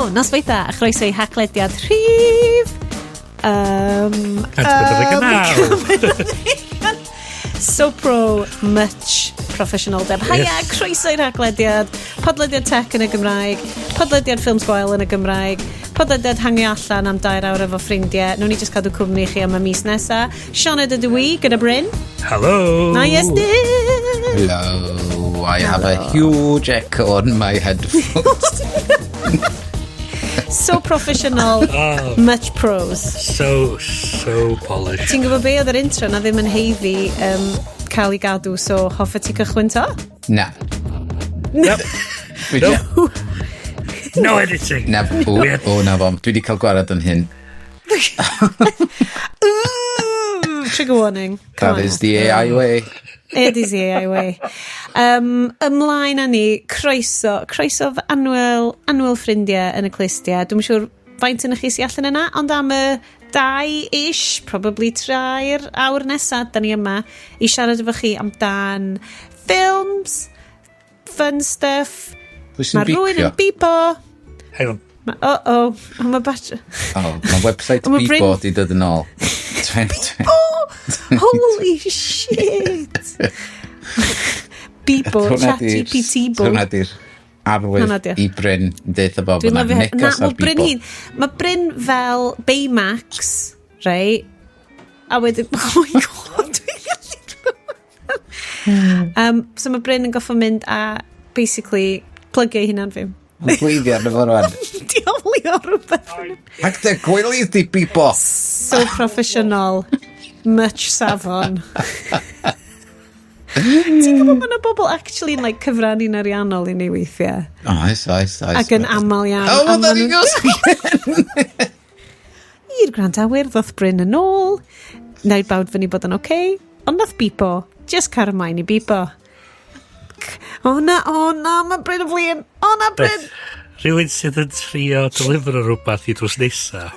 Helo, noswaith dda, a chroeso i Haclediad rhif 149. So pro, much professionoldeb. Haia, yes. Croeso i'r Haclediad, podlediad tech yn y Gymraeg, podlediad ffilms gwael yn y Gymraeg, podlediad hangio allan am 2 awr efo ffrindiau. Nw'n ni just cadw cwmni chi am y mis nesa. Sioned ydw i, gyda Bryn. Hello. Na, yes, Hello. I have a huge echo on my headphones. So professional, Oh, much pros. So, so polished. Ti'n gwybod be oedd yr intro na ddim yn haeddu cael ei gadw, so hoffa ti cychwyn to? Na. Yep. Dwi No. No editing. Na, o, o, na fo. Dwi wedi cael gwared yn hyn. Ooh, trigger warning. Come That on. is the AI way. It is the AI way. Ymlaen â ni, croeso, croeso fy annwyl, annwyl ffrindiau yn y clustiau. Dwi'n siŵr faint yn chi sy'n allan yna, ond am y 2-ish, probably 3 awr nesaf, da ni yma i siarad efo chi amdan films, fun stuff. Pwy sy'n Mae rhywun beepio? yn bipo. Hang on. Ma, oh, oh, mae bat. Oh, mae website Mae Bryn- Bibo di dod yn ôl. Oh, holy shit. Bibo, Hwnna chat di'r- GPT bo. Hwnna di'r arwydd Hwnna di o. i Bryn yn deutha fo bod Dwi'n na lyfio. Na, neges ar mae Bryn Bibo. hun. Mae Bryn fel Baymax, right? A wedyn, oh my God, dwi'n gallu clywed. So mae Bryn yn goffo mynd a basically plygio ei hunan fi. Yn gweiddi arno fo rwan. Diawlio rhywbeth. Ac dy gwilydd di Bibo. So professional. Much safon. Ti'n gwybod bod yna bobl actually yn like, cyfrannu'n ariannol i ni weithiau? Oes, oes, oes. Ac yn aml iawn. Oh, A well, ma' there you nhw'n- go. I'r gwrandawyr, ddoth Bryn yn ôl. Wnaed bawd fyny bod yn oce. Okay, ond nath bipo. Just car ymlaen i bipo. O na, o na, mae Bryn yn flin. O na, Bryn. Rhywun sydd yn trio delifero rhywbeth i drws nesa.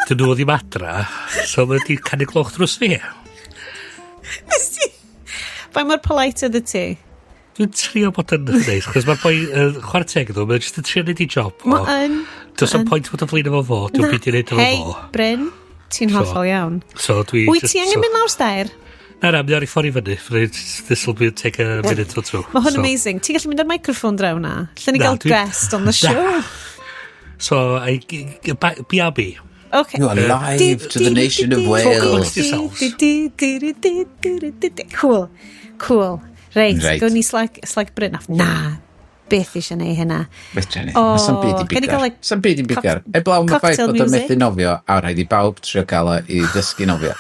Dyn nhw ddim adra, so mae wedi canu gloch drws fi. Nes ti. Faint mor polite oedd y ti? Dwi'n trio bod yn neis, chos mae'r boi, chwarae teg iddo, mae'n just yn trio neud i job. o. Mae yn. Does 'na'm pwynt bod yn flin efo fo, dwi'n byd i neud efo Hei, fo. Bryn, ti'n hollol iawn. So dwi Wyt just ti angen mynd lawr stair? Na, na, mae ar ei ffordd i fyny. This will be take a minute or two. Mae hwn So- amazing. Ti'n gallu mynd ar microphone draw na? Lle ni Na, gael guest on the show? So, I, BRB. Okay. You are live to the nation of Talk Wales. amongst yourselves. Cool. Cool. Reit, Reit. gawn ni slag Bryn off. Na, beth eisiau neud hynna. Fedra ni. O, Mae sam byd i gawn ni bigar. gael, like, Sam byd i bigar. Eblaw am y ffaith cocktail bod o'n music? methu nofio, a rhaid i bawb trio gael o i ddysgu nofio.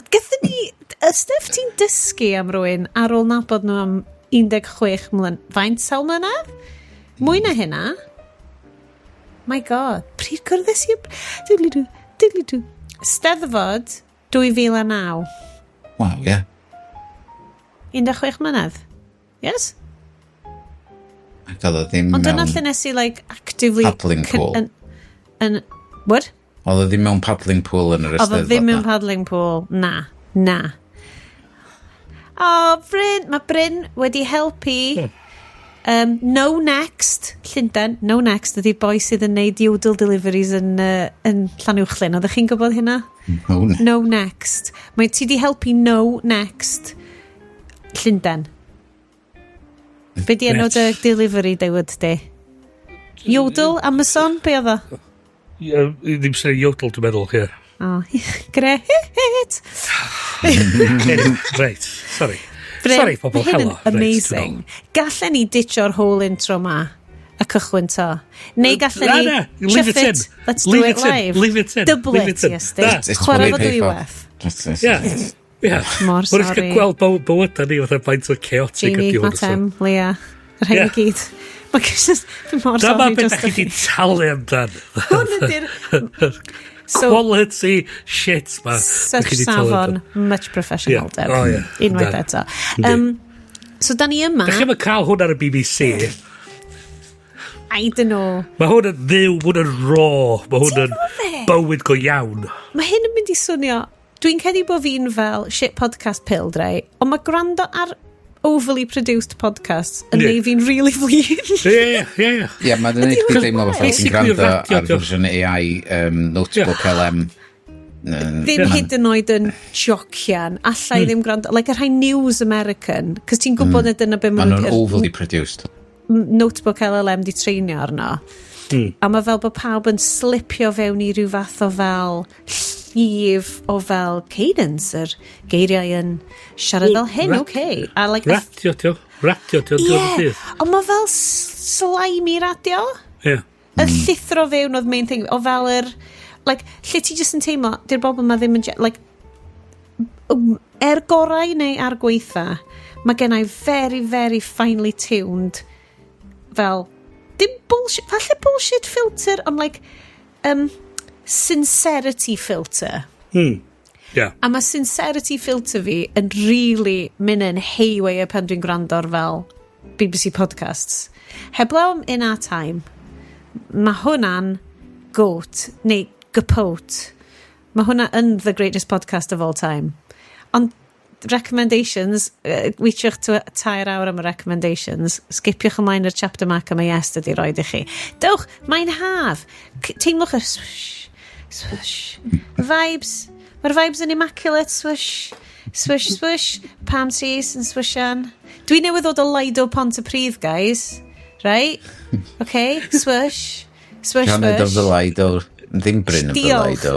Gyda ni, y stuff ti'n dysgu am rywun ar ôl nabod nhw am 16 mlynedd, faint sawl mlynedd? Mwy na hynna. My God, pryd gwrddys i? Diddly-doo, diddly-doo. Steddfod 2009. Waw, ie. 16 mlynedd. Yes? Ac oedd o ddim Ond dyna mewn... lle nes i, like, actively Paddling pool. Yn, what? Oedd o ddim mewn paddling pool yn yr Oedd o Eisteddfod. ddim mewn na. paddling pool. Na. Na. O, Bryn, mae Bryn wedi helpu No Next, Llundain, No Next ydy'r boi sydd yn neud Yodel deliveries yn Llanuwchllyn. Oeddech chi'n gwybod hynna? No, ne. No Next. Mae ti di helpu No Next Llundain. Be di enw dy delivery dewyd di? Yodel, Amazon, be oedd o? Ie, ddim sy'n Yodel, dwi'n meddwl, ie. Oh, gret. Reit, sorry. Bryn, Sorry, pobl, mae hyn yn helo. Reit, amazing. Gallen ni ditcho'r whole intro ma a cychwyn to. Neu gallen Na, ni na, leave chuff it in. Let's do Leave it it in. live. Leave it in. Double Leave it, it in. yes. Na. It's Chwarae what fo they pay for. dwywaith. Ie. Ie. Mor Mae'n eich sorry. gweld bywyda ni fatha faint o chaotic Jamie, ydi hwn. Matt M, Leah, yr rhain i Ie. gyd. Mae just, dwi'n mor Dyma sorry beth just da chi di talu amdan. Hwn ydy'r So, Quality shit ma. such da chi 'di talu safon, amdan. much professional Ie. deb. O, ie. Unwaith Yndan. eto. Yndi. So, da ni yma, Da chi'm yn cael hwn ar y BBC. I don't know. Mae hwn yn fyw, mae hwn yn raw, mae hwn yn Ti'n gwbod be? bywyd go iawn. Mae hyn yn mynd i swnio. Dwi'n credu bod fi'n fel shit podcast pilled, right? Ond mae gwrando ar overly produced podcasts yn Ie. neud fi'n really flin. Ie. Ie, mae'n neud chdi deimlo fatha ti'n Basically gwrando radio, ar diolch. fersiwn AI Notebook LM. Ddim hyd yn oed yn jocian. Alla i ddim gwrando. Like y rhai news American. Cos ti'n gwybod na dyna be Maen maen nhw'n nhw'n overly produced. Notebook LLM di treinio arno. A mae fel bod pawb yn slipio fewn i ryw fath o fel llif o fel cadence, yr geiriau yn siarad fel hyn, okay. A like, Radio, dio. Radio, dio, dio. Ie, ond mae fel slimy radio. Ie. Y llithro fewn oedd main thing, o fel yr, like, lle ti jyst yn teimlo, di'r bobl ma ddim yn, like, er gorau neu ar gweitha, mae gennau very, very finely tuned, fel, dim bullshit, falle bullshit filter, ond like, sincerity filter. Ie. A mae sincerity filter fi yn really mynd yn haywire pan dwi'n gwrando ar fel BBC podcasts. Heblaw am In Our Time, mae hwnna'n goat, neu gapote. Mae hwnna yn the greatest podcast of all time. Ond recommendations, weitiwch 3 awr am y recommendations, skipiwch ymlaen i'r chapter marker mae Iest ydi roed i chi. Dewch, mae'n haf. Teimlwch y swish, swish. Vibes. Mae'r vibes yn immaculate, swish, swish, swish. Palm trees yn swishan. Dwi newydd ddod o Lido Pontypridd, guys. Right? Okay, swish. Swish, Sioned of swish. the Lido. Ddim Bryn of the Diolch. Lido.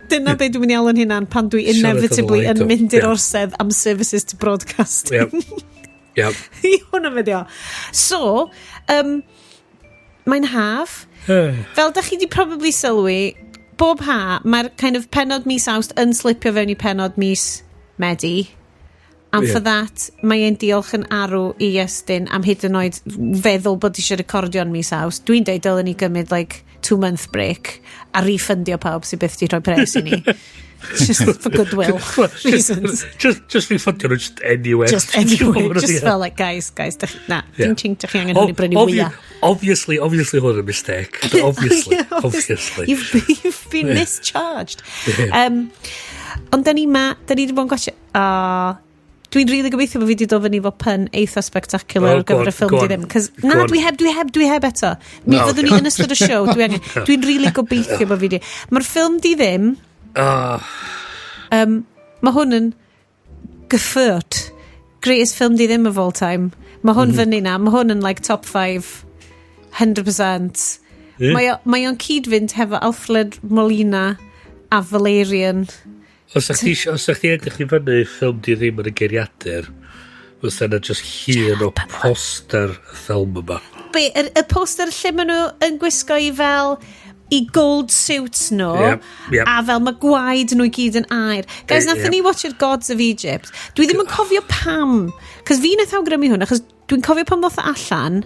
Dyna be dwi'n mynd i alw'n hynna'n pan dwi Sioned of the inevitably yn Lido, mynd i'r orsedd am services to broadcasting. Ie. I hwnna fe dio. So, mae'n haf. Fel da chi di probably sylwi, bob ha, mae'r kind of penod mis Awst yn slipio fewn i penod mis Medi. And for that, mae e'n diolch yn arw i Iestyn am hyd yn oed feddwl bod eisiau recordio yn mis Awst. Dwi'n deud dylen ni gymryd like 2 month break a refundio pawb sydd byth di rhoi pres i ni. Just for goodwill reasons. Just refundio nhw just anyway. Just anyway. Just fel like, guys, guys, dych, na, dim chink, dych chi angen hwn i brynu wyau. Obviously hwn yn mistake. Obviously, Yeah, obviously. You've been mischarged. Ond da ni ma, da ni wedi bod yn gwachio. Dwi'n rili really gobeithio bod fi wedi dod fyny efo pun eitha spectacular Oh, ar gyfer go y ffilm on, di go ddim. on. Cos, Go na, on. dwi heb eto. Mi No, fyddwn ni yn ystod y show, dwi'n really gobeithio bod fi wedi. Mae'r ffilm di ddim, Oh, mae hwn yn gyffwrdd. Greatest film di ddim of all time. Mae hwn fyny na, mae hwn yn like top 5, 100%. Ie. Mae o'n cyd-fynd hefo Alfred Molina a Valerian. Os ych chi edrych i fyny ffilm di ddim yn y geiriadur, fysa yna just llun o poster y ffilm yma. Be, y poster lle maen nhw yn gwisgo i fel i gold suits nhw Yep. a fel mae gwaed nhw i gyd yn air. Guys, nathon ni watch'r Gods of Egypt. Dwi ddim yn cofio pam, cos fi nath awgrymu hwn, achos dwi'n cofio pan ddoth o allan,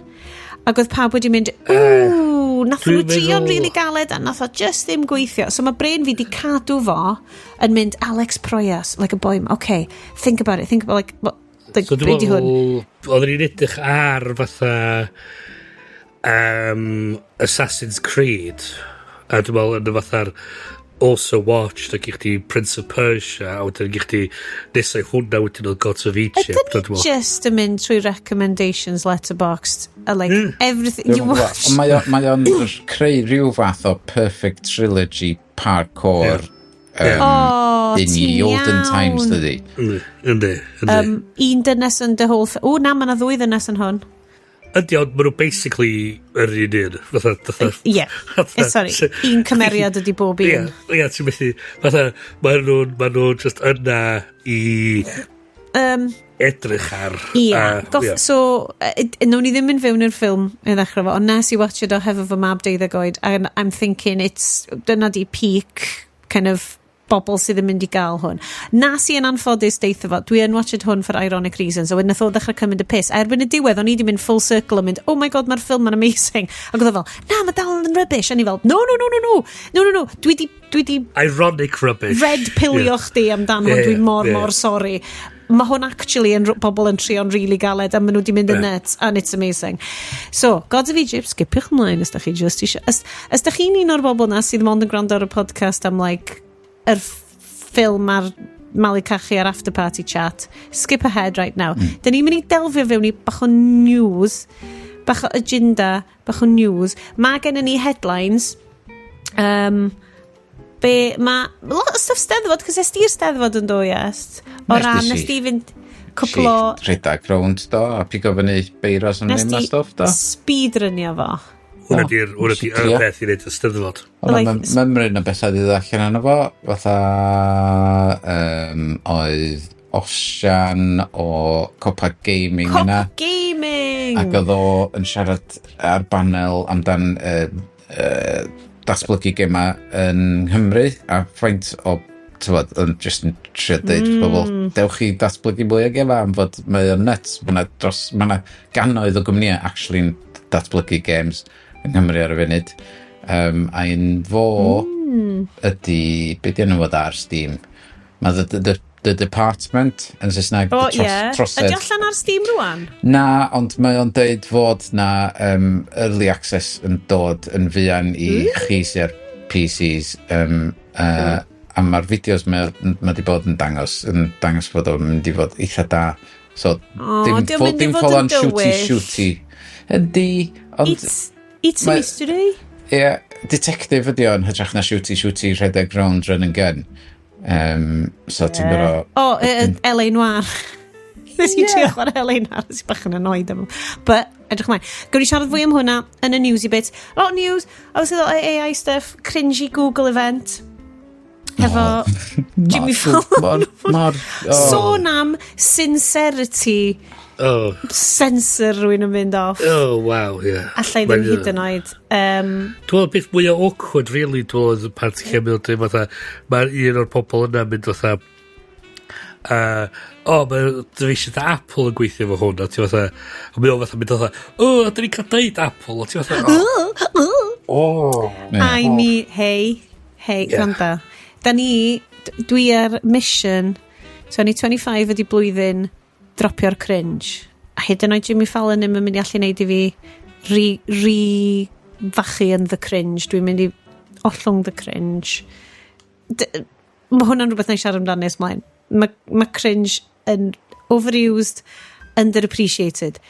ac oedd pawb wedi mynd, "Ww," nath nhw Dwi'n trio'n really galed a nath o just ddim gweithio. So mae brain fi di cadw fo yn mynd, "Alex Proyas, like a boy, okay, think about it, think about like, what, like, So be dwi'n di hwn?" meddwl, oedden ni'n edrych ar fatha Assassin's Creed, a dwi'n meddwl yn y fatha'r also watched, ac i chdi Prince of Persia, a wedyn i chdi nesau hwnna wedyn oedd Gods of Egypt. Ydyn a ni dwi'n meddwl, just yn mynd trwy recommendations Letterboxd a like everything you Dwi'm yn gwbod, watch? Ond mae o'n creu rhyw fath o perfect trilogy parkour Oh, in ti'n olden times, iawn. dydi? Yndi. Un dynes yn dy whole. O, na, mae yna ddwy ddynes yn hwn. Yndi, ond maen nhw basically yr un un. Fatha, Ie. Sorry, un cymeriad ydi bob Ie, un. ie, ti'n methu, fatha, maen nhw just yna i edrych ar. Ie. Ie. So, nawn ni ddim mynd fewn i'r ffilm i ddechrau fo, ond nes i watched o hefo fy mab 12 oed, and I'm thinking it's, dyna di peak kind of bobl sydd yn mynd i gael hwn. Nas i yn anffodus deitha fo, dwi yn watched hwn for ironic reasons, a wedyn nath o ddechrau cymryd y piss. A erbyn y diwedd, o'n i wedi mynd full circle a mynd, "Oh my God, mae'r ffilm yn amazing." Ac oedd o fel, "Na, mae dal yn rubbish." A ni fel, "No, no, no, no, no, no, no, no, dwi di Ironic rubbish. red pillio chdi amdan hwn, dwi'n mor, mor sorry. Mae hwn actually yn bobl yn trio'n really galed a maen nhw wedi mynd yn nuts and it's amazing." So, Gods of Egypt, skipiwch ymlaen os da chi just eisiau. Os da chi'n un o'r bobl na sydd mond yn gwrando ar y podcast am like, yr ffilm a'r malu cachu ar after party chat, skip ahead right now. Da ni'n mynd i delfio fewn i bach o news, bach o agenda, bach o news. Mae gennym ni headlines. Be, mae lot o stuff Steddfod, cos es di'r Steddfod yn do, yes? O Nes ran, di nes si. di fynd cwpl o Si rhedeg rownd do, a pigo fyny beiros yn Nes ddim a di stwff do. speedrunio fo. Hwna Do. di'r hwnna di Nes i y drio. peth i wneud y Steddfod. O'na Like, mymryn o bethau di allan arno fo, fatha oedd Osian o Copa Gaming Cop yna. Gaming! Ac oedd o yn siarad ar banel amdan datblygu gema yn Nghymru a faint o tywod, yn just yn trio deud wrth bobl, dewch i datblygu mwy o gema am fod mae o'n nuts, mae yna dros, mae yna gannoedd o gwmnïau actually'n datblygu games yng Nghymru ar y funud. A un fo ydy, be di enw fo ar Steam? Mae The Department yn Saesneg, O, the ie. trosedd. Ydy allan ar Steam rwan? Na, ond mae o'n deud fod na early access yn dod yn fuan i chi sydd ar PCs. A mae'r fideos mae ma di bod yn dangos fod o'n mynd i fod eitha da. So, O, dim, 'di o'n mynd i dim fod full yn on shooty dywyll. shooty. Yndi, ond It's a mystery. Ie, detective ydi o'n hytrach na shooty shooty rhedeg round run and gun. So ti'n gorfod O, LA Noir. Nes i trio chwarae LA Noir, nes i bach yn annoyed am. But, edrych ymlaen. Gwni siarad fwy am hwnna yn y newsy bit. A lot of news, obviously a lot of AI stuff, cringy Google event. Hefo Jimmy Fallon. Mor, oh. Sôn am sincerity Oh, sensor rhywun yn mynd off. Oh, wow, ie. Yeah. Allai ddim hyd yn oed. Dwi'n meddwl beth mwy o awkward, really, dwi'n meddwl oedd y part lle mae'n dweud fatha, mae'r un o'r pobl yna mynd fatha, o, oh, mae dyfeisiad Apple yn gweithio efo hwn, a ti fatha, a mae o fatha mynd fatha, o, oh, dyn ni'n cael deud Apple, a ti fatha, oh, Oh. I mean, hey, hey, yeah. Gwranda. Da ni, dwi ar mission, 2025 ydi blwyddyn dropio'r cringe. A hyd yn oed Jimmy Fallon ddim yn mynd i allu neud i fi re fachu yn the cringe. Dwi'n mynd i ollwng the cringe. Mae hwnna'n rhywbeth na i siarad amdano nes mlaen. Mae cringe yn overused, underappreciated.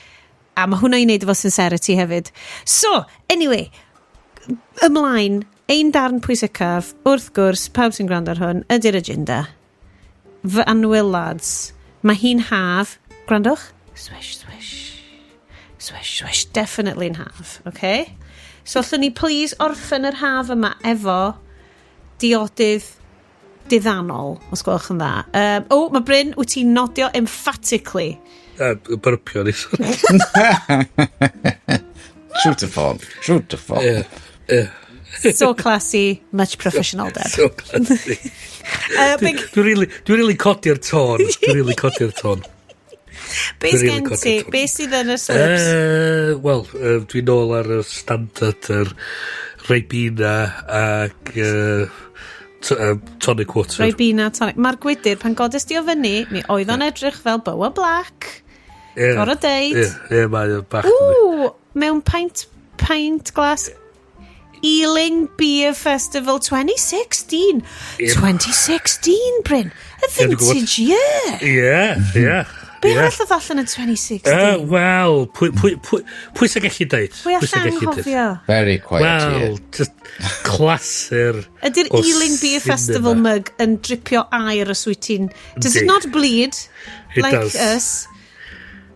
A mae hwnna i wneud efo sincerity hefyd. So, anyway, ymlaen, ein darn pwysicaf, wrth gwrs, pawb sy'n gwrando ar hwn, ydy'r agenda. Fy annwyl lads, mae hi'n haf, gwrandwch, swish, swish, swish, swish, definitely yn haf, okay? So allwn ni please orffen yr haf yma efo diodydd diddanol, os gwelwch yn dda. O, mae Bryn, wyt ti'n nodio emphatically. Byrpio ni. True to form. True to form. Ie, ie. So classy, much professional deb. So classy. Big, Dwi'n really codi'r tôn. Dwi'n really codi'r tôn. Be Dwi'n really sgen ti? codi'r tôn. Be sydd yn y slips? Wel, dwi'n nôl ar y standard yr Ribena ac tonic water. Ribena tonic. Mae'r gwydyr, pan godes di o fyny, mi oedd o'n edrych fel Boa Black. Ie. Gor'o' deud. Ie, mae o'n bach. Ww, mewn pint glass Ealing Beer Festival 2016. Ie. 2016, Bryn. A Ie, dwi'n gwbod. vintage year. Ie. Be Ie. arall oedd allan yn 2016? Wel, pwy sy'n gallu deud? Pwy Pwy sy'n allan gallu deud? anghofio? Very quiet Wel, year. just clasur Ydy'r o Ealing Beer cinema. Festival mug yn dripio air os wyt ti'n... Does it Yndi. not bleed? It like does. us?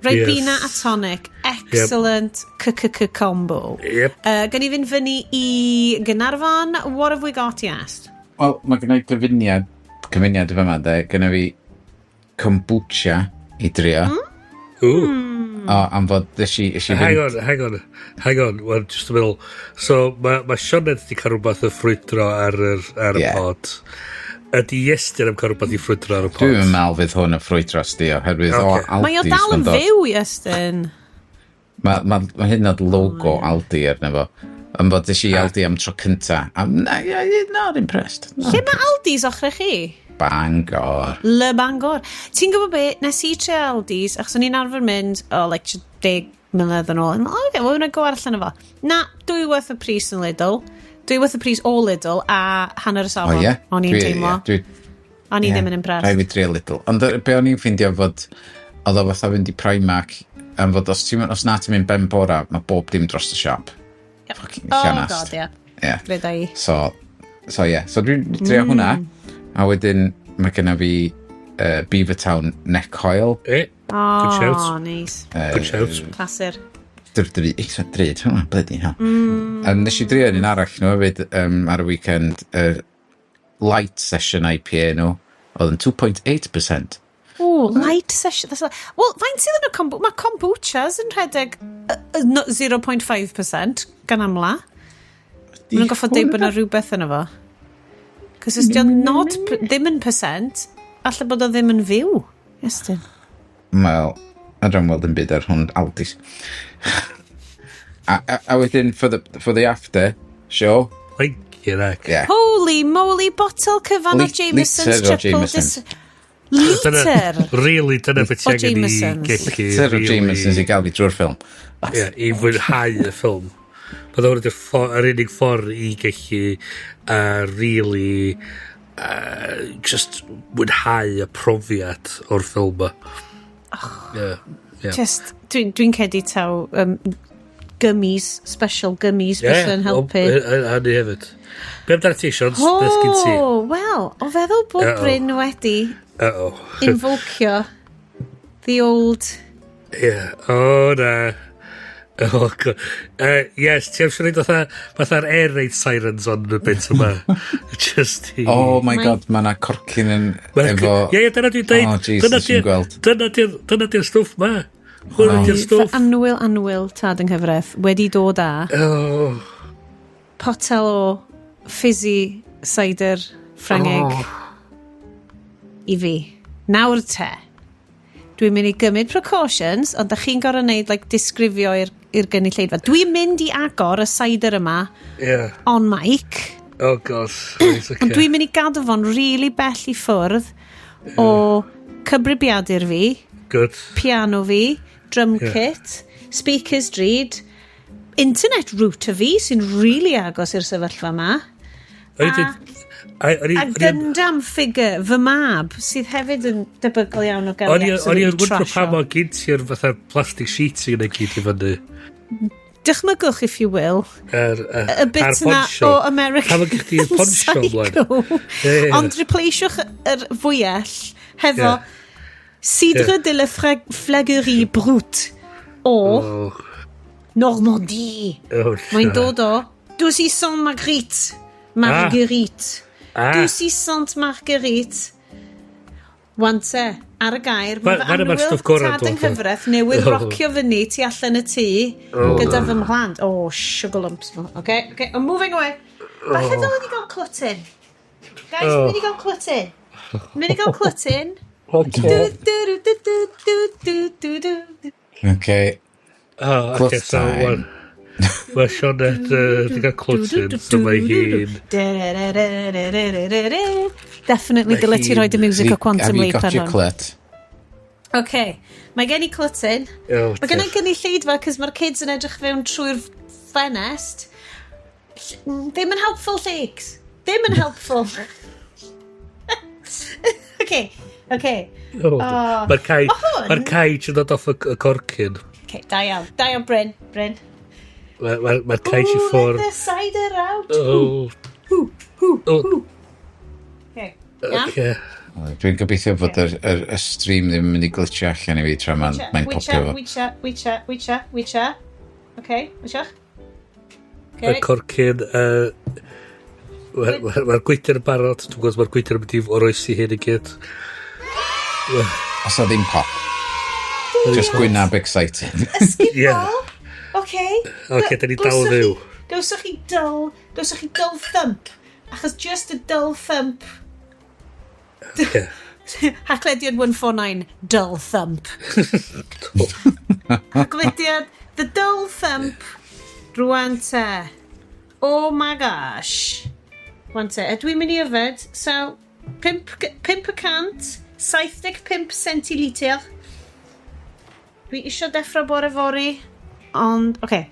Ribena Yes. a tonic. Excellent KKK combo. Yep. Gan i fynd fyny i Gaernarfon. What have we got, Iast? Wel, mae gen i gyfuniad y fyma, de. Gen i fi kombucha i drio. Ooh. O, am fod nes i Hang fynd on, hang on, hang on, well, just a meddwl. So, mae Sioned wedi cael rhywbeth y ffrwydro ar y pod. Ydy Iestyn am cael rhywbeth i ffrwydro ar y pod? Dwi'n meddwl fydd hwn yn ffrwydro sti oherwydd o Ocê. Mae o Aldi's dal yn ma'n dod. fyw, Iestyn. Mae hyn oed logo Aldi arno fo. Am fod es i Aldi am tro cynta. I'm na, yeah, not impressed. Not Lle mae Aldi's ochr chi? Bangor. Le Bangor. Ti'n gwybod be? Nes i trio Aldi's, achos o'n i'n arfer mynd, oh, like, 10 mlynedd yn ôl. Oh, okay, well, go allan efo. Na, dwywaith y pris yn Lidl. Dwywaith y pris o Lidl a hanner y O safon. ie? O'n i'n teimlo. Ie, dwi, O'n i ddim yn impressed. Rhaid fi drio Lidl. Ond be o'n i'n ffeindio fod, oedd o fatha fynd i Primark, am fod os na ti'n mynd ben bora, mae bob dim dros y siop. Yep. Fucking Oh llanast. God, yeah. Yeah. Reda i. So yeah. So dwi'n drio hwnna, a wedyn mae genna fi Beavertown Neck Oil. Oh, Good shout. nice. Good shout. Clasur. Dwi eitha drud hwnna, bloody hell. A nes i drio un arall nhw hefyd ar y weekend, Light Session IPA nhw, oedd yn 2.8%. Ooh, light session. Well, faint sydd yn y kombu... Mae kombuchas yn rhedeg no, 0.5% gan amla. Maen nhw'n goffod deud bod yna rhywbeth yno fo. Cos os di o'n not, ddim yn percent, alle bod o ddim yn fyw. Iestyn. Wel, I don't weld yn byd ar hwn Aldi's. A wedyn, for the after show, Thank you, heck. Yeah. Holy moly, botel cyfan o Jameson's Litre o triple Jameson's. Liter! Really, dyna beth ti O angen i Jameson's. gellu Liter o Jameson's i gael fi drwy'r ffilm. Ie, i fwynhau y ffilm. Bydd hwn ydy'r yr unig ffordd i gallu really just mwynhau y profiad o'r ffilm ma. Yeah. Just, dwi'n dwi cedi taw gummies, special gummies, yeah, bysa'n helpu. Hynny hefyd. Be amdano ti, Sions? Beth gyn ti? Oh, wel, o feddwl bod Uh-oh. Bryn wedi Uh-oh. invocio the old. Ie. O, na. Oh, God. Yes, ti am siarad fatha'r air raid sirens on y bit yma. Just i. Oh my God, mae yna corcyn yn efo. Ie, dyna dwi'n deud. Oh, Jesus, dwi'n gweld. Dyna di'r stwff ma. Hwna di'r Fy stwff. annwyl, annwyl tad yng nghyfraith wedi dod â Oh. potel o fizzy cider Ffrangeg i fi. Nawr te, dwi'n mynd i gymryd precautions, ond da chi'n gorfod wneud, like, disgrifio i'r gynulleidfa. Dwi'n mynd i agor y cider yma on mic, Oh, God. Right, okay. ond dwi'n mynd i gadw fo'n really bell i ffwrdd o cyfrifiadur fi, piano fi, drum kit, speakers drud, internet router fi, sy'n really agos i'r sefyllfa yma. O'n i A Gundam figure, fy mab, sydd hefyd yn debygol iawn o gael O'n ei i o'n i absolutely yn wyndro pa trasho. mor gyn ti'r fatha plastic sheeting yn y gyd i fyny. Dychmygwch, if you will, y bit Ar yna poncho. o American Pa mor gyn chdi'r poncho ymlaen? Psycho. Ie. Ond replace'wch yr fwyell hefo Cidre de la Flagerie Brut o Normandie. Oh, Mae'n dod o Doucy Saint Marguerite. Marguerite. Doucy Saint Marguerite. Wan te, ar y gair, mae fy Ma'r annwyl stwff gorau'n tad yng dod o. nghyfraith newydd rocio fyny tu allan y tŷ gyda fy mhlant. Oh, sugar lumps. Okay, I'm moving away. Falle dylen ni gael clwtyn. Guys, mynd i gael clwtyn. Mynd i gael clwtyn. Du, du, du, du, du, du, du, du, du. Okay. Oh, okay, Clwt so time. Mae Sioned di gael clwtyn, so mae hi'n. Definitely dyle ti roed y music o Quantum Have you Leap got ar your hwn. clut? Okay, mae gen i clwtyn. Oh, Mae gen i gynulleidfa, cos mae'r kids yn edrych fewn trwy'r ffenest. Ddim yn helpful, Lakes. Ddim yn helpful. Okay. Oh, Mae'r cae, Ma' hwn- mae'r cae yn dod off y corcyn. Okay, da iawn. Da iawn, Bryn. Bryn. Mae'r ma cae i Ooh, let ffwrdd. the cider out. Oh. Oh, Okay. Iawn? okay. Dwi'n gobeithio fod y stream ddim yn mynd i glitchio allan i fi tra mae'n popio fo. Wicha, wicha, wicha, wicha. Okay, wicha. Mae'r Okay. corcyn. Mae'r ma, ma gwydr yn barod. Dwi'n gwybod mae'r gwydr yn mynd i oroesi hyn i gyd. Os o ddim pop. Just gwynab excited. Ysgubol. Yeah. Okay. Ocê, da ni dal yn fyw. Gawsoch chi dull thump. Achos just a dull thump. Okay. Haclediad 149, dull thump. Haclediad, the dull thump. Rwan te. Oh my gosh. Rwan te, ydw i'n mynd i yfed, so 5%, 75 centilitr. Dwi isio deffro bore fory, ond, oce. Okay.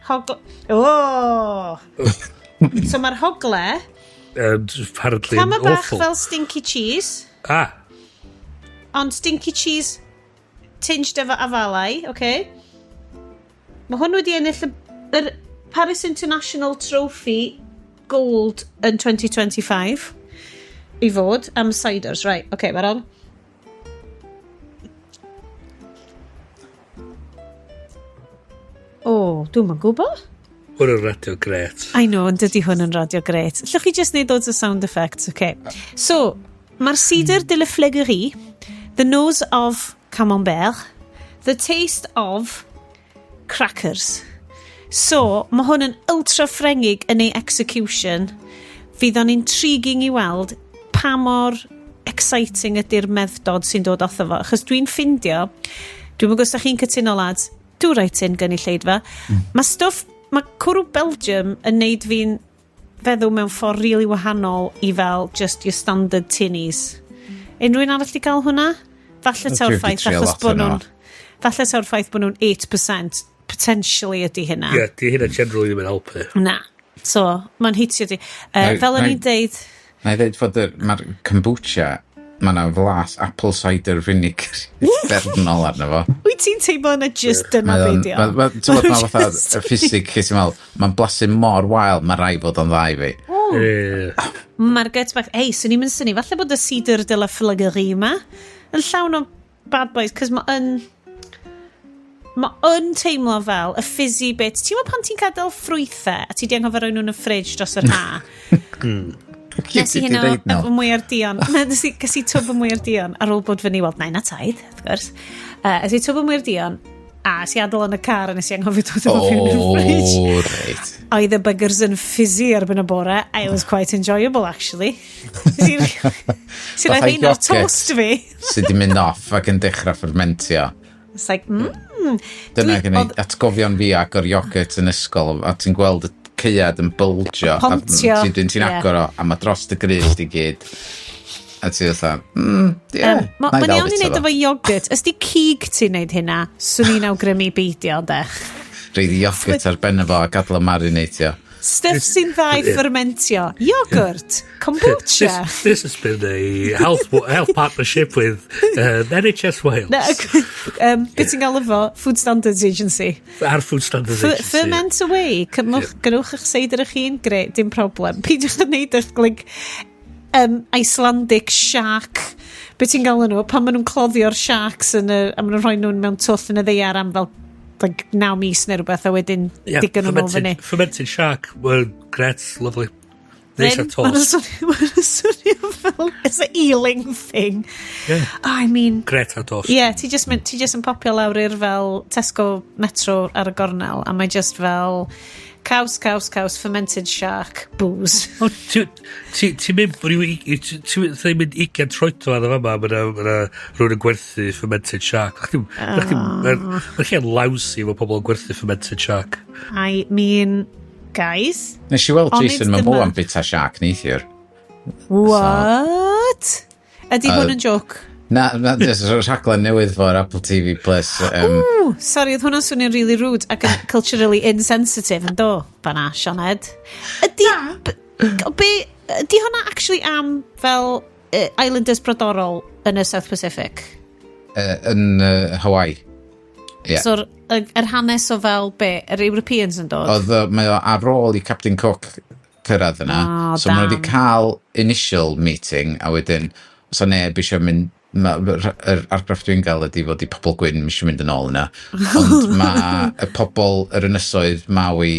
Hogl. Oh! So mae'r hogle And apparently Tama bach awful. Fel stinky cheese. Ah. Ond stinky cheese tinged efo afalau, okay? Mae hwn wedi ennill yr Paris International Trophy Gold yn 2025 i fod am ciders. Right, okay, barod. O, oh, dwi'm yn gwybod. Hwn yn radio gret. I know, ond dydy hwn yn radio gret. Allwch chi just neud loads o sound effects, okay. So, mae'r cider de la Fléguerie, the nose of camembert, the taste of crackers. So, mae hwn yn ultra Ffrengig yn ei execution. Fydd o'n intriguing i weld pa mor exciting ydy'r medddod sy'n dod otho fo. Achos dwi'n ffindio, dwi'n gwybod os chi'n cytuno lads, do write in gynulleidfa. Mae stwff, mae cwrw Belgium yn neud fi'n feddwl mewn ffordd really wahanol i fel just your standard tinnies. Unrhyw un arall di gael hwnna? Falle taw'r Dwi 'di ffaith trio achos lot bod yno. nhw'n... Falle taw'r ffaith bod nhw'n 8% potentially ydy hynna. Ie, yeah, di hynna generally ddim yn helpu. Na. So, mae'n hitio di. Fel o'n i'n deud, Na i ddeud fod mae'r kombucha, mae yna flas apple cider vinegar uffernol arno fo. Wyt ti'n teimlo yna just dyna Mae be o'n, di o? ti'n gwbod, mae fatha y ffisig, lle ti'n meddwl, mae'n blasu mor wael, mae rai fod o'n dda i fi. Ie. Mae'r gut bach, ei, swn i'n mynd syni, falle bod y cider de la Fléguerie yma yn llawn o bad boys, cos mae yn... Mae yn teimlo fel y fizzy bit. Ti'n meddwl pan ti'n gadael ffrwythau a ti di anghofio roi nhw'n y fridge dros yr ha? Nes i Ti 'di hynna deud nhw. efo mwyar duon. Na, ges i twb o mwyar duon ar ôl bod fyny, wel, nain a taid, wrth gwrs. Es i twb o mwyar duon, a es i adael yn y car a nes i anghofio dod efo fewn i'r fridge. O, reit. Oedd y buggers yn fizzy erbyn y bore. It was quite enjoyable, actually. Nes i roi Fatha rhein ar yoghurt. toast fi. Sydd di mynd off ac yn dechrau fermentio. It's like. Dyna gen i atgofion fi agor iogurt yn ysgol, a ti'n gweld y caead yn bylgio. Pontio, A ti'n ie. agor o, a mae dros dy grys di gyd. A ti fatha, ie, Ma' na i Mae'n ddal iawn i bita wneud fo. efo iogurt. Os di cig ti'n neud hynna, swn i'n awgrymu beidio, de. Rhoid iogurt ar ben efo a gadael o marinatio. Stuff sy'n dda i fermentio. Iogurt, kombucha. This has been a health partnership with NHS Wales. Na, beth ti'n gael efo? Food Standards Agency. A'r Food Standards Agency. Ferment away. Cymwch, gynwch eich seidr eich hun. Gret, dim problem. Peidiwch yn neud eich like, Icelandic shark. Be ti'n gael nhw? Pan maen nhw'n cloddio'r sharks yn y, a maen nhw'n rhoi nhw'n mewn twll yn y ddaear am fel like, 9 mis neu rhywbeth a wedyn Yeah, digon nhw'n ôl fyny. Fermented shark. Well, great, lovely. Neis ar Ma'n toast. swnio swnio fel it's a Ealing thing. Yeah. Oh, I mean, Gret ar toast. Ie, yeah, ti just yn popio lawr i'r fel Tesco Metro ar y gornel, a mae just fel caws, caws, caws, fermented shark, booze. O, ti'n mynd, ti'n mynd 20 troedfedd o fama, mae yna rhywun yn gwerthu fermented shark. Mae'n lle'n lousy efo pobl yn gwerthu fermented shark. I mean, guys, Nes i weld Onid Jason Momoa yn bita shark neithiwr. What? Ydy hwn yn joke? Na, jyst rhaglen newydd fo'r Apple TV Plus. Ooh, sorry, oedd hwnna'n swnio'n really rude ac yn culturally insensitive yn do? Fanna, Sioned. Ydy... Be, ydy hwnna actually am fel Islanders brodorol yn y South Pacific? Yn Hawaii. Ie. So'r yr hanes o fel be, yr Europeans yn dod? Oedd mae o ar ôl i Captain Cook cyrraedd yna. Oh, So maen nhw wedi damn. cael initial meeting, a wedyn, os o neb eisiau mynd, yr argraff dwi'n gael ydy fod i pobl gwyn eisiau mynd yn ôl yna. Ond mae y pobl yr ynysoedd Maui,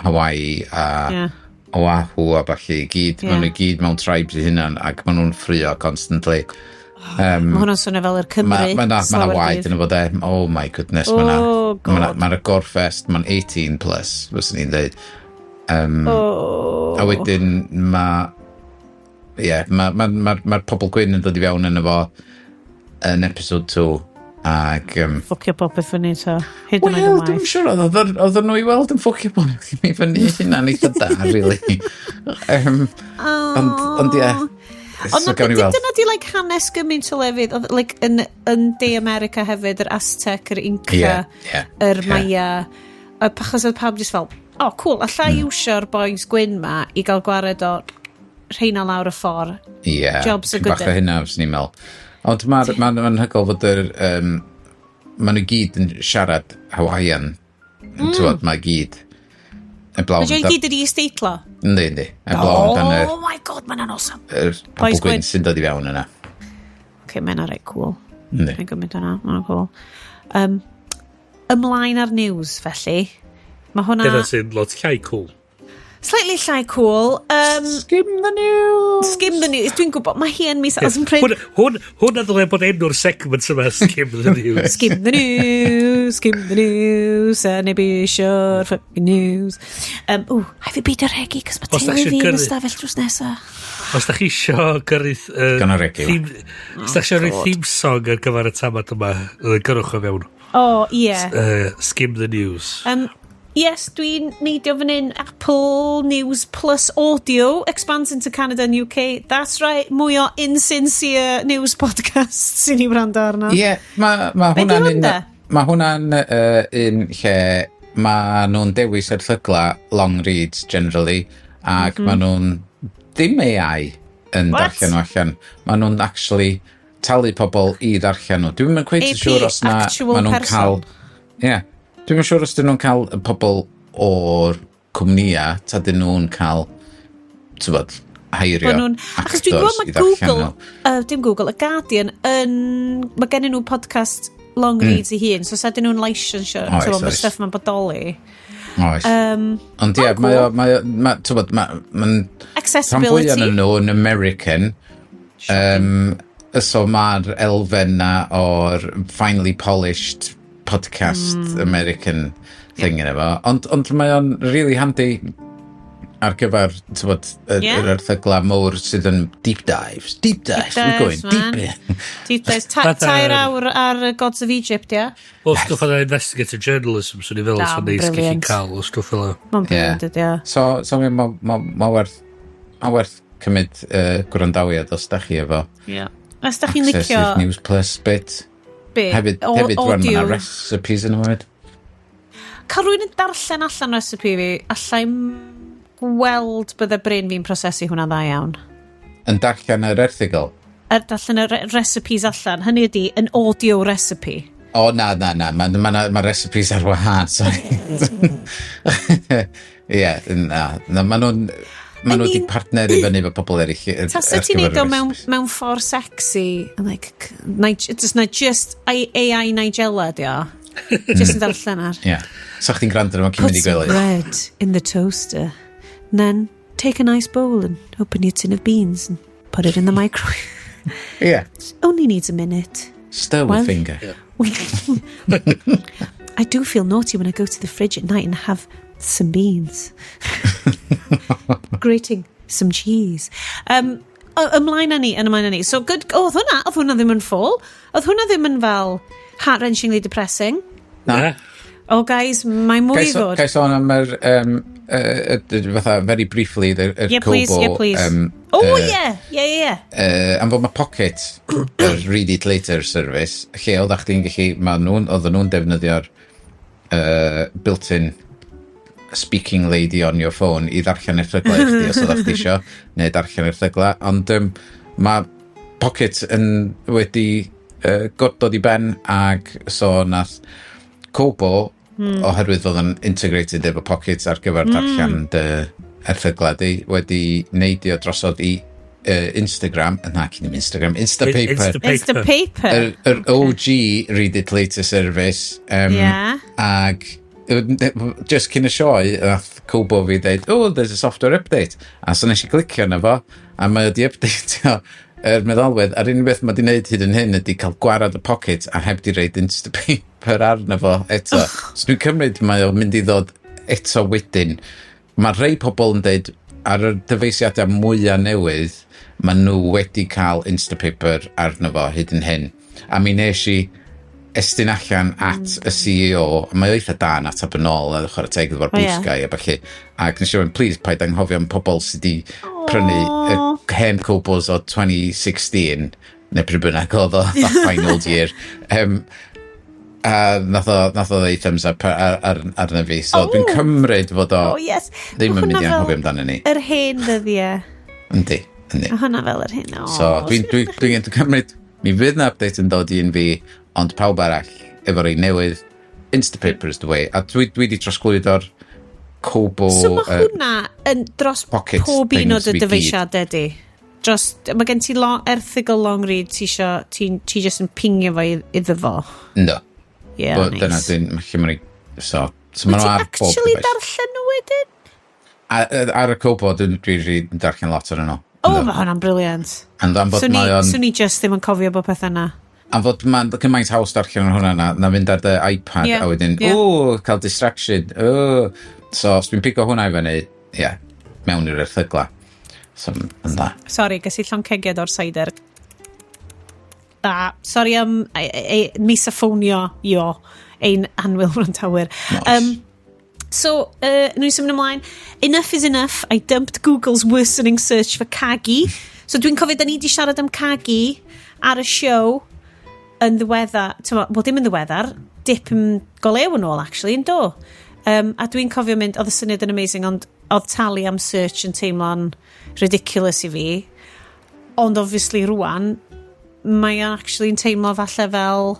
Hawaii a Oahu a falle i gyd, maen nhw i gyd mewn tribes eu hunan ac maen nhw'n ffrio constantly. Mae hwnna'n swnio fel yr Cymru. Mae na slawer waed dydd. yn y fo de. Oh my goodness. Mae na, Oh, ma na, God. ma na gorefest, mae'n 18 plus, fyswn i'n dweud. Oh. A wedyn mae... Ie, yeah, mae'r ma pobl gwyn yn dod i fewn yn efo yn episode 2. Ac... Ffwcio popeth fyny to. Hyd yn oed Wel, yn dwi'n waith. siŵr oedd nhw i weld yn ffwcio popeth i fyny hynna'n eitha da, really. Ond ie. Ond So na, gawn ni weld. dyna di like hanes gymaint o lefydd. Oedd, like, yn De America hefyd, yr Aztec, yr Inca, Ie, ie, yr ie. Maya. Achos oedd pawb just fel, Oh, cool, allai iwsio'r boys gwyn ma i gael gwared o rheina lawr y ffordd. Ie, yeah, Jobs a good bach o hynna, fyswn i'n meddwl. Ond mae'n ma anhygoel fod yr... maen nhw gyd yn siarad Hawaiian. Ti'n mae gyd. Eblaw Mae gyd wedi isteitlo? Yndi, yndi. Eblaw amdan Oh my God, mae'n awesome. Yr pobl gwyn sy'n dod i fewn yna. OK, mae'n reit cool. Yndi. Mae'n gymryd hwnna, mae'n cool. Ymlaen ar news, felly. Mae hwnna... Dyna sy'n lot llai cool. Slightly llai cool. Skim the news! Skim the news. Dwi'n gwybod, mae hi yn mis... Os yn pryd... Hwn ddylai bod enw'r segment yma, Skim the News. Skim the news, skim the news, a neb eisiau'r fucking news. Ww, hai fi beidio regi, cos mae teulu fi yn ystafell drws nesa. Os da chi isio gyrru... Gonna regi. Os da chi isio gyrru theme song ar gyfer y tamad yma, gyrrwch o fewn. O, ie. Yeah. Skim the news. Yes, dwi'n neidio fan hyn Apple News Plus Audio expands into Canada and UK. That's right, mwy o insincere news podcasts sy'n i wrando arno. Ie, yeah, mae ma hwnna'n un, ma hwnna'n un lle ma nhw'n dewis erthygla long reads generally, ac ma nhw'n ddim AI yn What? darllen nhw allan. Ma nhw'n actually talu pobl i ddarllen nhw. Dwi'm yn cweit yn AP siŵr os na actual ma nhw'n person. cael... Ie. Yeah, dwi'm yn siŵr os dyn nhw'n cael y pobl o'r cwmnïa, ta dyn nhw'n cael, ti'n heirio Bo nhw'n... Achos dwi'n gwybod actors mae i ddarllen Google, nhw. Dim Google, y Guardian, yn... Mae gennyn nhw podcast long reads i hun, so sa dyn nhw'n licensio, Oes, ti'n gwbod, mae'r oes. stuff ma'n bodoli. Oes. Ond ie, oh, mae o, cool. mae o, ma, ti'n bod, ma, ma'n... Rhan fwyaf Accessibility. yn nhw yn American. So mae'r elfen na o'r finely polished podcast American thing yna fo. Ond mae o'n really handy ar gyfer, ti'n bod, yr, yr erthygla mowr sydd yn deep dives. Deep dives, we're going Dives, man. deep in. Deep dives. 3 awr ar y Gods of Egypt, ie? Wel, stwff yna investigative journalism, swn i fel, Da, so'n neis gallu brilliant. cael o stwff fel yna. Mae'n brilliant, ydi, ie. So mae ma werth cymryd gwrandawiad os da chi efo Ie. Os da chi'n access licio i'r News Plus bit. be? Hefyd, hefyd rwan, mae audio. yna recipes yn hefyd. Cael rhywun yn darllen allan recipe fi, allai gweld bydde brain fi'n prosesu hwnna dda iawn. Yn darllen yr erthygl. Er darllen y recipes allan, hynny ydi, yn audio recipe. O, na, na, na. Mae ma recipes ar wahân, sorry. Ie, na. Na, ma nhw'n... Ma I nhw wedi mean- partneru fyny efo pobl eraill Tasa ar ti'n gyfer neud o y mewn, recipes. mewn ffordd sexy, and like, just, na, just AI Nigella, di o. Just yn darllen ar. Ie. So chdi'n gwrando arno fo cyn Put mynd i some gwely. bread in the toaster. And then take a nice bowl and open your tin of beans and put it in the microwave. Ie. Only needs a minute. Stir with Well- finger. I do feel naughty when I go to the fridge at night and have some beans. Grating some cheese. O, ymlaen â ni, yn ymlaen â ni. So, good, oh, oedd hwnna ddim yn ffôl. Oedd hwnna ddim yn fel heart-wrenchingly depressing. Na. Oh, guys, mae mwy i ddod. Gai sôn am yr, fatha, very briefly, yr Yeah, please, Kobo. yeah, please. Oh, yeah. Am fod mae Pocket, yr Read It Later service, lle oeddech chdi'n gallu, ma nhw'n, oedden nhw'n defnyddio'r built-in speaking lady on your phone i ddarllen erthyglau i chdi os oeddech chdi isio, neu darllen erthyglau, ond mae Pocket yn wedi dod i ben ag so nath Kobo, oherwydd fod yn integrated efo Pocket ar gyfer darllen dy erthyglau di, wedi neidio drosodd i Instagram, na, cyn ddim Instagram, Instapaper. Instapaper. Instapaper. Yr OG Read It Later service. Ag just cyn y sioe, nath Kobo fi dweud, "Oh, there's a software update." A so nes i clicio arno fo, a mae wedi updateio yr meddalwedd. A'r unig beth mae wedi wneud hyd yn hyn ydy cael gwarad y Pocket a heb di roid Instapaper arno fo eto. So dwi'n cymryd mae o'n mynd i ddod eto wedyn. Mae rhai pobl yn dweud ar y dyfeisiadau mwyaf newydd, mae nhw wedi cael Instapaper arno fo hyd yn hyn. A mi nes i estyn allan at y CEO, a mae o eitha da yn atab yn ôl, a chwarae teg efo'r O, Blue ie. Sky a ballu. Ac nes i ofyn, "Please, paid anghofio am pobl sydd wedi prynu y hen Kobos o 2016, neu pryd bynnag oedd o, that fine old year." A nath o ddeud thumbs up arna fi, so dwi'n cymryd fod o ddim Ma' yn mynd hwnna i fel anghofio amdano ni. yr hen ddyddiau. Yndi. A hwnna fel yr hen. Oh, So dwi'n cymryd, mi fydd na update yn dod i un fi, ond pawb arall efo'r un newydd, Instapaper is the way. A dwi di trosglwyddo'r Kobo. So mae hwnna yn dros Pocket pob un o things dy fi gyd. dyfeisiadau di? Dros, mae gen ti long, erthygl long read ti isio, ti just yn pingio fo iddo fo. Ynddo. Yeah, But nice. dyna dwi'n, lle ma'n so Wyt maen nhw ti ar bob actually device. darllen nhw wedyn? Ar y Kobo, dwi'n really darllen lot ar nhw. O, oh, mae hwnna'n brilliant. Ond am fod Swn i, mae o'n swn i just ddim yn cofio bod pethau yna. Am fod mae'n gymaint haws darllen ar hwnna na fynd ar dy iPad a wedyn, o, cael distraction, o. So, os dwi'n pigo hwnna i fyny, ie, yeah, mewn i'r erthygla. So, yn dda. Sorry, ges i llond cegiad o'r cider. Ah, sorry am misaffonio io ein annwyl wrandawyr. Nice. So, nhw'n symud ymlaen. Enough is enough. I dumped Google's worsening search for Kagi. So dwi'n cofio da ni di siarad am Kagi ar y show yn ddiweddar, wel dim yn ddiweddar, dip yn golew yn ôl actually, yn do. A dwi'n cofio mynd, oedd y syniad yn amazing, ond oedd talu am search yn teimlo'n ridiculous i fi. Ond obviously rwan, mae o'n actually yn teimlo falle fel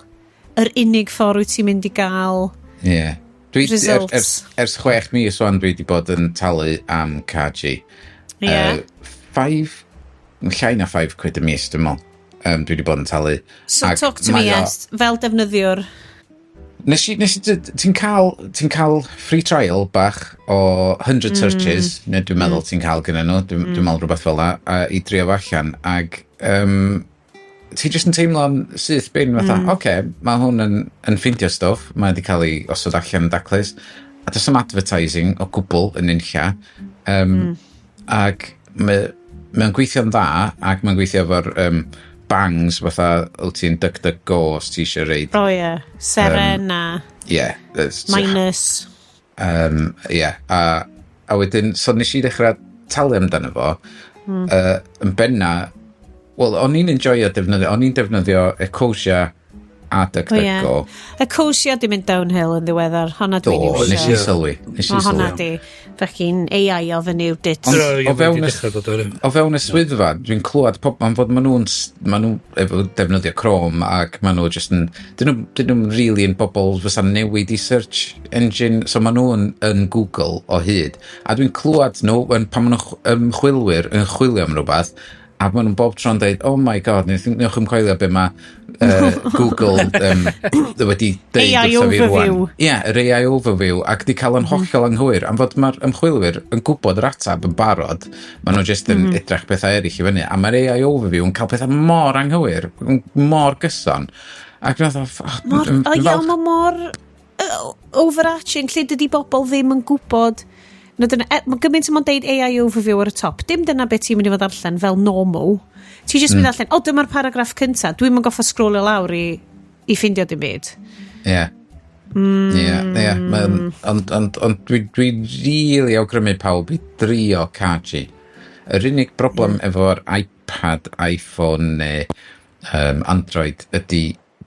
yr unig ffordd wyt ti'n mynd i gael Ie. Yeah. Dwi, results. Ers 6 mis wan dwi wedi bod yn talu am Kagi. 5, llai na £5 y mis, dwi'n meddwl. Dwi wedi bod yn talu. So Ac talk to me, mae o Est, fel defnyddiwr. Ti'n cael free trial bach o 100 searches, neu dwi'n meddwl ti'n cael gyda nhw, dwi'n meddwl rhywbeth fel la, i drio fo allan, ac ti jyst yn teimlo'n syth bin fatha, oce, okay, mae hwn yn ffeindio stwff, mae wedi cael ei osod allan yn daclus, a does 'am advertising o gwbl yn unlla, ac mae'n gweithio'n dda, ac mae'n gweithio efo'r bangs fatha, wyt ti'n DuckDuckGo os ti eisiau reid. O oh, ie, yeah. Seren a Yeah, minus. Yeah, a wedyn, so nes i ddechrau talu amdano fo, yn benna, wel, o'n i'n enjoyo defnyddio, o'n i'n defnyddio Ecosia a DuckDuckGo. Ecosia di mynd downhill yn ddiweddar. Honna Do, dwi'n iwsio. nes i sylwi. Nes i Mae honna sylwi. di fucking AI of a new dit. Ond Ond, o fewn y swyddfa, dwi'n clywed pob, am fod ma nhw efo defnyddio Chrome ac ma nhw just yn, dyn nhw'n really yn bobl fysa newid i search engine, so ma nhw'n yn Google o hyd. A dwi'n clywed nhw, yn, pan ma nhw'n ymchwilwyr yn chwilio am rhywbeth, a ma nhw'n bob tro'n deud, "Oh my God, newch ymchwilio be mae Google wedi deud AI wrtha fi rŵan." overview. Ie, yeah, yr AI overview, ac di cael yn hollol anghywir, am fod mae'r ymchwilwyr yn gwybod yr atab yn barod, maen nhw jyst yn edrych pethau eraill i fyny, a mae'r AI overview yn cael pethau mor anghywir, yn mor gyson. Ac dwi'n meddwl, Mor, o ie, ond mae mor overarching, lle dydy bobl ddim yn gwybod. No, dyna, mae gymaint yn deud AI overview ar y top. Dim dyna beth ti'n mynd i fod darllen fel normal. Ti jyst mynd darllen, o, dyma'r paragraff cynta. Dwi'n mynd goffa scrollio lawr i ffindio dim byd. Ie. Ie. Ond dwi really awgrymu pawb i drio Kagi. Yr unig broblem efo'r iPad, iPhone neu Android ydy,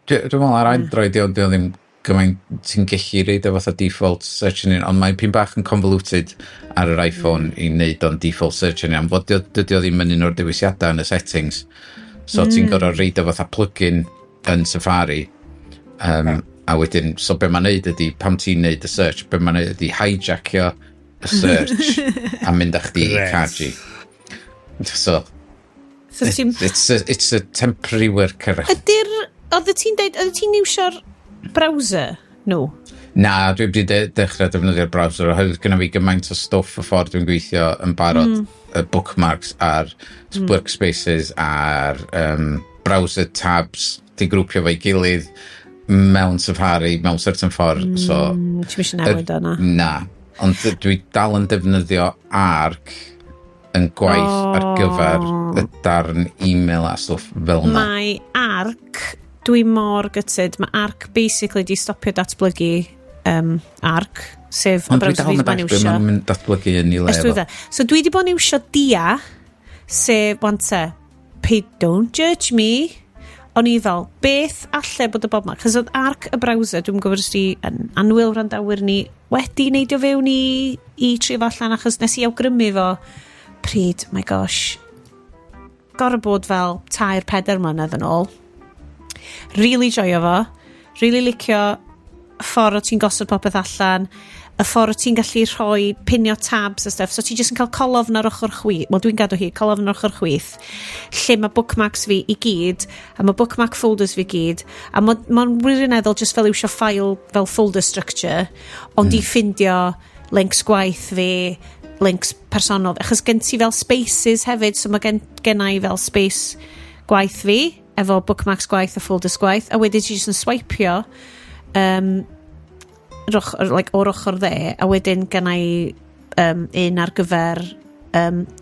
dwi'n meddwl ar Android di o ddim gymaint, ti'n gallu reid o fatha default search engine, ond mae'n pyn bach yn convoluted ar yr iPhone i wneud o'n default search engine, am fod dydy o ddim yn un o'r dewisiadau yn y settings. So ti'n gorfod reid o fatha plugin yn Safari. A wedyn, so be mae'n neud ydy, pam ti'n neud y search, be mae'n neud ydy hijackio y search a mynd â chdi i Gret. Kagi. So, So ti'n it's a temporary workaround. Ydy'r... Oedd ti'n deud... Oedd ti'n iwsio'r browser? No. Na, dwi wedi dechrau defnyddio'r browser oherwydd gyda fi gymaint o stwff y ffordd dwi'n gweithio yn barod, y bookmarks a'r workspaces a'r browser tabs, di grwpio fo'i gilydd mewn Safari, mewn certain ffordd, so Ti'n eisiau newid o'na? Na, ond dwi dal yn defnyddio Arc yn gwaith ar gyfer y darn e-mail a stwff fel yna. Mae Arc, dwi mor gutted, mae Arc basically di stopio datblygu Arc, sef y Ond dwi browser dal fi yn mae'n dallt be iwsio. ma'n mynd datblygu yn ei le Ers efo. dwetha. So dwi di bod yn iwsio Dia, sef, wante, pay, don't judge me, O'n i fel, beth alle bod y bob ma? Chos oedd Arc y browser, dwi'n gwybod os di yn annwyl wrandawyr ni, wedi neidio fewn i trio fo allan, achos nes i awgrymu fo pryd, my gosh, gorau bod fel 3-4 mlynedd yn ôl. Really joio fo. Really licio y ffordd o ti'n gosod popeth allan, y ffordd o ti'n gallu rhoi pinio tabs a stuff. So ti jyst yn cael colofn ar ochr chwith. Wel, dwi'n gadw hi, colofn ar ochr chwith, lle mae bookmarks fi i gyd, a mae bookmark folders fi i gyd, a mae'n ma wirioneddol just fel iwsio file fel folder structure, ond i ffindio links gwaith fi, links personol, achos gen ti fel spaces hefyd, so mae gen i fel space gwaith fi, efo bookmarks gwaith a folders gwaith, a wedyn ti jyst yn swipio like, o'r ochr dde, a wedyn gen i un ar gyfer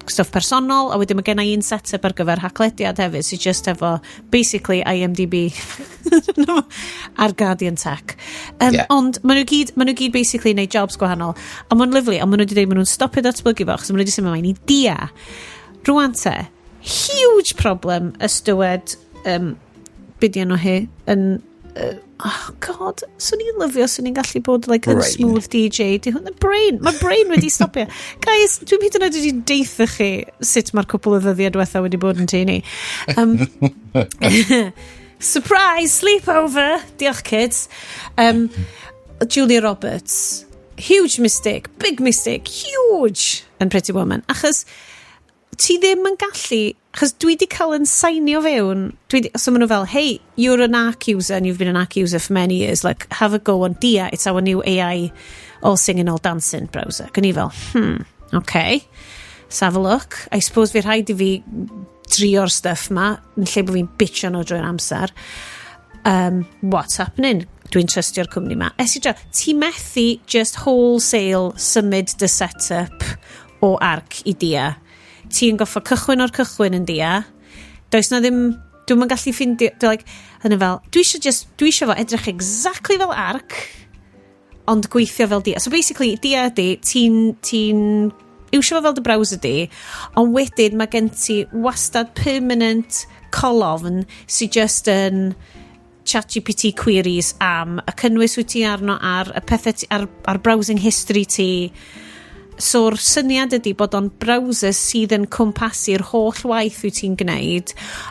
stuff personol, a wedyn mae gen i un setup ar gyfer Haclediad hefyd, sydd just efo basically IMDb ar Guardian Tech. Ond maen nhw gyd basically neud jobs gwahanol. A ma'n lyfli, ond maen nhw wedi dweud maen nhw'n stopio datblygu fo, achos maen nhw wedi symud ymlaen i Dia. Rwan te, huge problem ystywed be di enw hi yn oh God, swn i'n lyfio swn i'n gallu bod like yn Brain. smooth DJ. Di hwn, brain, mae brain wedi stopio. Guys, dwi'n hyd yn oed wedi deitha chi sut mae'r cwpl o ddyddiau diwetha wedi bod yn tŷ ni. Surprise, sleepover. Diolch, kids. Julia Roberts. Huge mistake, big mistake, huge yn Pretty Woman. Achos ti ddim yn gallu, achos dwi di cael yn signio fewn, so maen nhw fel, "Hey, you're an Arc user and you've been an Arc user for many years, like, have a go on Dia, it's our new AI all singing, all dancing browser." Gan i fel, okay, let's have a look. I suppose fi rhaid i fi drio'r stuff ma, yn lle bod fi'n bitcho nhw drwy'r amser. What's happening? Dwi'n trystio'r cwmni ma. Es i draw, ti methu just wholesale symud dy setup o Arc i Dia. Ti'n goffa cychwyn o'r cychwyn yn Dia. Does na ddim, dwi'n gallu ffindio, dwi'n like, yn fel, dwi eisiau just, dwi eisiau fo edrych exactly fel Arc, ond gweithio fel Dia. So basically, Dia ydi, ti iwsio fo fel dy browser di, ond wedyn mae gen ti wastad permanent colofn sydd just yn ChatGPT queries am y cynnwys wyt ti arno ar y pethau ti, ar browsing history ti. So'r syniad ydy bod o'n browser sydd yn cwmpasu'r holl waith wyt ti'n gwneud,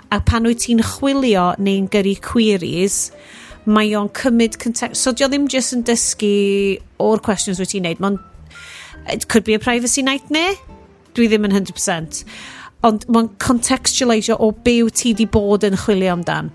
a pan wyt ti'n chwilio neu'n gyrru queries, mae o'n cymryd context. So dio ddim just yn dysgu o'r questions wyt ti'n neud. Mae'n, it could be a privacy nightmare. Dwi ddim yn 100%. Ond mae'n contextualisio o be wyt ti di bod yn chwilio amdan.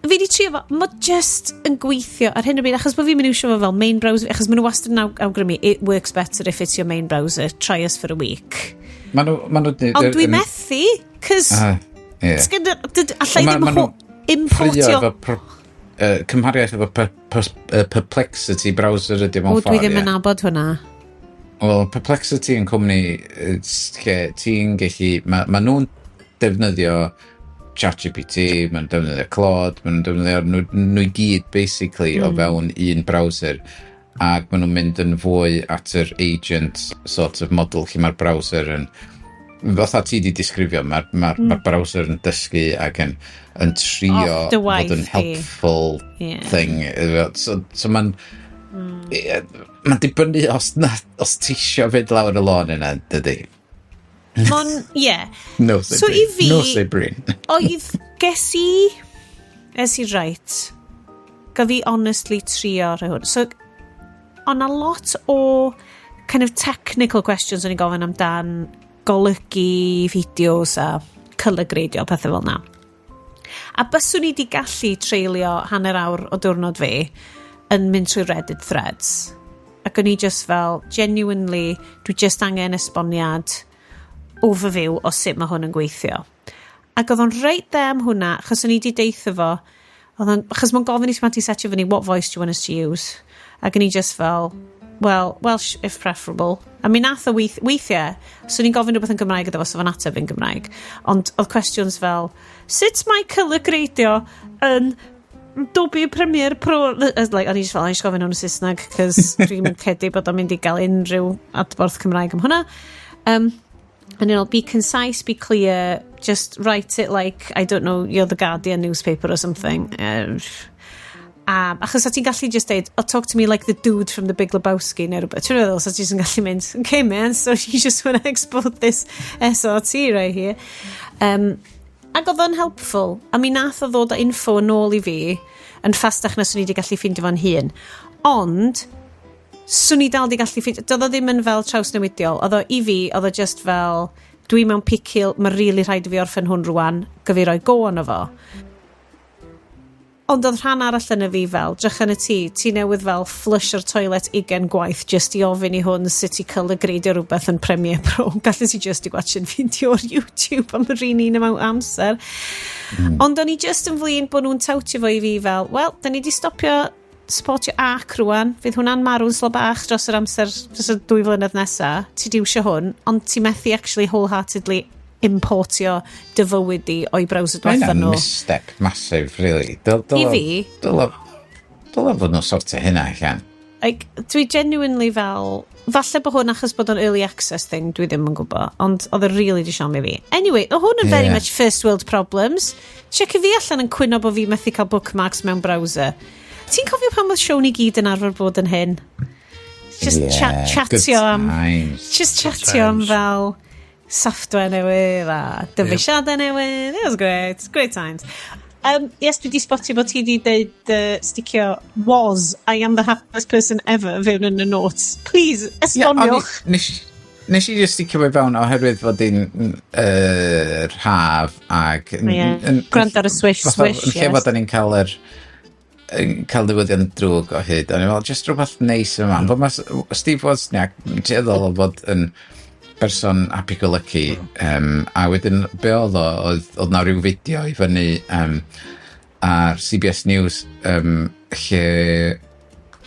Fi di trio fo, mae just yn gweithio ar hyn o bryd, achos bod fi'n mynd iwsio fo fel main browser, achos maen nhw wastad yn awgrymu, "It works better if it's your main browser, try us for a week." Ma nhw Ond dwi methu, cos Ah, ie. allai Ma- ddim ma' nhw importio. Ffrio efo cymhariaeth efo Perplexity browser ydy mewn O, ffordd. dwi ddim ie. yn nabod hwnna. Wel, Perplexity yn cwmni lle ti'n gallu. Ma nhw'n defnyddio ChatGPT, maen nhw'n defnyddio Claude, maen nhw'n defnyddio nhw i gyd, basically, o fewn un browser. Ac maen nhw'n mynd yn fwy at yr agent sort of model lle mae'r browser yn fatha ti di disgrifio, mae'r ma browser yn dysgu ac yn trio Off dy waith fod yn di. helpful thing. So mae'n mae'n dibynnu os ti isio fynd lawr y lôn yna, dydy. Mon, ie. No say So Bryn. i fi- No say Bryn. Oedd, ges i right, ga fi honestly trio rhoi hwn. So, o'na lot o kind of technical questions o'n i gofyn amdan golygu fideos a colour gradio, pethau fel na. A byswn i di gallu treulio hanner awr o diwrnod fi yn mynd trwy Reddit threads. Ac o'n i just fel, genuinely, dwi just angen esboniad overview o sut mae hwn yn gweithio. Ac oedd o'n reit dde am hwnna, achos o'n i di deitha fo, oedd o'n, achos mae'n gofyn i ti pan ti'n setio fyny, "What voice do you want us to use?" Ac o'n i just fel, "Well, Welsh if preferable." A mi nath o weithiau, so ni'n gofyn rhywbeth yn Gymraeg iddo fo, so fo'n ateb yn Gymraeg. Ond oedd questions fel, "Sut mae colour gradio yn Adobe Premiere Pro?" Like, o'n i just fel, o'n i just gofyn hwn yn Saesneg, cos dwi'n mynd credu bod o'n mynd i gael unrhyw adborth Cymraeg am hwnna. Um, And be concise, be clear, just write it like, I don't know, you're the Guardian newspaper or something. Achos o ti'n gallu just deud, "Oh, talk to me like the dude from the Big Lebowski," neu rhywbeth. Ti'n meddwl, so ti'n gallu mynd, "Okay man, so you just want to export this SRT right here." Ac oedd o'n helpful. A mi nath o ddod â info yn ôl i fi yn ffastach na swn i wedi gallu ffeindio fo'n hun. Ond, swn i dal di gallu ffeindio. Doedd o ddim yn fel trawsnewidiol. Oedd o i fi, oedd o just fel, dwi mewn picil, mae really rhaid i fi orffen hwn rwan, gyfi roi go arno fo. Ond oedd rhan arall yn y fi fel, drych yn y tŷ, ti newydd fel flush o'r toilet 20 gwaith just i ofyn i hwn sut i colour gradio rhywbeth yn Premiere Pro. Gallu ti just i gwatchio'n fideo o'r YouTube am yr un un amount amser. Ond o'n i just yn flin bod nhw'n tawtio fo i fi fel, wel, da ni di stopio supportio Arc rwan, fydd hwnna'n marw'n slo bach dros yr amser, dros y 2 flynedd nesa, ti di iwsio hwn, ond ti methu actually wholeheartedly importio dy fywyd di o'i browser Mae diwetha hynna'n nhw. misstep massive, really. I fi, Dyla fod nhw'n sortio hynna allan. Like, dwi genuinely fel, falle bod hwn achos bod o'n early access thing, dwi ddim yn gwybod, ond oedd e really di siomi fi. Anyway, oedd hwn yn very much first world problems. Check fi allan yn cwyno bod fi methu cael bookmarks mewn browser. Ti'n cofio pan oedd Siôn i gyd yn arfer bod yn hyn? Just Yeah, chatio good am times. Just chatio am times. fel software newydd a dyfeisiadau newydd. It was great. Great times. Yes, dwi di spotio bod ti di deud sticio "was, I am the happiest person ever" fewn yn y notes. Please, esboniwch. O'n i- Nes i just sticio fe fewn oherwydd fod hi'n haf ac Ie. Gwrando ar y swish, fatha swish, yn lle yes. fod da ni'n cael yr yn cael newyddion drwg o hyd. O'n i'n meddwl, just rhywbeth neis yma. Mm. Fod mae Steve Wozniak yn tueddol o fod yn berson happy-go-lucky. A wedyn, be oedd o, oedd na ryw fideo i fyny ar CBS News lle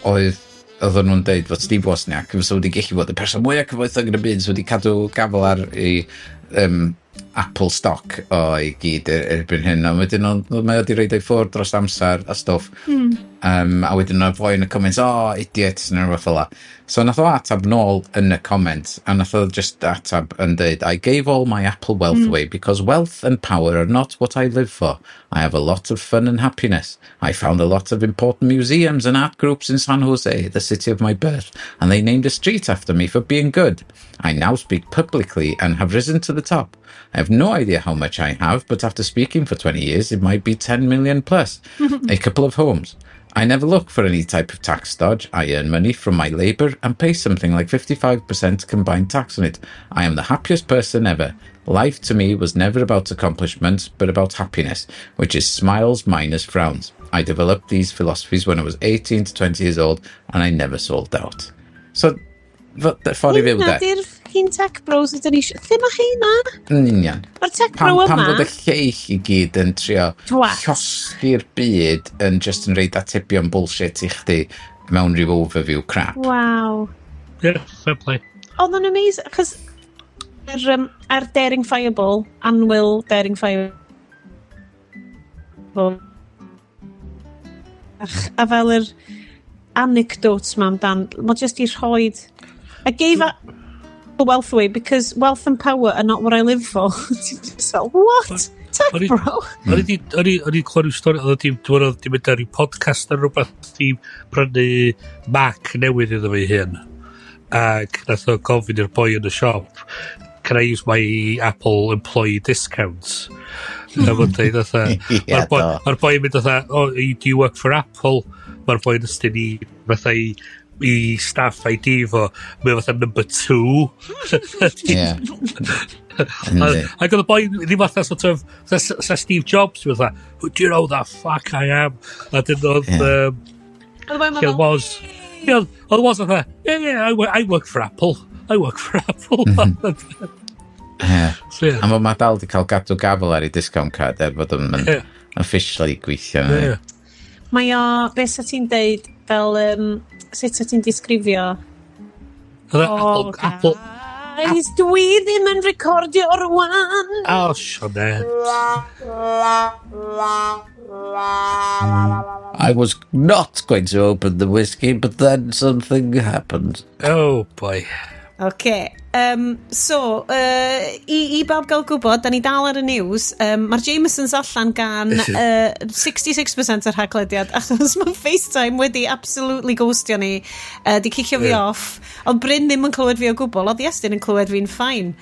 oedden nhw'n deud fod Steve Wozniak fysa wedi gallu bod y person mwyaf cyfoethog yn y byd, so wedi cadw gafel ar ei Apple stock o i gyd erbyn hyn. A wedyn mae o wedi rhoid o'i ffwrdd dros amser a stwff. A wedyn oedd foi yn y comments, "Oh, idiot," neu rhywbeth fel la. So nath o atab nôl yn y comment, a nath o just atab yn deud, "I gave all my Apple wealth away because wealth and power are not what I live for. I have a lot of fun and happiness. I found a lot of important museums and art groups in San Jose, the city of my birth, and they named a street after me for being good. I now speak publicly and have risen to the top. I have no idea how much I have, but after speaking for 20 years, it might be 10 million plus. A couple of homes. I never look for any type of tax dodge. I earn money from my labour and pay something like 55% combined tax on it. I am the happiest person ever. Life to me was never about accomplishment, but about happiness, which is smiles minus frowns. I developed these philosophies when I was 18 to 20 years old, and I never sold out." So, ffordd i fyw Hynna de. di'r hyn tech bros ydyn ni eisiau. Lle mae heina? Yn union. Mae'r tech bro Pam yma. fod y lleill i gyd yn trio Twat. llosgi'r byd yn just yn rhoid atebion bullshit i chdi mewn rhyw overview crap? Waw. Yeah, fair play. Oedd o'n amazing, achos ar Daring Fireball, Anwyl Daring Fireball, a fel yr anecdotes ma amdan, mae just i rhoid, "I gave the wealth away because wealth and power are not what I live for." Ti'n just fel, what? Tech bro. O'n i clywed rhyw stori, oedd o di, dwi'n meddwl, di mynd ar ryw podcast ar rhywbeth i prynu Mac newydd iddo fe ei hun. Ac nath o gofyn i'r boi yn y siop, "Can I use my Apple employee discount?" A fo'n dweud, fatha, Ie, do. Mae'r boi yn mynd fatha, "Oh, do you work for Apple?" Mae'r boi yn ystod i, fatha i staff ID fo, mae o fatha number 2. Ie. Yndi. Ac oedd y boi ddim fatha sort of, fatha sa Steve Jobs, fatha, "Do you know the fuck I am?" A dyn oedd, Ie. Oedd y boi yma lle fel, was, ie, oedd was fatha, Yeah, I work for Apple. I work for Apple." Ie. So, yeah. A mae dal di cael gadw gafel ar ei discount card er fod o'n officially gweithio. Mae o, beth sa ti'n deud, fel, sut sa ti'n disgrifio? Oedd e Oh, Apple, Apple, guys, dwi ddim yn recordio rwan. Oh, Sioned. I was not going to open the whiskey, but then something happened. Oh, boy. OK. So, i bawb gael gwybod, da ni dal ar y news, mae'r Jamesons allan gan 66% o'r Haclediad, achos mae FaceTime wedi absolutely ghostio ni, di cicio fi off, ond Bryn ddim yn clywed fi o gwbl, oedd Iestyn yn clywed fi'n fine.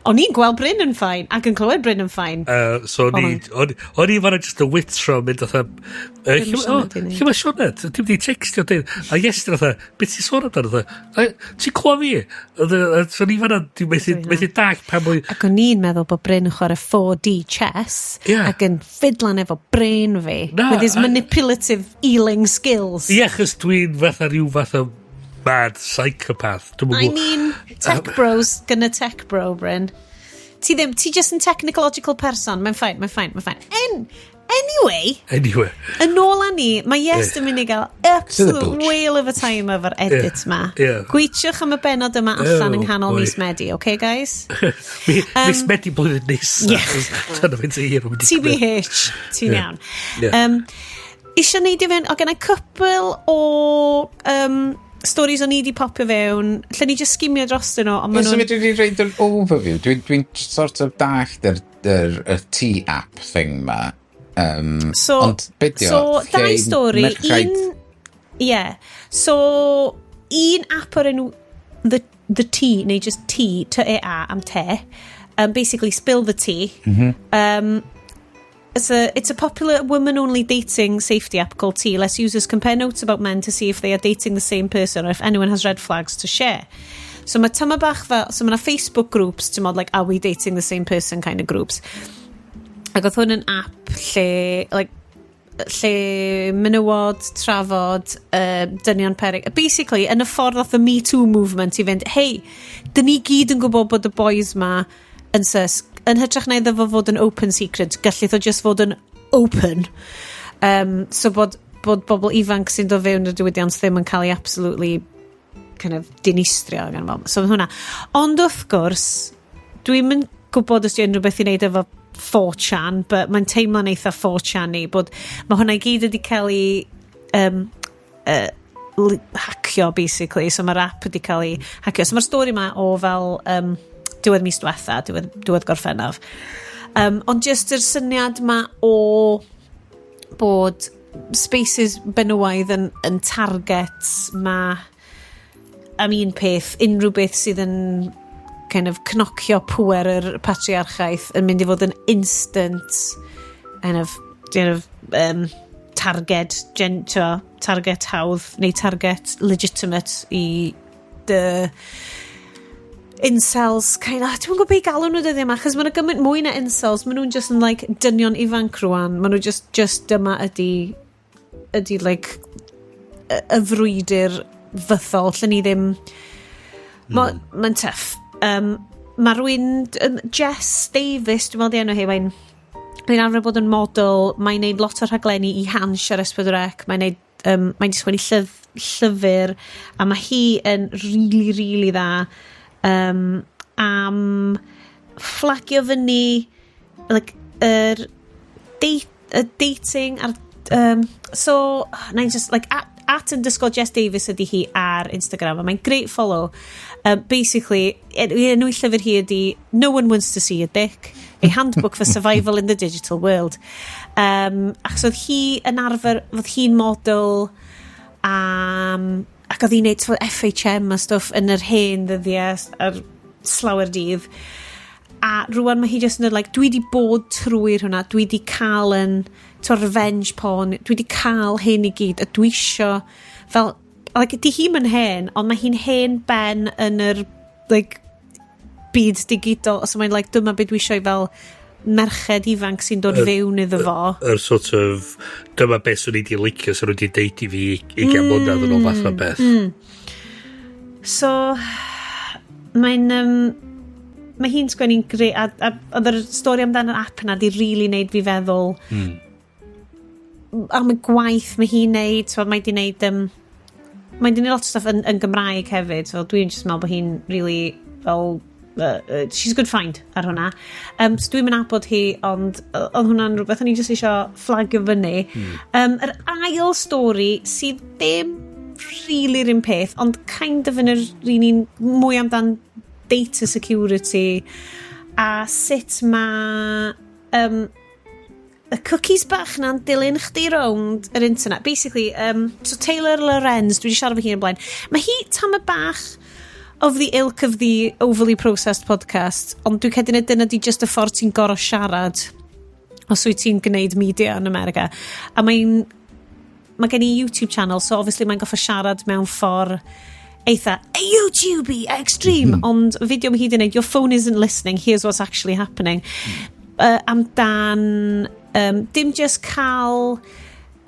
O'n i'n gweld Bryn yn fine, ac yn clywed Bryn yn fine. So o'n i fanna just y witro mynd fatha, Be ma' Sioned 'di neud? Lle mae Sioned? Ti'n mynd i textio dweud, a Iestyn fatha, beth ti'n sôn amdano? Fatha, "Ti'n clywed fi?" So ni fanna, dwi'n methu, Sorry, na. methu dall pa mwy. Ac o'n i'n meddwl bod Bryn yn chwarae 4D chess ac yn ffidlan efo brain fi Na, with his manipulative healing skills. Ie, achos dwi'n fatha rhyw fath o mad psychopath. Dwi'm yn I gwbod. mean, tech bros gonna tech bro, Bryn. Ti ddim, ti just yn technological person. Mae'n fine, mae'n fine, mae'n fine. Anyway, Anyway. yn ôl â ni, mae Iest yn mynd i gael absolute booch. whale of a time efo'r edit ma. Gweithiwch am y benod yma allan Oh, yng nghanol boy. mis Medi, okay guys? Mis Medi blwyddyn nesaf. Dyna fynd i hir. TBH, ti'n iawn. Ie. Isio neud i fewn, o gen i cwpl o stories o'n i di popio fewn, lle ni just skimio drostyn nhw, ond Ie, maen so nhw'n. fi dwi wedi rhoid yr overview. Dwi'n dwi sort of dallt yr tea app thing ma. So, ond be di o? So, Lle dau stori. merchaid- Un, ie. Yeah. So, un app o'r enw The Tea, neu just Tea, T-E-A, am te. Basically, spill the tea. It's a popular women-only dating safety app called Tea. Lets users compare notes about men to see if they are dating the same person or if anyone has red flags to share. So mae tyma bach fel, so mae 'na Facebook groups, ti'n mod, like, "Are we dating the same person" kind of groups. Ac oedd hwn yn app lle, like, lle menywod trafod dynion peryg. Basically, yn y ffordd oedd y Me Too movement i fynd, "Hei, dyn ni gyd yn gwybod bod y boys ma yn sus." Yn hytrach na iddo fo fod yn open secret, gallith o just fod yn open. So bod bobl ifanc sy'n dod fewn i'r diwydiant ddim yn cael ei absolutely kind of dinistrio gan fo. So hwnna. Ond wrth gwrs, dwi'n yn gwybod os di unrhyw beth i wneud efo 4chan, but mae'n teimlo'n eitha 4chan i, bod mae hwnna i gyd wedi cael ei hacio, basically. So mae'r app wedi cael ei hacio. So mae'r stori yma o fel diwedd mis diwetha, diwedd Gorffennaf. Ond just yr syniad ma o bod spaces benywaidd yn target ma am un peth, unrhyw beth sydd yn kind of cnocio pwer yr patriarchaeth yn mynd i fod yn instant kind of target gen, to, target hawdd neu target legitimate i dy incels kind of, dwi'n gwybod beth i galw nhw dyddiau yma, achos maen nhw gymaint mwy na incels, maen nhw'n just yn like dynion ifanc rwan, maen nhw just dyma ydy like y frwydr fythol lle ni ddim. Mae'n tough. Mae rhywun, Jess Davis, dwi'n meddwl di enw hi, mae'n arfer bod yn model, mae'n neud lot o rhaglenni i Hansh ar S4C, mae'n neud, mae'n sgwennu llyfr, a mae hi yn really, really dda am fflagio fyny like, y dating a'r so, na i just, like, @_JessDavis ydy hi ar Instagram, a mae'n great follow. Basically, enw i llyfr hi ydy No One Wants to See Your Dick, A Handbook for Survival in the Digital World. Achos oedd hi yn arfer, oedd hi'n model, ac oedd hi'n neud t'mod, FHM a stwff yn yr hen ddyddiau ar slawer dydd. A rwan mae hi just yn dweud, like, dwi di bod trwy'r hwnna, dwi di cael yn, to revenge porn, dwi di cael hyn i gyd, a dwi isio, fel, like, di hi'm yn hen, ond mae hi'n hen ben yn yr, like, byd digidol, so mae'n, like, dyma beth dwi isio i fel merched ifanc sy'n dod fewn iddo fo. Yr sort of, dyma beth swn i di licio, swn i di deud i fi 20 mlynedd yn ôl fath o beth. So, mae'n... mae hi'n sgwennu'n greu, a oedd yr stori amdano'r app yna di really neud fi feddwl am y gwaith mae hi'n neud, so mae di neud, mae di neud lot o stuff yn Gymraeg hefyd, so dwi'n just meddwl bod hi'n really fel, she's a good find ar hwnna. So dwi'n mynd nabod hi, ond oedd hwnna'n rhywbeth o'n i just eisiau flagio fyny. Yr ail stori sydd ddim really'r un peth, ond kind of yn yr un mwy amdan data security a sut mae y cookies bach na'n dilyn chdi rownd yr internet. Basically, so Taylor Lorenz, dwi wedi siarad efo hi yn blaen, mae hi tamed bach of the ilk of the overly processed podcast, ond dwi'n credu na dyna di just y ffordd ti'n gorfod siarad os wyt ti'n gwneud media yn America. A mae gen i YouTube channel, so obviously mae'n gorfod siarad mewn ffordd eitha YouTube extreme, ond fideo mae hi wedi gwneud, "Your phone isn't listening, here's what's actually happening." Amdan, dim just cael,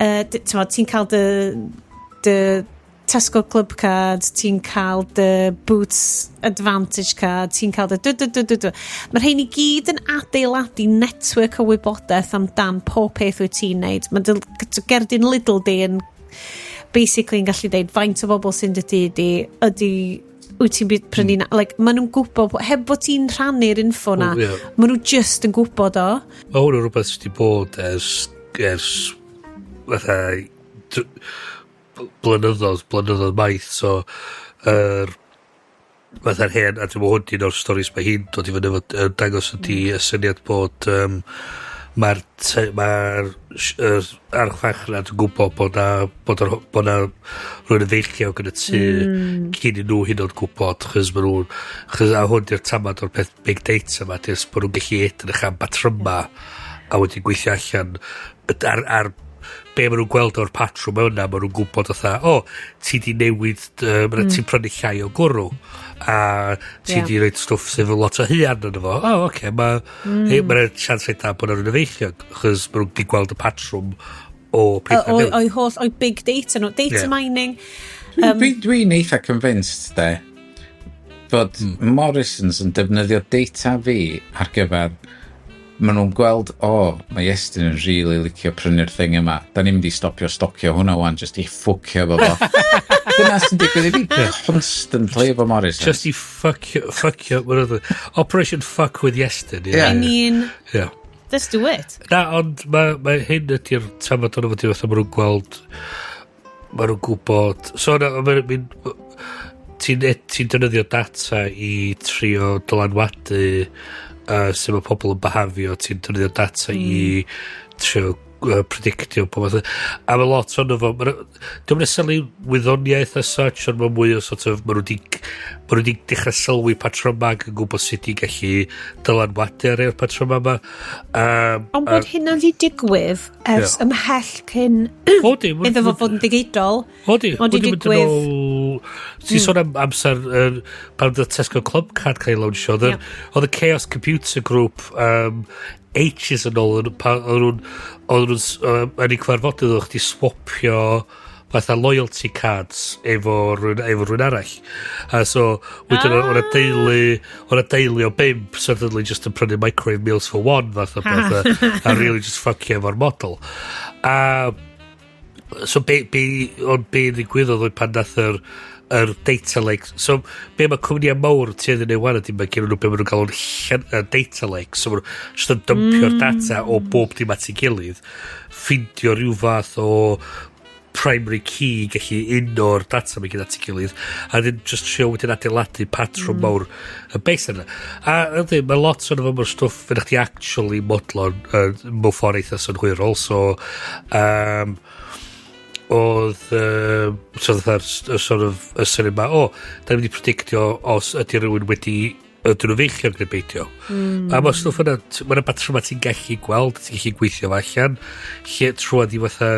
ti'n cael dy Tesco Club Card, ti'n cael dy Boots Advantage Card, ti'n cael dy dw dw dw dw dw. Mae rhain i gyd yn adeiladu network o wybodaeth amdan pob peth wyt ti'n neud. Mae dy gerdyn Lidl di yn basically yn gallu deud faint o bobl sy'n dy dŷ di, ydy wyt ti'n prynu na, like, maen nhw'n gwybod, heb bod ti'n rhannu'r info na, Wel, ie. maen nhw just yn gwybod o. Mae hwn yn rhywbeth sydd wedi bod ers fatha blynyddoedd maith, so yr fatha'r hen, a dwi'n meddwl hwn 'di un o'r storis mae hi'n dod i fyny efo, dangos ydi y syniad bod mae'r mae'r archfarchnad yn gwybod bod na rhywun yn feichiog yn y tŷ cyn i nhw hyd yn oed gwybod, chos ma nhw'n chos a hwn di'r tamad o'r peth big data yma, di'r bod nhw'n gallu edrych am patryma a wedyn gweithio allan ar be maen nhw'n gweld o'r patrwm yna, maen nhw'n gwybod fatha, o, ti di newid, ti'n prynu llai o gwrw, a ti di roid stwff sydd efo lot o haearn yno fo. O, oce, mae ma chance reit da bod nhw'n efeilliog, achos maen nhw wedi gweld y patrwm o pethau newydd. O'i holl, o'i big data nhw, data mining. Dwi'n eitha convinced, de, fod Morrisons yn defnyddio data fi ar gyfer maen nhw'n gweld, o, oh, mae Iestyn yn really licio prynu'r thing yma. Da ni'n mynd i stopio stocio hwnna wan, just i ffwcio fo fo. Dyna sy'n digwydd i fi constantly efo Morrisons. Just i ffucio, Operation Fuck with Iestyn. Yeah. I mean, let's do it. Na, ond mae hyn ydy'r tamad o'n fod i fatha maen nhw'n gweld, maen nhw'n gwybod, so na, ti'n defnyddio data i trio dylanwadu sut mae pobl yn behafio, ti'n defnyddio data i trio predictio pob math a mae lot ono fo, di'm yn necessarily wyddoniaeth as such, ond mae mwy o sort of, ma nhw wedi dechrau sylwi patryma ac yn gwybod sut i gallu dylanwadu ar e'r patryma yma. Ond bod hynna wedi digwydd ers ymhell cyn Odi, iddo fo fod yn digidol. Odi, Ond 'di wedi mynd yn digwydd ôl. Ti'n sôn am amser pan oedd y Tesco Club Card cael ei lawnsio, oedd y Chaos Computer Group ages yn ôl, oedd nhw'n yn eu cyfarfodydd oedd chdi swapio fatha loyalty cards efo rhywun arall. A so, wedyn oedd 'na deulu o bump suddenly just yn prynu microwave meals for one fath o beth, a really just ffucio efo'r model. A so ond be ddigwyddodd oedd pan nath yr data lake, so be mae cwmnïau mawr tueddu neud wan ydy mae gen nhw be maen nhw'n galw'n data lake, so maen nhw just yn dumpio'r data o bob dim at ei gilydd, ffindio rhyw fath o primary key gallu uno'r data mae gyd at ei gilydd a then just trio wedyn adeiladu patrwm mawr y base yna. A ydy, mae lot o'n efo mae'r stwff fydd chdi actually modlo mewn ffordd eitha synhwyrol, so oedd so fatha'r sort of y syniad ma, o, da ni'n mynd i predictio os ydy rhywun wedi ydyn nhw feichiog neu beidio. A mae stwff yna, mae yna batryma ti'n gallu gweld, ti'n gallu gweithio fo allan, lle trwad i fatha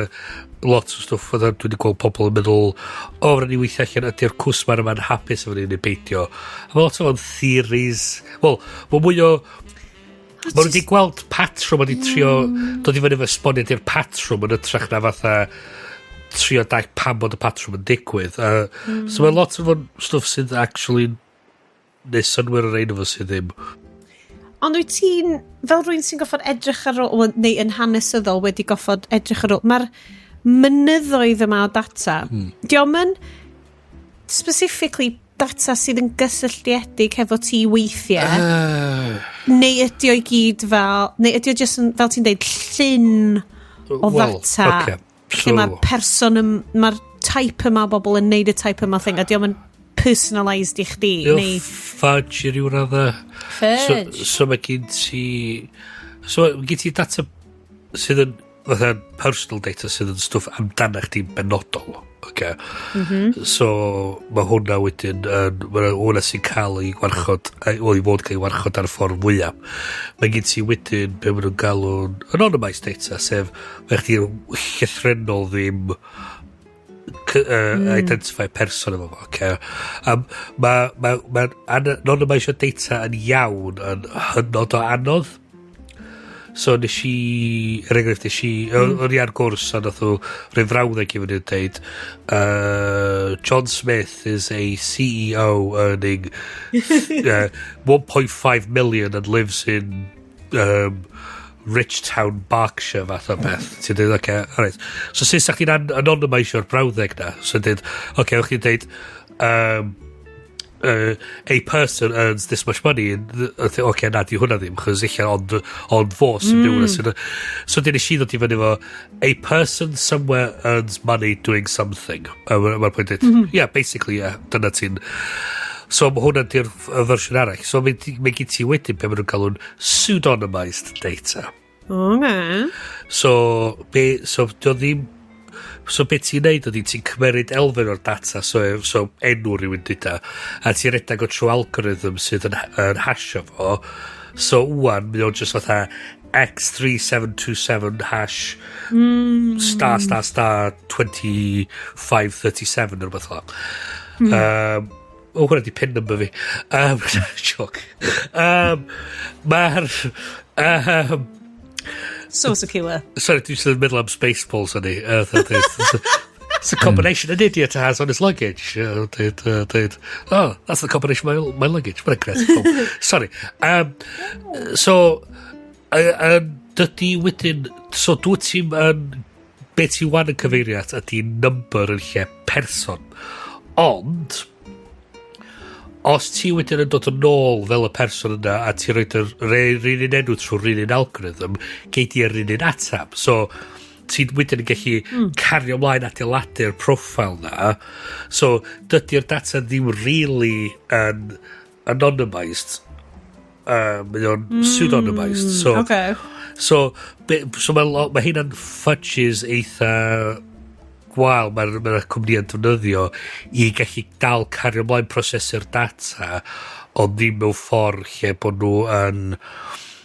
lot o stwff, fatha dwi wedi gweld pobl yn meddwl, o, fydda ni weithio allan ydy'r cwsmer yma'n hapus efo ni neu beidio. A mae lot o'n theories, wel, mae mwy o, Mae nhw wedi gweld patrwm a wedi trio dod i fyny efo esboniad i'r patrwm yn hytrach na fatha trio dallt pam bod y patrwm yn digwydd. So mae lot o fo'n stwff sydd actually neu synwyr ar ein o fo sydd ddim. Ond wyt ti'n, fel rhywun sy'n goffod edrych ar ôl, wel, neu yn hanesyddol wedi goffod edrych ar ôl, mae'r mynyddoedd yma o data, mm. yn specifically data sydd yn gysylltiedig hefo ti weithiau, neu ydy o i gyd fel, neu ydy o just yn, fel ti'n deud, llun o Wel, ddata, ocê. lle mae'r person, mae'r type yma o bobl yn neud y type yma thing, a diolch yn personalised i chdi. Neu fudge i ryw radda. Fudge. So mae gen ti... So mae gen ti data sydd yn fatha personal data sydd yn stwff amdana chdi'n benodol. Okay. So mae hwnna wedyn yn, mae hwnna sy'n cael ei warchod, o i fod cael ei warchod ar y ffordd fwyaf. Mae gen ti wedyn be maen nhw'n galw'n anonymised data, sef mae chdi llythrennol ddim identify person efo fo, okay? Ma anonymisio data yn iawn yn hynod o anodd. So nes i, er enghraifft, nes i, o'n i ar gwrs a nath o rhoi frawddeg i fyny yn deud, "John Smith is a CEO earning 1.5 million and lives in Rich Town, Berkshire" fath o beth. Ti'n dweud, "Okay, alright." So sut sa chdi'n anonymisio'r brawddeg na? So dweud, okay, o'ch chi'n dweud, "A person earns this much money," and okay, na, di hwnna ddim, chos eich ond fo sy'n byw yna. So dyn nes i ddod i fyny efo, "A person somewhere earns money doing something." A mae'r pwynt dweud, yeah, basically, yeah, dyna ti'n... So mae hwnna di'r y fersiwn arall. So mae gen ti wedyn be maen nhw'n galw'n pseudonymised data. So, so, dio ddim. So beth ti'n neud ydy ti'n cymeryd elfen o'r data, so enw rhywun dyda, a ti'n redag o trwy algorithm sydd yn hashio fo. So wwan, mae o'n just fatha X3727 hash star star star 2537 neu rhywbeth fel. O, hwnna di pin number fi. Joke. Mae'r... So secure. Sorry, dwi'n sydd yn meddwl am Spaceballs o'n i. "It's a combination an idiot has on his luggage." Dweud, "Oh, that's the combination of my luggage." What a great film. Sorry. So, dydy wedyn... So, dwi ti'n yn... Be ti wan yn cyfeirio at ydy number yn lle person. Ond, os ti wedyn yn dod yn ôl fel y person yna a ti roed yr un un enw trwy'r un un algorithm, gei di yr un un atab. So, ti'n wedyn yn gallu cario ymlaen adeiladu'r profile na. So, dydy'r data ddim really yn anonymised. Mae o'n pseudonymised. So, so mae hynna'n fudges eitha gwael mae'r cwmni yn defnyddio i gallu dal cario ymlaen prosesu'r data, ond ddim mewn ffordd lle bod nhw yn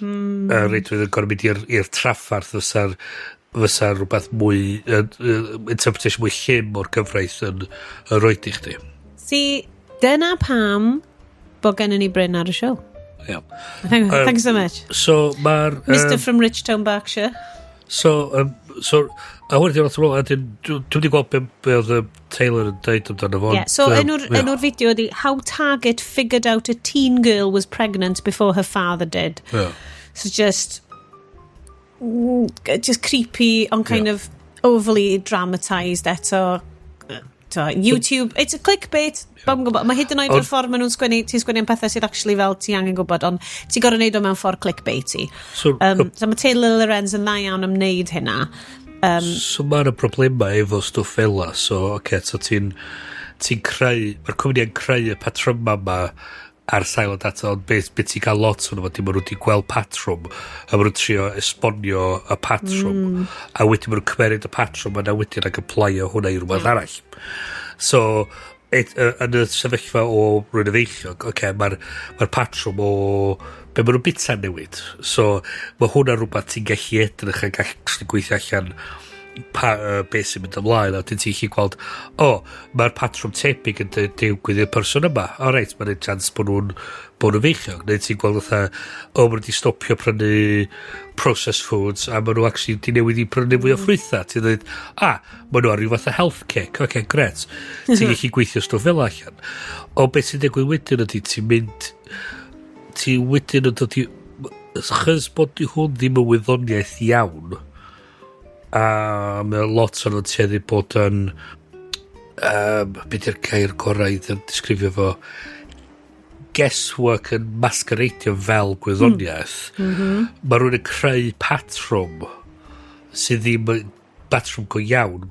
reidrwydd yn gorfod mynd i'r traffarth fysa rhywbeth mwy interpretation mwy llym o'r gyfraith yn roed i chdi. See, dyna pam bod gennym ni Bryn ar y show. Yeah. Thank you so much. So mae'r Mr from Richtown, Berkshire. So, a hwn ydy'r lot a dyn, dwi wedi gweld be oedd y Taylor yn deud amdano fo. Yeah, so enw'r fideo ydi "How Target Figured Out a Teen Girl Was Pregnant Before Her Father Did." So just creepy, ond kind of overly dramatised eto. To, YouTube, it's a clickbait. Yeah. Gwybod. Mae hyd yn oed o'r ffordd maen nhw'n sgwennu, ti'n sgwennu am pethau sydd actually fel ti angen gwybod, ond ti'n gorfod neud o mewn ffordd clickbaity. So, So mae Taylor Lorenz yn dda iawn am wneud hynna. So mae yna problemau efo stwff fel la. So, okay, so ti'n creu, mae'r cwmni yn creu y patryma yma ar sail o data, ond beth ti'n cael lot o'n fo, maen nhw wedi gweld patrwm, a maen nhw'n trio esbonio y patrwm, a wedyn maen nhw'n cymeryd y patrwm, a wedyn ac applio hwnna i rhywbeth arall. So, yn y sefyllfa o rhywun yn feichiog, okay, mae'r patrwm o be maen nhw'n bita newid. So, mae hwnna rhywbeth ti'n gallu edrych a gallu gweithio allan beth sy'n mynd ymlaen, a wedyn ti'n gallu gweld, o, oh, mae'r patrwm tebyg yn digwydd i'r person yma, o reit, mae'n chance bod nhw'n feichiog, neu ti'n gweld fatha, o, maen nhw wedi stopio prynu processed foods a maen nhw actually wedi newid i prynu fwy o ffrwytha. Ti'n dweud, "Ah, maen nhw ar ryw fath o health kick, okay, gret." Ti'n gallu gweithio stwff fel allan. O beth sy'n digwydd wedyn ydy ti'n mynd ti wedyn yn dod i chys bod di hwn ddim yn wyddoniaeth iawn, a mae lot o'n nhw'n tueddu bod yn beth yw'r gair gorau i ddisgrifio fo, guesswork yn masqueradio fel gwyddoniaeth. Mae rhywun yn creu patrwm sydd ddim yn batrwm go iawn.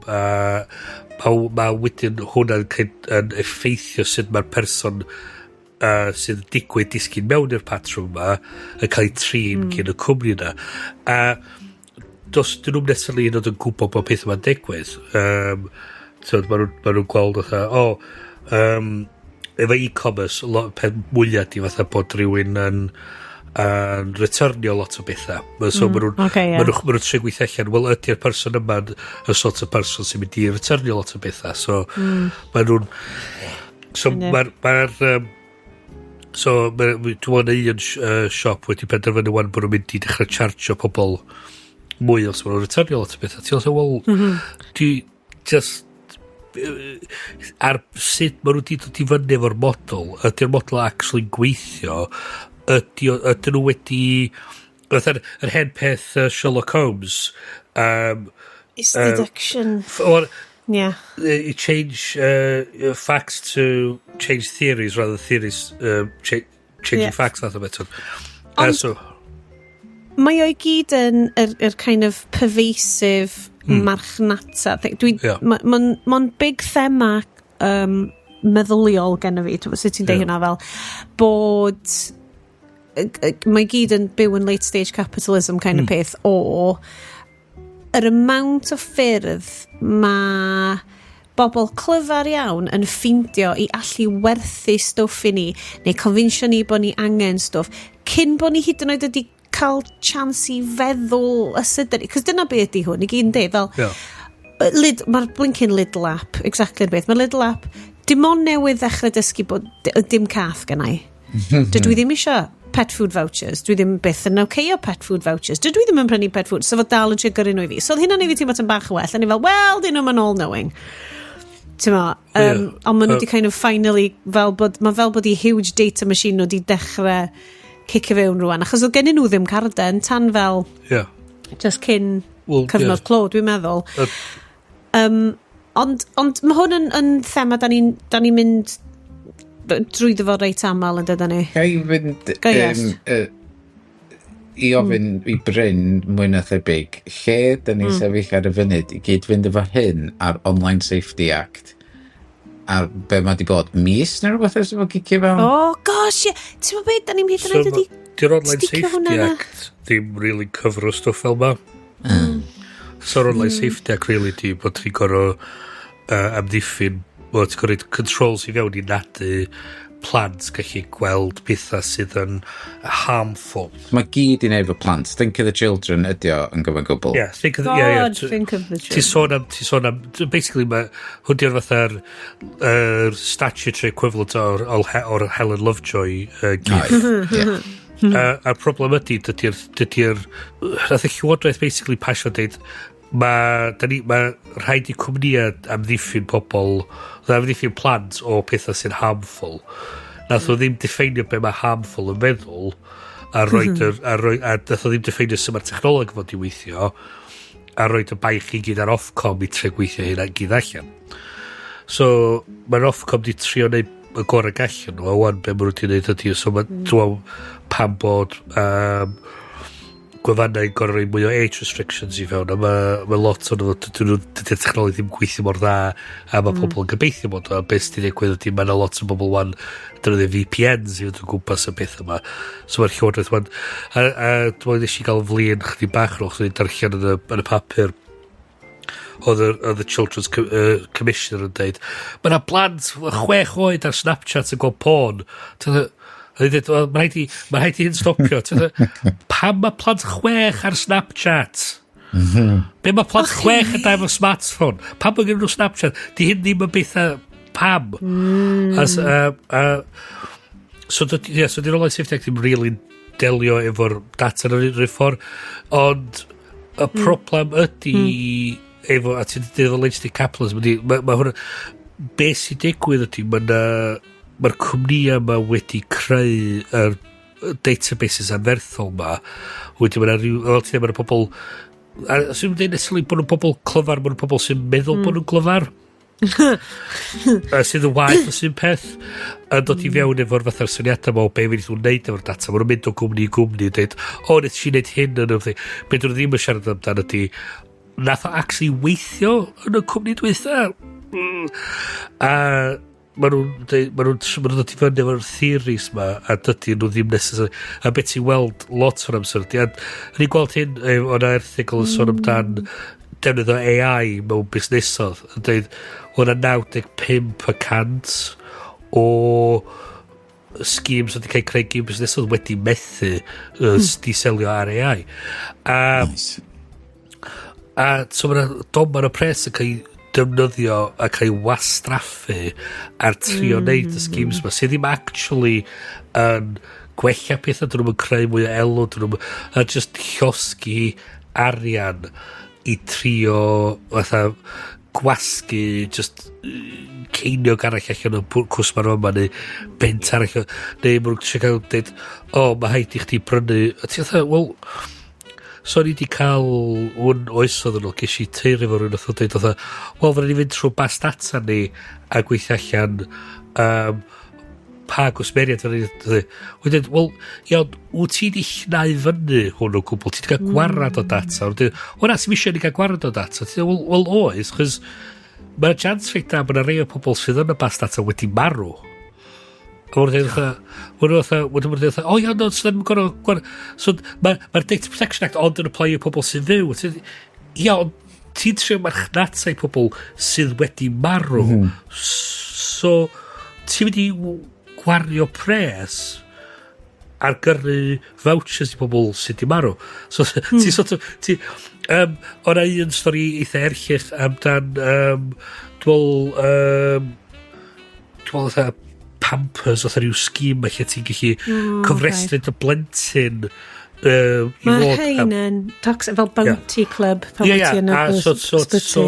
Ma wedyn hwnna'n yn effeithio sut mae'r person sydd yn digwydd disgyn mewn i'r patrwm yma yn cael ei trin gyn y cwmni yna. A dos, dyn nhw'n necessarily hyd yn oed yn gwybod bod peth yma'n digwydd. So, ma nhw'n gweld fatha, oh, efo e-commerce, peth mwyaf di fatha bod rhywun yn returnio lot o bethau. So ma nhw'n trio gweithio allan, wel, ydy'r person yma y sort of person sy'n mynd i returnio lot o bethau. So ma nhw'n... So mae'r... So dwi'n meddwl na un siop wedi penderfynu wan bod nhw'n mynd i dechrau chargio pobl mwy os maen nhw'n returnio lot o bethau. Ti'n meddwl, wel, di just ar sut maen nhw wedi dod i fyny efo'r model, ydy'r model actually gweithio, ydyn nhw wedi fatha'r yr hen peth Sherlock Holmes It's deduction. Or you change facts to change theories rather than theories changing facts fath o beth. So Mae o'i gyd yn yr kind of pervasive marchnata thing. Dwi, Mae'n ma big thema meddyliol gen i fi, dwi'n sut ti'n deud hynna fel, bod mae gyd yn byw yn late stage capitalism kind of peth o yr amount o ffyrdd mae bobl clyfar iawn yn ffeindio i allu werthu stwff i ni neu confinsio ni bod ni angen stwff cyn bod ni hyd yn oed wedi cael chance i feddwl y sydyn. Cos dyna be ydy hwn i gyd yn deud fel mae'r blinking Lidl app, exactly yr beth. Mae'r Lidl app, dim ond newydd ddechrau dysgu bod dim cath gennau. Dydw i ddim eisiau pet food vouchers. Dwi ddim byth yn okay o pet food vouchers. Dydw i ddim yn prynu pet food. So fod dal yn trio gyrru nhw i fi. So oedd hynna'n neud fi teimlo yn bach yn well. A ni fel, wel, dyn nhw'n all knowing. Ti'n ma, ond maen nhw wedi kind of finally, fel bod, mae fel bod i huge data machine nhw wedi dechrau cicio fewn rwan. Achos oedd gennyn nhw ddim carden tan fel just cyn Wel, cyfnod clo, dwi'n meddwl. Ond mae hwn yn thema da ni mynd drwyddo fo reit aml yn dydyn ni. Ga i fynd Go, yes. I ofyn i Bryn mwy na thebyg, lle dyn ni'n sefyll ar y funud i gyd fynd efo hyn ar Online Safety Act a be mae di bod, mis neu rhywbeth ers efo cicio fewn? Oh, gosh, ie. Ti'n meddwl beth, da ni'n hyd yn So, oed wedi di'r Online sticio Safety hwnna na. Act ddim really cyfro stwff fel ma. So'r Online Safety Act really di bod ti'n gorfod amddiffyn, bod ti'n gorfod controls i fewn i nadu plant gallu gweld pethau sydd yn harmful. Mae gyd i wneud efo plant. Think of the children ydi o yn gyfan gwbl. Yeah, think of the, yeah. God, think of the Ti children. sôn am, basically mae, hwn di'r fatha'r statutory equivalent o'r Helen Lovejoy gif. A'r problem ydy, dydy'r, nath y llywodraeth basically pasio deud, mae, da ni, ma rhaid i cwmnïau amddiffyn pobl, amddiffyn plant o pethau sy'n harmful. Nath o ddim diffeinio be mae harmful yn feddwl, a roed yr, a, roi, a nath o ddim diffeinio sut mae'r technoleg fod i weithio, a roed y baich i gyd ar Ofcom i trio gweithio hynna gyd allan. So, mae'r Ofcom di trio neud y gorau gallan nhw, a wan be maen nhw wedi neud ydy, so mae mm. pam bod gwefannau yn gorfod rhoi mwy o age restrictions i fewn, a mae lot o'n nhw, dydy'r technoleg ddim gweithio mor dda, a mae pobl yn gobeithio bod o, a beth sydd wedi digwydd ydy, mae yna lot o bobl wan defnyddio VPNs i fynd o gwmpas y beth yma. So mae'r llywodraeth wan, a dwi'n meddwl nes i gael flin chydig bach nhw, chos o'n i'n darllen yn y papur, oedd y Children's Commissioner yn deud, mae yna blant 6 oed ar Snapchat yn gweld porn. A dweud, "Wel, ma rhaid i hyn stopio." Ti'n dweud, pam mae plant 6 ar Snapchat? Be mae plant 6 yn da efo smartphone? Pam mae gen nhw Snapchat? Di hyn ddim yn bethau pam. As, so, yeah, so di'r Online Safety Act ddim really delio efo'r data yn yr un ffordd. Ond y problem ydy efo, a ti'n dweud efo late stage capitalism, ydy, ma hwnna, be sy'n digwydd ydy, mae'r cwmnïau yma wedi creu yr databases anferthol ma, wedyn mae'na rhyw, fel ti'n dweud, mae'na pobl, a sy'n dweud necessarily bod nhw'n pobl clyfar, bod nhw'n pobl sy'n meddwl bod nhw'n glyfar. A sydd yn waeth o sy'n peth yn dod i fewn efo'r fatha'r syniadau yma o be fydd nhw'n neud efo'r data. Maen nhw'n mynd o gwmni i gwmni a dweud, "O, nes i wneud hyn yn y." Be dyn nhw ddim yn siarad amdano ydy, Nath o actually weithio yn y cwmni dwytha? A ma nhw'n dod i fyny efo'r theories ma, a dydyn nhw ddim necessary. A beth ti'n weld lot o'r amser ydy, a ni'n gweld hyn, o'na erthygl yn sôn amdan defnydd o AI mewn busnesodd, yn dweud o'na 95% o schemes wedi cael creu gyn busnesodd wedi methu di selio ar AI. A Nice. A so mae'na doman o pres yn cael ei defnyddio a cael ei wastraffu ar trio neud y schemes ma sydd ddim actually yn gwella pethau, dyn nhw'n creu mwy o elw, dyn nhw'n a just llosgi arian i trio fatha gwasgu just ceiniog arall allan o cwsmer yma neu bent arall neu maen nhw'n trio cael dweud, "O, mae rhaid i chdi brynu," a ti fatha, "Wel." So ni di cael hwn oesodd yn ôl, ges i teiri efo rhywun oedd o'n dweud fatha, "Wel, fydden ni fynd trwy bas data ni a gweithio allan pa gwsmeriaid fydden ni." Wedyn, "Wel, iawn, wyt ti di llnau fyny hwn o gwbl? Ti di cael gwarad o data?" Wedyn, "O na, sy'n eisiau ni gael gwarad o data." Ti'n dweud, "Wel, oes, chos mae'na chance reit da bod yna rei o pobl sydd yn y bas data wedi marw." A maen nhw'n dweud fatha, maen nhw'n dweud fatha, "O ia, no, so ddim yn gorfod." So mae'r ma Data Protection Act ond yn apply i pobl sy'n fyw. Ia, ond ti'n trio marchnata i pobl sydd wedi marw. So, ti'n mynd i gwario pres ar gyrru vouchers i pobl sydd wedi marw. So, ti sort of... Ti, o'na un stori eitha erchyll amdan, dwi'n meddwl, dwi'n meddwl fatha Pampers, oedd rhyw scheme lle ti'n gallu cofrestru dy blentyn i Mae fod rhain yn toxic, fel Bounty Club pan wyt ti yn y A so, ysbyty. so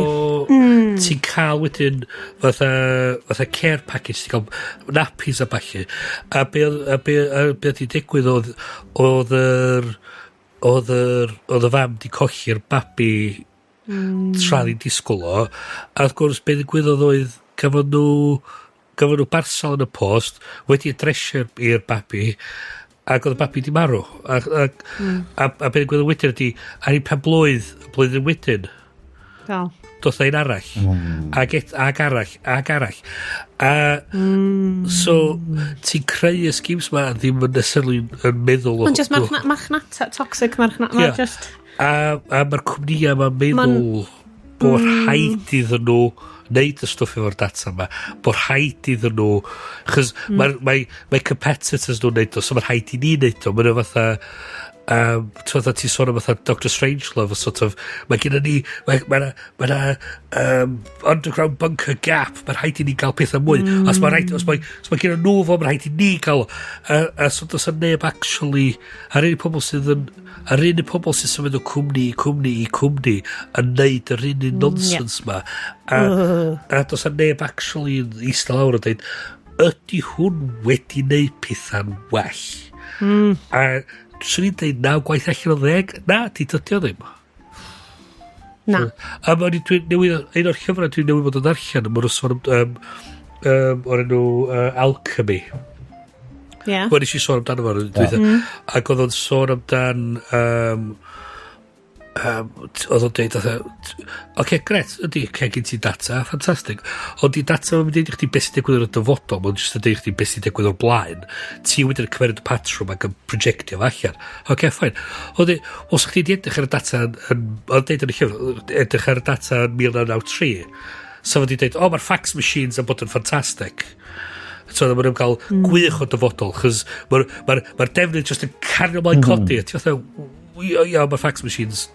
ti'n cael wedyn fatha care package, ti'n cael nappies a ballu. A be oedd 'di digwydd oedd y fam di colli'r babi tra ddi'n disgwyl o. A wrth gwrs, be ddigwyddodd oedd gafon nhw barsal yn y post wedi adresio i'r babi ac oedd y babi di marw a be ddigwyddodd wedyn ydi ar ei pen blwydd y blwyddyn wedyn Fel. doth un arall ac arall ac arall a so ti'n creu y schemes ma a ddim yn necessarily yn meddwl Mae'n just marchnata, toxic marchnata. Mae'n just A mae'r cwmnïau ma'n meddwl bod rhaid iddyn nhw wneud y stwff efo'r data yma, bod rhaid iddyn nhw, chos mae mae competitors nhw'n neud o, so mae'n rhaid i ni wneud o. Mae'n fatha, ti'n fatha ti sôn am fatha Doctor Strangelove, sort of, mae gennym ni, mae na underground bunker gap, mae'n rhaid i ni gael pethau mwy. Os mae gennym nhw fo, mae'n rhaid i ni gael o. A so does 'na neb actually, ar un pobl sy'n symud o cwmni i cwmni i cwmni yn neud yr un un nonsense ma. A does 'na neb actually yn eistedd lawr a dweud, "Ydy hwn wedi neud pethau'n well?" A swn i'n dweud 9 gwaith allan o 10, na, di dydio ddim. Na. A mae'n dwi'n newydd, un o'r llyfrau dwi'n newydd bod yn darllen, mae'n sôn am, o'r enw Alchemy. Wel, nes i sôn amdano fo mm. Ac oedd o'n sôn amdan oedd o'n deud fatha, "Oce, gret, ydy, okay, gen ti data, ffantastig. Ond di data mae'n mynd i deud i chdi beth sy'n digwydd yn y dyfodol, mae'n jyst yn deud i chdi beth sy'n digwydd o'r blaen. Ti wedyn yn cymeryd y patrwm ac yn projectio fo allan. Oce, fine." Oedd e, os chdi di edrych ar y data oedd deud yn y llyfr, edrych ar y data yn 1993, so fod di deud, "O, mae'r fax machines yn bod yn ffantastig." So maen nhw'n cael gwych o dyfodol, chos mae'r ma defnydd just yn cario ymlaen codi, a ti fatha, "Ia, ia, mae'r fax machines."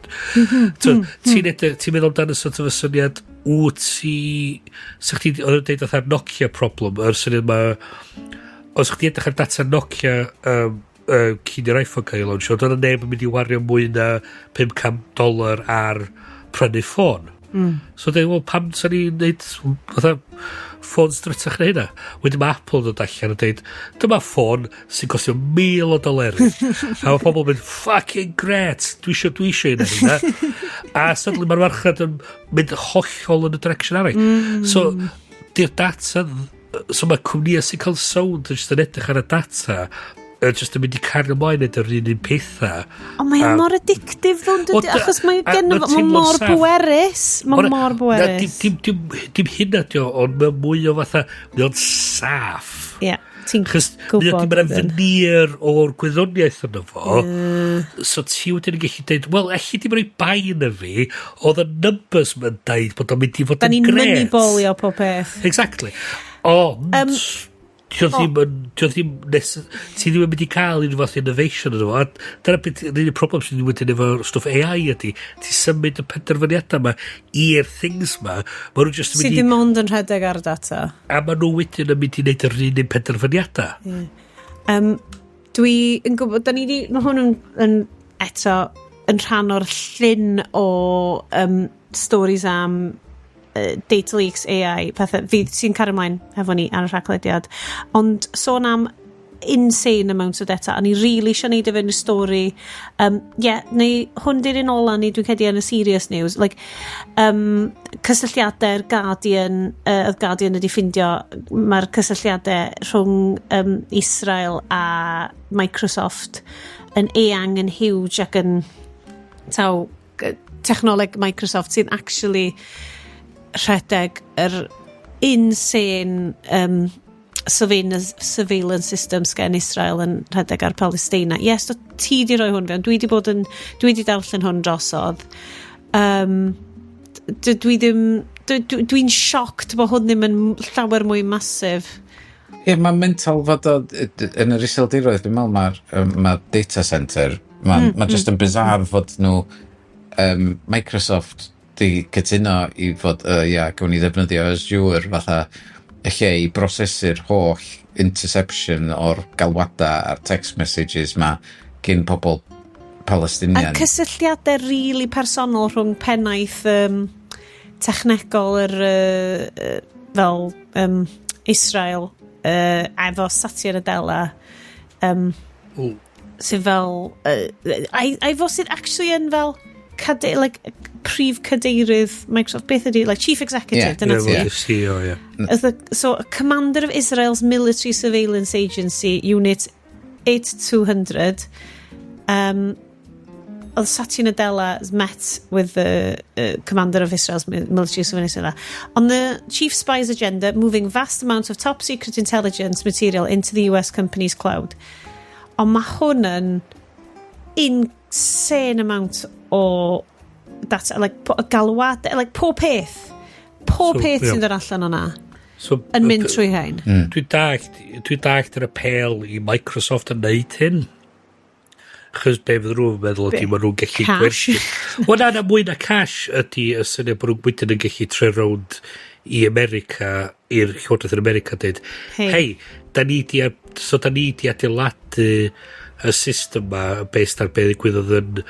So, ti'n meddwl amdano sort of y syniad, wyt ti... Sa chdi, oedd yn deud fatha'r Nokia problem, yr syniad ma, os chdi edrych ar data Nokia cyn i'r iPhone cael ei launch, oedd yna neb yn mynd i wario mwy na 500 dolar ar prynu ffôn. So dweud, "Wel, pam sa'n ni'n neud fatha ffôn drytach na hynna?" Wedyn mae Apple yn dod allan a dweud, "Dyma ffôn sy'n costio 1,000 o doleri." A mae pobl yn mynd, "Fucking great, dwi isio un o hynna." A suddenly mae'r marchnad yn mynd hollol yn y direction arall. So, di'r data, so mae cwmnïau sy'n cael sownd yn just yn edrych ar y data. just yn mynd i cario ymlaen neud yr un pethau. Ond mae o mor addictive ddo, Wel, dydy? Achos mae a gen ma'n fo, mae teimlo'n mor saff. bwerus. Mae mor Na, bwerus. dim hynna di o, ond mae'n mwy o fatha, mae o'n saff. Ie, ti'n Chos gwybod. mae'n wedyn. veneer o'r gwyddoniaeth yno fo. So ti wedyn yn gallu dweud, wel, alli di'm rhoi bai na fi, oedd y numbers ma'n deud bod o'n mynd i fod Da yn ni'n gret. moneyballio pob peth. Exactly. Ond, dio ddim yn, dio ddim, ti ddim yn mynd i cael unrhyw fath o innovation yno fo. A dyna beth, yr unig problem sydd wedyn efo stwff AI ydy, ti symud y penderfyniadau yma i'r things ma, ma nhw just yn Sydd mynd i, ddim ond yn rhedeg ar data. A ma nhw wedyn yn mynd i wneud yr un penderfyniadau. Dwi yn gwybod, da ni di, mae hwn yn eto yn rhan o'r llun o stories am data leaks, AI, pethau fydd sy'n cario ymlaen hefo ni ar y rhaglediad. Ond sôn am insane amount o data, a ni really eisiau neud e fewn y stori. Yeah, neu hwn di'r un ola ni, dwi'n credu yn y serious news. Like, cysylltiadau'r Guardian, oedd Guardian wedi ffindio, mae'r cysylltiadau rhwng Israel a Microsoft yn eang, yn huge ac yn taw technoleg Microsoft sy'n actually rhedeg yr insane surveillance system sgen Israel yn rhedeg ar Palestina. Yes, do, ti di roi hwn fewn. Dwi di darllen hwn drosodd. Dwi ddim... Dwi'n shocked bod hwn ddim yn llawer mwy massive. Ie, mae'n mental fod o, yn yr Iseldiroedd, dwi'n meddwl mae'r ma data center, mae'n ma just yn bizarre fod nhw, Microsoft di cytuno i fod, ia, gawn ni ddefnyddio Azure fatha y lle i brosesu'r holl interception o'r galwada a'r text messages ma gyn pobl Palestinian. A cysylltiadau really personol rhwng pennaeth technegol yr fel Israel efo Satya Nadella sydd fel a fo sydd actually yn fel like, prif cadeirydd Microsoft, beth ydy, like chief executive, dyna ti. Yeah, CEO, yeah. As the, so, commander of Israel's military surveillance agency, Unit 8200, oedd Satya Nadella has met with the commander of Israel's military surveillance agency on the chief spy's agenda, moving vast amounts of top secret intelligence material into the US company's cloud. Ond mae hwn yn insane amount o data, like, galwadau, like, pob peth. Pob So, peth sy'n dod allan o'na So, yn mynd trwy rhain. Dwi'n dallt yr apêl i Microsoft yn neud hyn. Chos be fydd nhw'n meddwl ydy Be? maen nhw'n gallu Cash? gwerthu. Wel na, mwy na cash ydy y syniad bod nhw'n wedyn yn gallu troi rownd i America, i'r Llywodraeth yn America dweud, Hey. hei, so da ni di adeiladu y system ma based ar be ddigwyddodd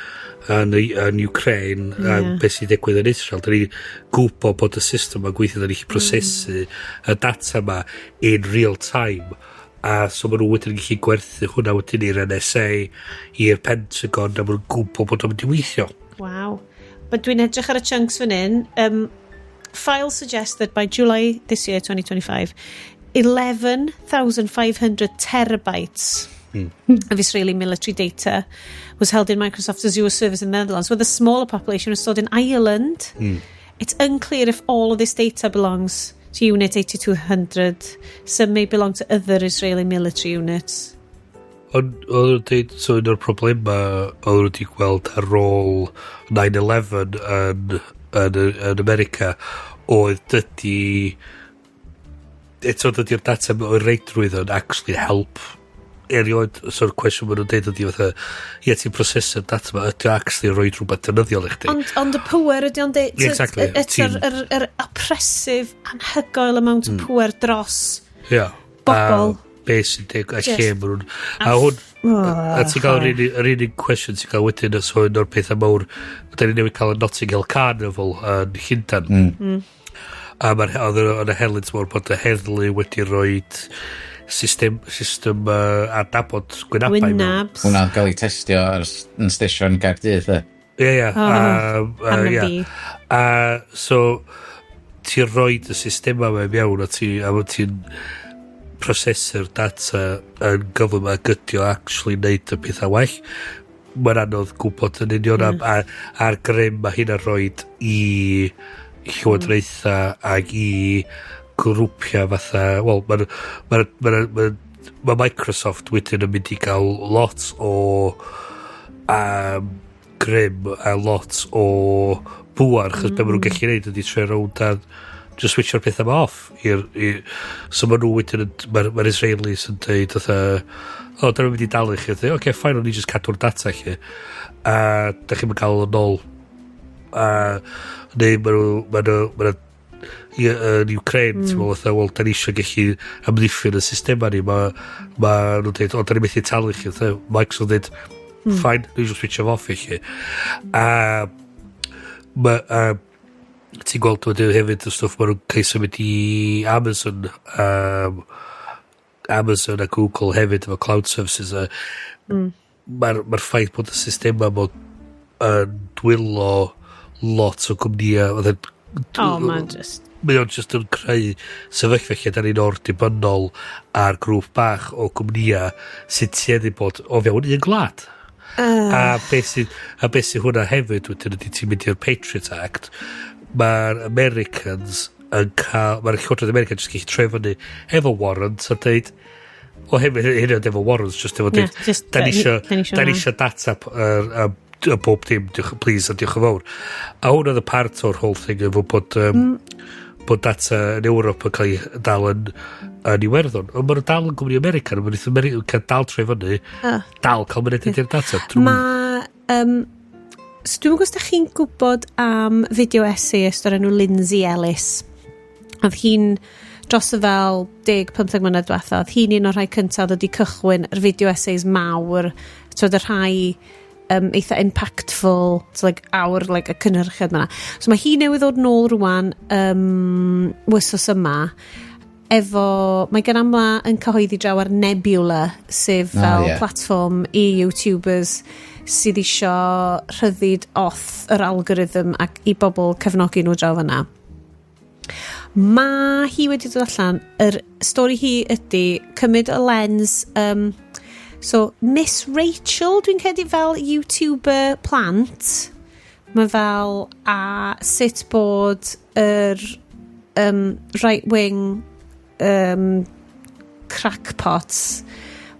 yn Ukraine a beth sy'n digwydd yn Israel. Da ni gwybod bod y system ma'n gweithio, da ni gallu prosesu y data ma in real time. A so maen nhw wedyn yn gallu gwerthu hwnna wedyn i'r NSA, i'r Pentagon, a maen nhw'n gwybod bod o'n mynd i weithio. Wow. But dwi'n edrych ar y chunks fan hyn. Files suggest that by July this year, 2025, 11,500 terabytes of Israeli military data was held in Microsoft's Azure servers in the Netherlands, with a smaller population was stored in Ireland. It's unclear if all of this data belongs to Unit 8200. Some may belong to other Israeli military units. Ond oedd nhw'n dweud, so un o'r problemau oedd nhw wedi gweld ar ôl 9-11 yn America oedd dydy eto dydy'r data o'r reidrwydd yn actually help erioed. So'r cwestiwn maen nhw'n deud ydy fatha, ie, ti'n prosesu'r data ma, ydy o actually rhoi rhywbeth defnyddiol i chdi? Ond y pwer ydy o'n deud. Yeah, exactly. It's yr oppressive, anhygoel amount o pwer dros bobl. A be sy'n dig a lle maen nhw'n a hwn a ti'n cael yr unig cwestiwn ti'n cael wedyn, so un o'r pethau mawr da ni newydd cael y Notting Hill Carnival yn Llundain a mae'r oedd y helynt mawr bod y heddlu wedi rhoi system adnabod gwynabau mewn. Wynabs. Hwna'n cael ei testio yn stesion Gaerdydd, e. Ie. Oh, arna fi. A so ti'n rhoi y system yma mewn a ti'n prosesu'r data yn gyflym ag ydi o actually neud y pethau well. Mae'n anodd gwybod yn union a'r grym mae hynna'n rhoid i llywodraethau ag i grwpiau fatha, wel, ma Microsoft wedyn yn mynd i gael lot o grym a lot o bŵar, chos be maen nhw'n gallu neud ydy troi rownd a just switcho'r pethau yma off so maen nhw wedyn mae'r Israelis yn dweud fatha, "O, da nhw'n mynd i dalu chi." Oce, okay, fine, o'n i just cadw'r data chi a da chi'n cael yn ôl. A neu maen nhw yn Ukraine, ti'n meddwl fatha, wel, da ni eisiau gallu amddiffyn y systema ni, ma nhw'n dweud, "O, da ni methu talu chi." Fatha, Microsoft dweud, "Fine, ni eisiau switch off i chi." A ma, ti'n gweld wedyn hefyd y stwff maen nhw'n cael symud i Amazon, Amazon a Google hefyd efo cloud services, a mae'r ffaith bod y systema mod yn dwylo lot o gwmnïau oedd yn Oh, man, just mae o'n just yn creu sefyllfa lle da ni'n or-dibynnol ar grŵp bach o gwmnïau sy'n tueddu bod o fewn un gwlad. A beth sydd hwnna hefyd wedyn ydy ti'n mynd i'r Patriot Act, mae'r Americans yn cael, mae'r Llywodraeth America jyst gallu troi fyny efo warrant a dweud, o hefyd hyn yn efo warrants, just efo dweud, just, da ni isio, da ni isio da ni hwnna. isio data y bob dim, diolch, please, a diolch yn fawr. A hwnna oedd y part o'r whole thing efo bod data yn Ewrop yn cael ei dal yn Iwerddon. Ond maen nhw dal yn gwmni America, maen nhw'n America dal troi fyny, dal cael mynediad i'r data. Mae... So dwi'n gwybod os da chi'n gwybod am video essayist o'r enw Lindsay Ellis. Oedd hi'n dros y fel 10-15 mlynedd diwetha. Oedd hi'n un o'r rhai cyntaf oedd wedi cychwyn yr video essays mawr. So oedd y rhai eitha impactful, so like awr, like, y cynhyrchiad yma. So mae hi newydd ddod nôl rwan wythnos yma efo, mae gen amla yn cyhoeddi draw ar Nebula, sef fel platform i YouTubers sydd isio rhyddid off yr algorithm ac i bobl cefnogi nhw draw fyna. Mae hi wedi dod allan, yr stori hi ydy cymryd y lens, so Miss Rachel, dwi'n credu, fel YouTuber plant, mae fel a sut bod yr right-wing crackpots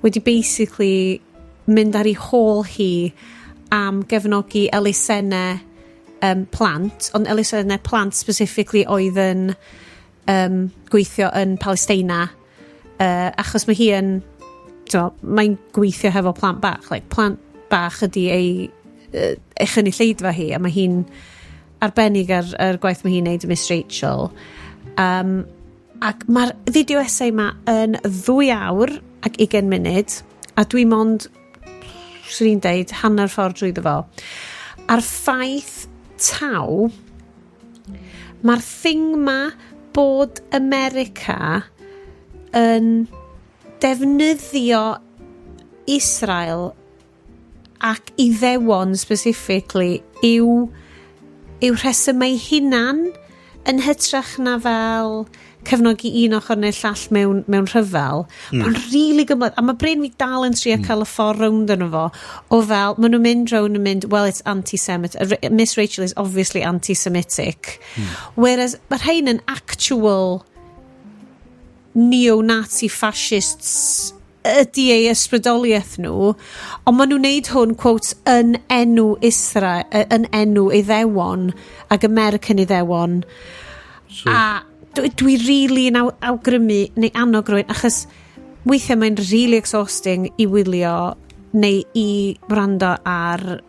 wedi basically mynd ar ei hôl hi am gefnogi elusennau plant, ond elusennau plant specifically oedd yn gweithio yn Palestina, achos mae hi yn, mae'n gweithio hefo plant bach, like, plant bach ydy ei chynulleidfa hi, a mae hi'n arbennig ar gwaith mae hi'n neud, Miss Rachel. Ac mae'r fideo essay ma yn 2 awr ac 20 munud, a dwi mond, swn i'n deud, hanner ffordd drwyddo fo. A'r ffaith taw, mae'r thing ma bod America yn defnyddio Israel ac Iddewon specifically i'w rhesymau hunan yn hytrach na fel cefnogi un ochr neu'r llall mewn rhyfel. Mae'n really gymhleth. A mae brain fi dal yn trio cael y ffordd rownd yno fo. O fel, maen nhw'n mynd rownd yn mynd, "Well, it's anti-Semitic. Miss Rachel is obviously anti-Semitic." Whereas, mae rhain yn actual neo-Nazi fascists ydy ei ysbrydoliaeth nhw, ond maen nhw'n neud hwn, quote, yn enw Israel, yn enw Iddewon ac American Iddewon. So, A dwi really yn awgrymu neu annog rhywun, achos weithiau mae'n really exhausting i wylio neu i wrando ar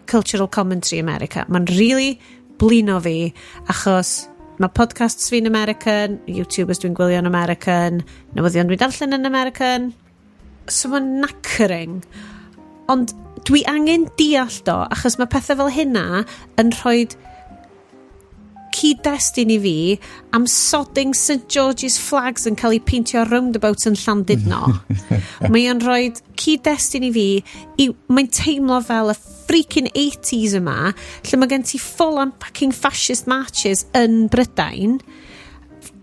cultural commentary America. Mae'n really blino fi, achos mae podcasts fi'n American, YouTubers dwi'n gwylio yn American, newyddion dwi'n darllen yn American. So mae'n knackering. Ond dwi angen deall do, achos mae pethau fel hynna yn rhoi cyd-destun i fi am sodding St George's flags yn cael eu peintio roundabout yn Llandudno. Mae o'n rhoi cyd-destun i fi, mae'n teimlo fel y freaking 80s yma, lle mae gen ti full on fucking fascist marches yn Brydain,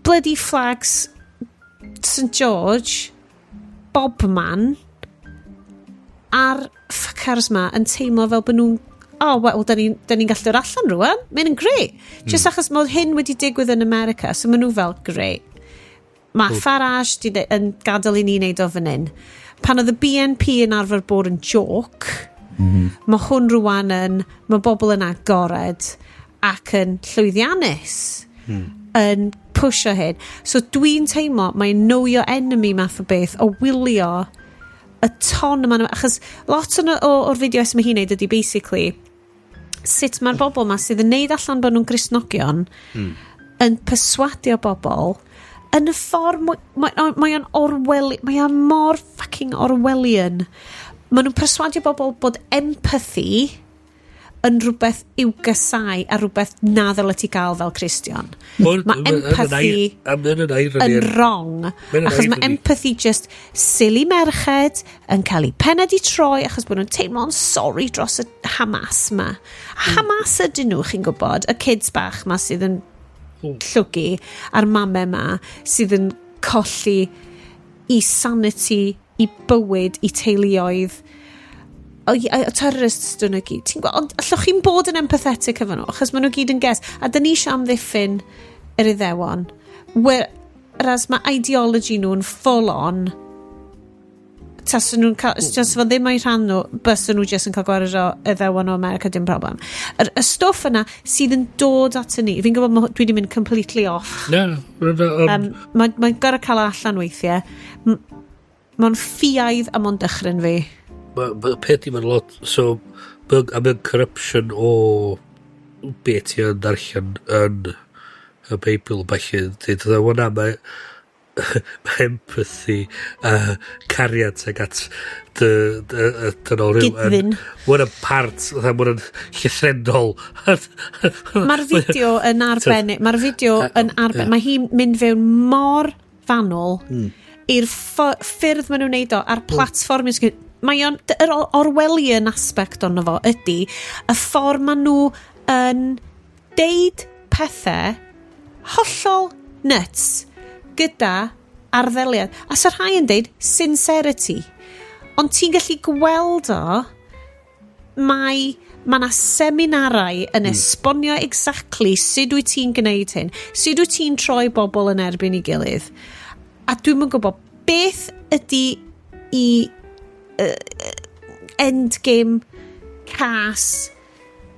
bloody flags. St George, bobman, a'r fuckers ma yn teimlo fel bod nhw'n, "Oh, well, da ni'n ni gallu dod allan rwan. Mae'n yn great." Just achos mae hyn wedi digwydd yn America, so maen nhw fel, "Great. Mae Farage di yn gadael i ni wneud o fan hyn." Pan oedd y BNP yn arfer bod yn joke, mae hwn rwan yn, mae bobl yn agored ac yn llwyddiannus yn pwysio hyn. So dwi'n teimlo mae'n know your enemy math o beth o wylio y ton yma. Achos lot o'r fideos mae hi'n neud ydy basically sut mae'r bobl ma sydd yn neud allan bod nhw'n Gristnogion yn perswadio bobl yn y ffordd mae o'n Orwell, mae o'n mor fucking Orwellian. Maen nhw'n perswadio bobl bod empathy yn rhywbeth i'w gasau a rhywbeth na ddyle ti gael fel Cristion. Mae empathy yn wrong. Achos mae empathy just silly merched yn cael eu pennau di troi achos bod nhw'n teimlo'n sorry dros y Hamas ma. A Hamas ydyn nhw, chi'n gwybod, y kids bach ma sydd yn llwgu a'r mamau ma sydd yn colli i sanity, i bywyd, i teuluoedd o, y terrorists dyn nhw gyd. Ti'n gweld, ond allwch chi'n bod yn empathetic efo nhw, achos maen nhw gyd yn ges. A dyn ni eisiau amddiffyn yr Iddewon. Whereas mae ideology nhw'n full on taswn nhw'n cael, just fo ddim o'i rhan nhw, byswn nhw just yn cael gwared o Iddewon o America, dim problem. Y stwff yna sydd yn dod at ni, fi'n gwybod dwi wedi mynd completely off. Na, Mae'n gorau cael o allan weithiau. Mae'n ffiaidd a mae'n dychryn fi. Ma peth i mae'n lot, so, mae'n corruption o be ti yn darllen yn y Beibl, falle, dweud, wel na, mae empathy a cariad ag at dy, dy, dy, dynol rhyw. Gyddyn. Mae'n part, fatha, mae'n llythrennol. Mae'r fideo yn arbennig. Mae'r fideo yn arbennig. Mae hi'n mynd fewn mor fanwl i'r ffyrdd maen nhw'n neud o a'r platfform. Mae o'n, yr Orwellian aspect ono fo ydy y ffordd maen nhw yn deud pethau hollol nuts gyda arddeliad. A sa rhai yn deud sincerity. Ond ti'n gallu gweld o, mae yna seminarau yn esbonio exactly sut wyt ti'n gwneud hyn, sut wyt ti'n troi bobl yn erbyn ei gilydd. A dwi'm yn gwybod beth ydy i endgame cas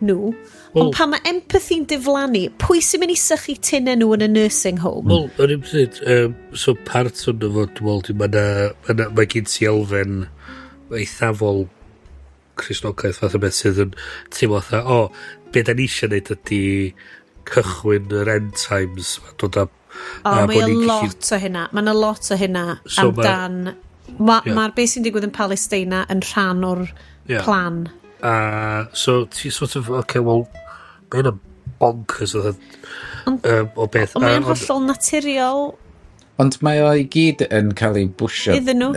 nhw. Ond pan mae empathy'n diflannu, pwy sy'n mynd i sychu tinau nhw yn y nursing home? Wel, o'n i'n dweud, so part o'n fo, dwi'n meddwl, mae gen ti elfen eithafol Cristnogaeth fath o beth sydd yn teimlo fatha, o, be da ni eisiau neud ydy cychwyn yr end times, dod â O, a mae bod a ni'n gallu- lot o hynna. Mae yna lot o hynna So amdan. Mae'r ma beth sy'n digwydd yn Palestina yn rhan o'r plan. A so ti sort of, okay, well, mae hynna'n bonkers o, o beth. Ond mae'n hollol naturiol Ond mae o i gyd yn cael ei bwysio iddyn nhw.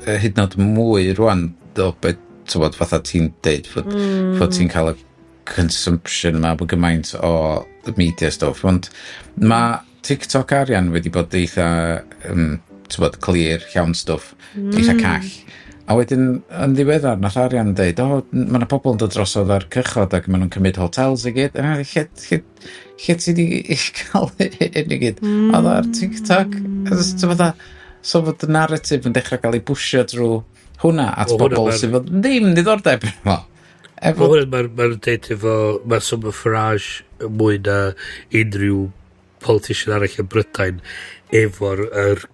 Hyd yn oed mwy rwan o beth, tywod, fatha ti'n deud, fod ti'n cael y consumption yma, bod gymaint o media stuff. Ond mae TikTok arian wedi bod eitha, tywod, clear, llawn stwff, eitha call. A wedyn, yn ddiweddar, nath arian deud, "O, mae yna pobl yn dod drosodd ar cychod ac maen nhw'n cymryd hotels i gyd." A lle, lle ti di cael hyn i gyd? Oedd o ar TikTok. A jyst fatha, so fod y narrative yn dechrau cael ei bwysio drwy hwnna at Wel, hwnna bobl sydd fod ddim diddordeb efo. Efo, Mae hwnna'n ma deud efo, mae Summer Farage mwy na unrhyw politician arall yn Brydain efo'r yr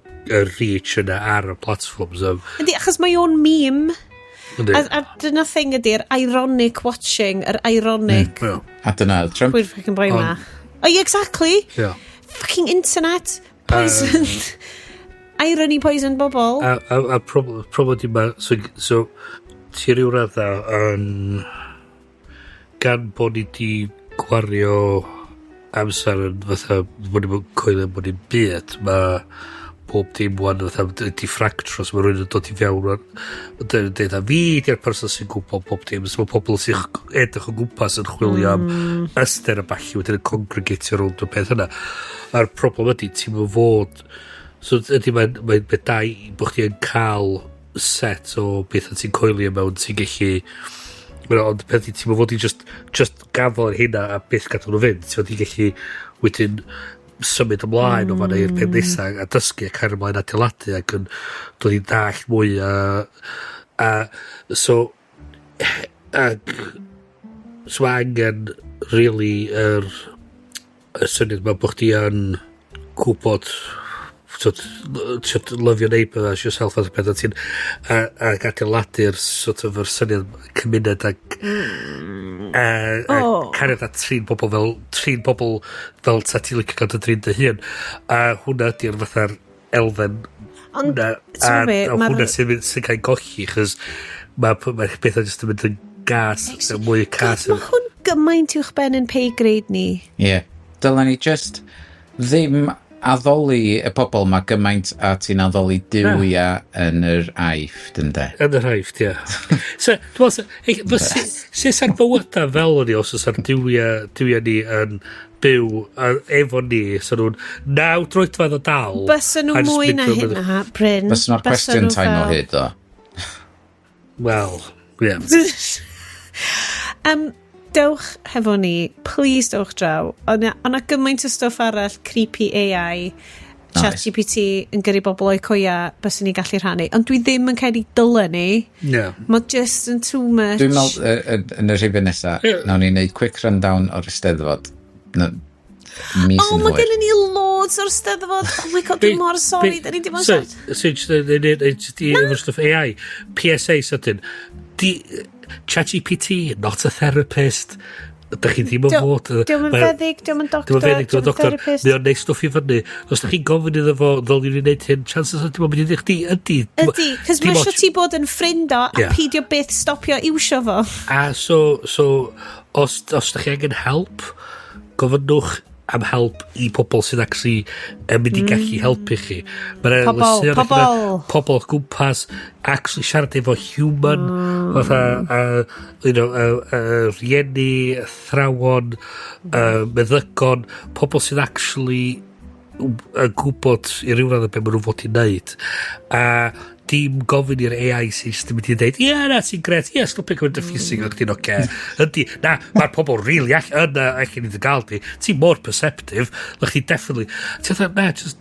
reach yna ar y platforms. Yndi, achos mae o'n meme. Yndi. A dyna thing ydy'r ironic watching, yr ironic. A dyna Trump. Pwy'r fucking boi ma? Oh, yeah, exactly. Fucking internet. Poison. Irony poison bobl. A problem di ma, so ti ryw radda yn gan bod ni di gwario amser yn fatha bod ni'n coelio bod ni'n byd, mae bob dim wan, fatha di ffractro, so mae rhywun yn dod i fewn wan, yn dweud, a fi di'r person sy'n gwybod bob dim, so mae pobl sy'n edrych o gwmpas yn chwilio am ystyr y ballu, wedyn yn congregatio rownd y peth yna. A'r problem ydy, ti'n mynd fod, so ydy mae'n mae beth da i bod chdi yn cael set o bethau ti'n coelio mewn, ti'n gallu. Ond peth i ti'n fod i just gafel ar hynna a byth gadael nhw fynd. Ti'n fod i gallu wedyn symud ymlaen o fanna i'r peth nesaf a dysgu a cario ymlaen adeiladu ac yn dod i ddallt mwy a so mae angen really y syniad ma bod chdi yn gwybod t'wod, love your neighbour as yourself as peth a ti'n ac adeiladu'r sort of yr syniad cymuned ac a cariad a trin pobl fel ta ti'n licio cael dy drin dy hun, a hwnna ydy'r fatha'r elfen. Ond, hwnna, ti'n gwbod be, a hwnna sy'n cael golli, chos mae pethau jyst yn mynd yn gas, mwy cas. God, mae hwn gymaint uwch ben yn pay grade ni. Ie. Yeah. Dylen ni just ddim addoli y pobl ma gymaint a ti'n addoli duwia yn yr Aifft, ynde? Yn yr Aifft, ie. So, dwi'n meddwl, sut ar bywydau fel o'n i, os oes ar duwia ni yn byw efo ni, so nhw'n 9 troedfedd o dal. Bysa nhw a jyst mwy mynd na hynna, Bryn. Bysa nhw'r Bysa question nhw time o hyd, o. Wel, ie. Dewch hefo ni, please dewch draw. O'na gymaint o stwff arall, creepy AI, ChatGPT yn gyrru bobl o'i coia byswn ni gallu rhannu. Ond dwi ddim yn cael ei dylen ni. No. Mae just yn too much. Dwi'n meddwl, yn y rhifyn nesaf, nawn ni wneud quick rundown o'r Eisteddfod. No, mis Oh, yn mae hwyr. gennym ni loads o'r Steddfod. Oh my God, dwi'n mor sorry. Da ni dim ond So, siarad. so, just i efo stwff AI, PSA sydyn, di, ChatGPT, not a therapist, da chi ddim yn fod... Dio'm yn feddyg, dio'm yn doctor, Dio'm yn feddyg, dio'm yn dio'm yn doctor. therapist. Mae o'n neud stwff i fyny. Os da chi'n gofyn iddo fo, ddylwn ni wneud hyn, chances are dim ond mynd i ddweud chdi, ydy. Ydy, cos Dim mae ots. isio ti bod yn ffrind o a peidio byth stopio iwsio fo. A so os da chi angen help, gofynnwch am help i pobl sydd actually yn mynd i gallu helpu chi. Mae'n Pobl, pobl. Pobl o gwmpas, actually siarad efo human, fatha, rieni, athrawon, meddygon, pobl sydd actually yn gwybod i ryw radd o be maen nhw fod i wneud. A dim gofyn i'r AI sy'n jyst yn mynd i dweud, ie, na, ti'n gret, ie, stopio cymryd y ffisig o'ch ti'n oce. Ydy, na, mae'r pobl really yna allan i dy gael di. Ti'n mor perceptive, lych chi definitely. Ti'n dweud, na, just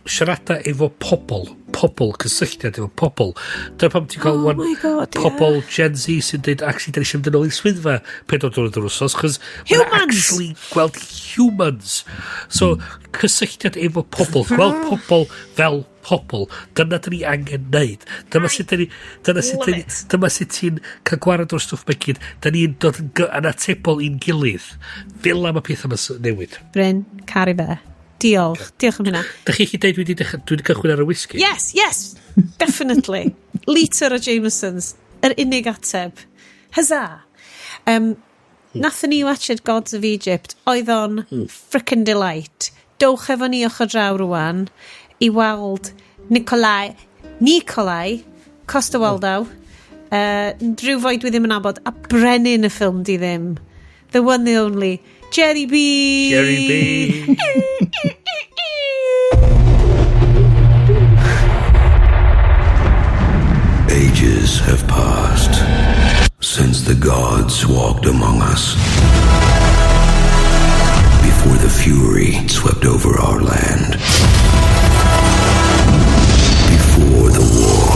siarada efo pobl, pobl, cysylltiad efo pobl. Dyna pam ti'n cael Oh wan my God, ie. pobl Gen Z sy'n dweud, actually, da ni eisiau mynd yn ôl i'r swyddfa 4 diwrnod yr wsos, chos ma' 'na Humans! actually gweld humans. So, cysylltiad efo pobl, gweld pobl fel pobl. Dyna dyn ni angen neud. Dyma sut dyn ni, dyna sut Love dyn ni, it. dyma sut ti'n cael gwared o'r stwff mae gyd. Da ni'n dod yn atebol i'n gilydd. Fel am y peth yma newid. Bryn, caru fe. Diolch. Diolch am hynna. Da chi chi deud dwi wedi cychwyn ar y whisky? Yes, definitely. Litre o Jameson's. Yr unig ateb. Huzzah. Nathon ni watched Gods of Egypt. Oedd o'n frickin' delight. Dowch efo ni ochr draw rwan i weld Nikolai Coster-Waldau, rhyw foi dwi ddim yn nabod, a brenin y ffilm di ddim. The one, the only, Jerry B. Jerry B. Ages have passed since the gods walked among us. Before the fury swept over our land. Before the war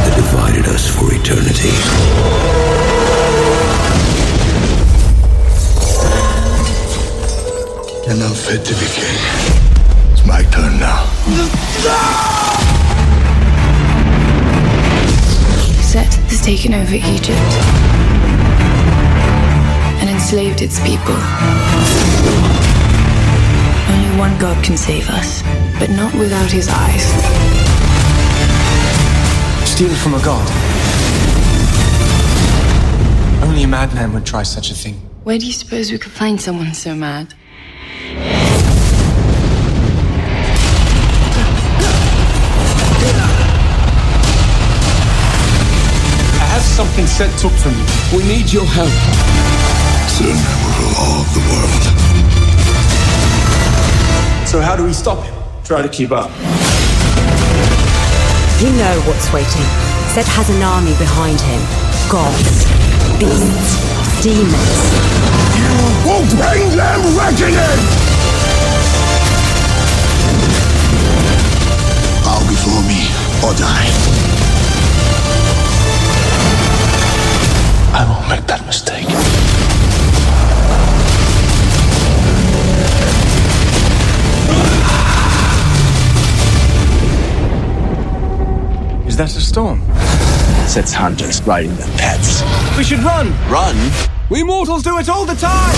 that divided us for eternity. You're not fit to be king. It's my turn now. Set has taken over Egypt and enslaved its people. Only one god can save us, but not without his eyes. Steal from a god. Only a madman would try such a thing. Where do you suppose we could find someone so mad? everything Set took from you. We need your help. Soon I will rule all the world. So how do we stop him? Try to keep up. You know what's waiting. Set has an army behind him. Gods, beasts, demons. You will bring them reckoning! Bow before me or die. I won't make that mistake. Is that a storm? Set's hunters riding their pets. We should run! Run? We mortals do it all the time!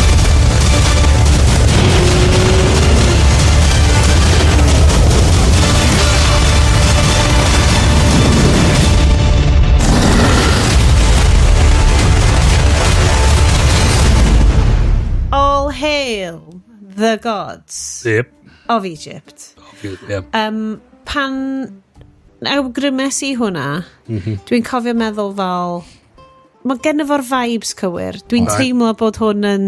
All hail the gods of Egypt. Yep. Pan awgrymes i hwnna, dwi'n cofio meddwl fel, mae gen fo'r vibes cywir. Dwi'n teimlo bod hwn yn...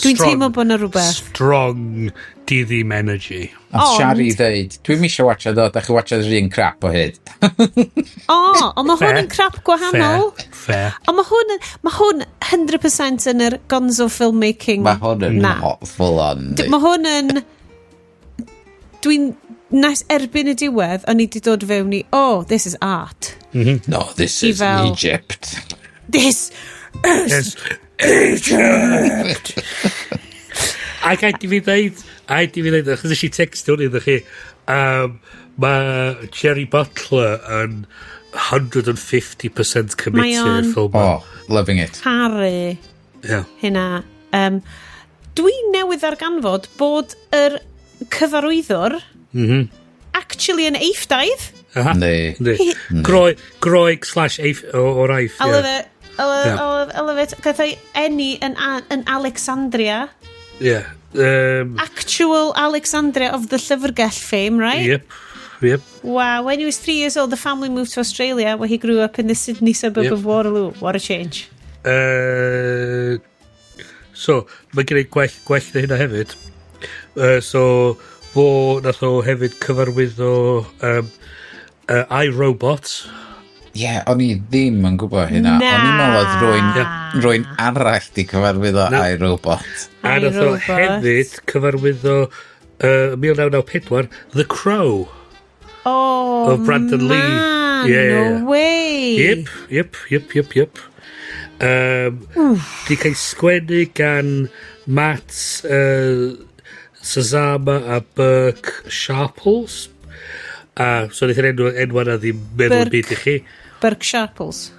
Dwi'n teimlo bod yna rhywbeth. Strong diddim energy. Ond Shari ddeud, dwi'n misio watcha ddo, da chi watcha yr un crap o hyd. O, ond mae hwn yn crap gwahanol. Fair. Ond mae hwn, mae hwn 100% yn yr gonzo filmmaking. Mae hwn yn full on. Mae hwn yn... Dwi'n... Nes erbyn y diwedd, o'n i wedi dod fewn i, oh, this is art. No, this is fel, Egypt. This is Egypt! Ac a di fi ddeud, achos nes i text hwn iddo chi, mae Jerry Butler yn 150% committed i'r ffilm. Oh, loving it. Caru hynna. Dwi newydd ddarganfod bod yr cyfarwyddwr actually yn Eifftaidd. Ne. Groeg slash o'r Aifft. I love it. I love it. Gath o'i eni yn Alexandria. Yeah. Actual Alexandria of the Llyfrgell fame, right? Yep. Wow, when he was 3 years old, the family moved to Australia, where he grew up in the Sydney suburb of Waterloo. What a change. So, mae gen i gwell na hynna hefyd. So, fo nath o hefyd cyfarwyddo I, Robot. Ie, yeah, o'n i ddim yn gwybod hynna. Na. O'n i'n meddwl oedd rwy'n arall di cyfarwyddo I, Robot. A nath o hefyd cyfarwyddo 1994 The Crow. Oh, of Brandon man, Lee. Yeah. No way. Yep. Di cael sgwennu gan Matt Sazama a Burke Sharples. So wnaeth yr enw yna ddim meddwl byd i chi. Burke Sharples.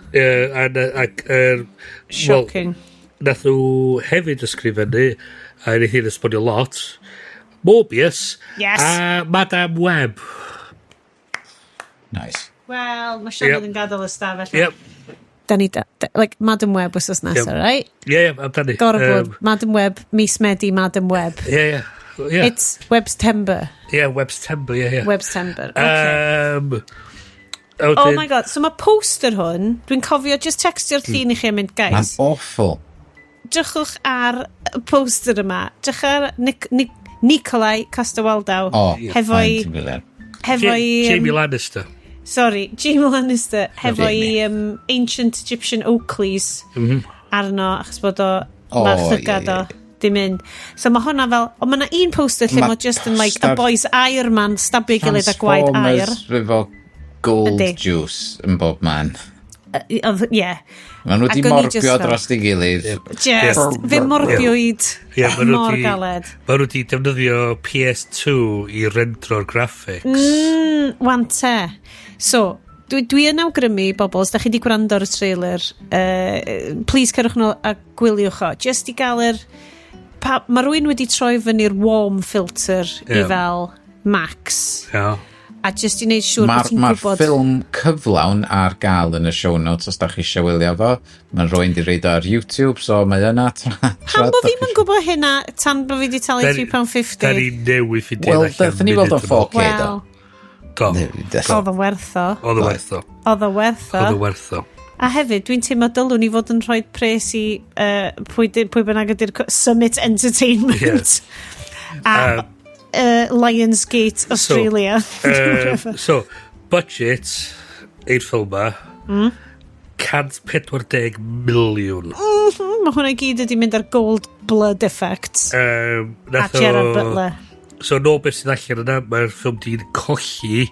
Shocking. Well, nath nhw hefyd ysgrifennu, a wnaeth hi'n esbonio lot, Morbius. Yes. A Madame Web. Nice. Wel, mae Sianed yn gadael y stafell. Yep. Da ni, like, Madame Web wythnos nesaf, right? Ie, amdani. Gorfod, Madame Web, mis Medi, Madame Web. Ie. It's Webstember. Yeah, Webstember, yeah. Webstember, okay. Oh my god, so mae poster hwn, dwi'n cofio just textio'r llun i chi a mynd, guys. Mae'n awful. Drychwch ar y poster yma. Drychwch ar Nikolai Coster-Waldau. Oh, hefo'i... Jamie Lannister. Sorry, Jamie Lannister hefo'i Ancient Egyptian Oakleys arno, achos bod o mae'r llygad o di mynd. So mae hwnna fel, ond mae yna un poster lle mae just yn like a boys air man stabio gilydd a gwaed air. Transformers efo gold juice yn bob man. Yeah. Maen nhw wedi morbio dros ei gilydd. Just, fe morbiwyd mor galed. Maen nhw wedi defnyddio PS2 i rendro'r graphics. Wan te. So, dwi yn awgrymu bobl, os da chi wedi gwrando ar y trailer, please cerwch nôl a gwyliwch o. Just i gael yr... Mae rhywun wedi troi fyny'r warm filter i fel max. Yeah. A just i wneud siŵr bod ti'n gwybod... Mae'r ffilm cyflawn ar gael yn y show notes os da chi eisiau wylio fo. Mae'n rhywun di reid ar YouTube, so mae yna. Pam bo fi'm yn gwybod hynna tan bo fi di talu £3.50? Da ni newydd ffindio allan. Wel, daethon ni weld o'n 4K, do. Do. Oedd o'n werth o. Oedd o'n werth o. Oedd o'n werth o. Oedd o'n werth o. A hefyd, dwi'n teimlo dylwn i fod yn rhoi pres i pwy bynnag ydy'r Summit Entertainment. Yeah. A Lionsgate Australia. So, so budget i'r ffilm ma, 140 miliwn. Mae hwnna i gyd wedi mynd ar gold blood effects. A Gerard Butler. So, no beth sydd allan yna, mae'r ffilm di'n colli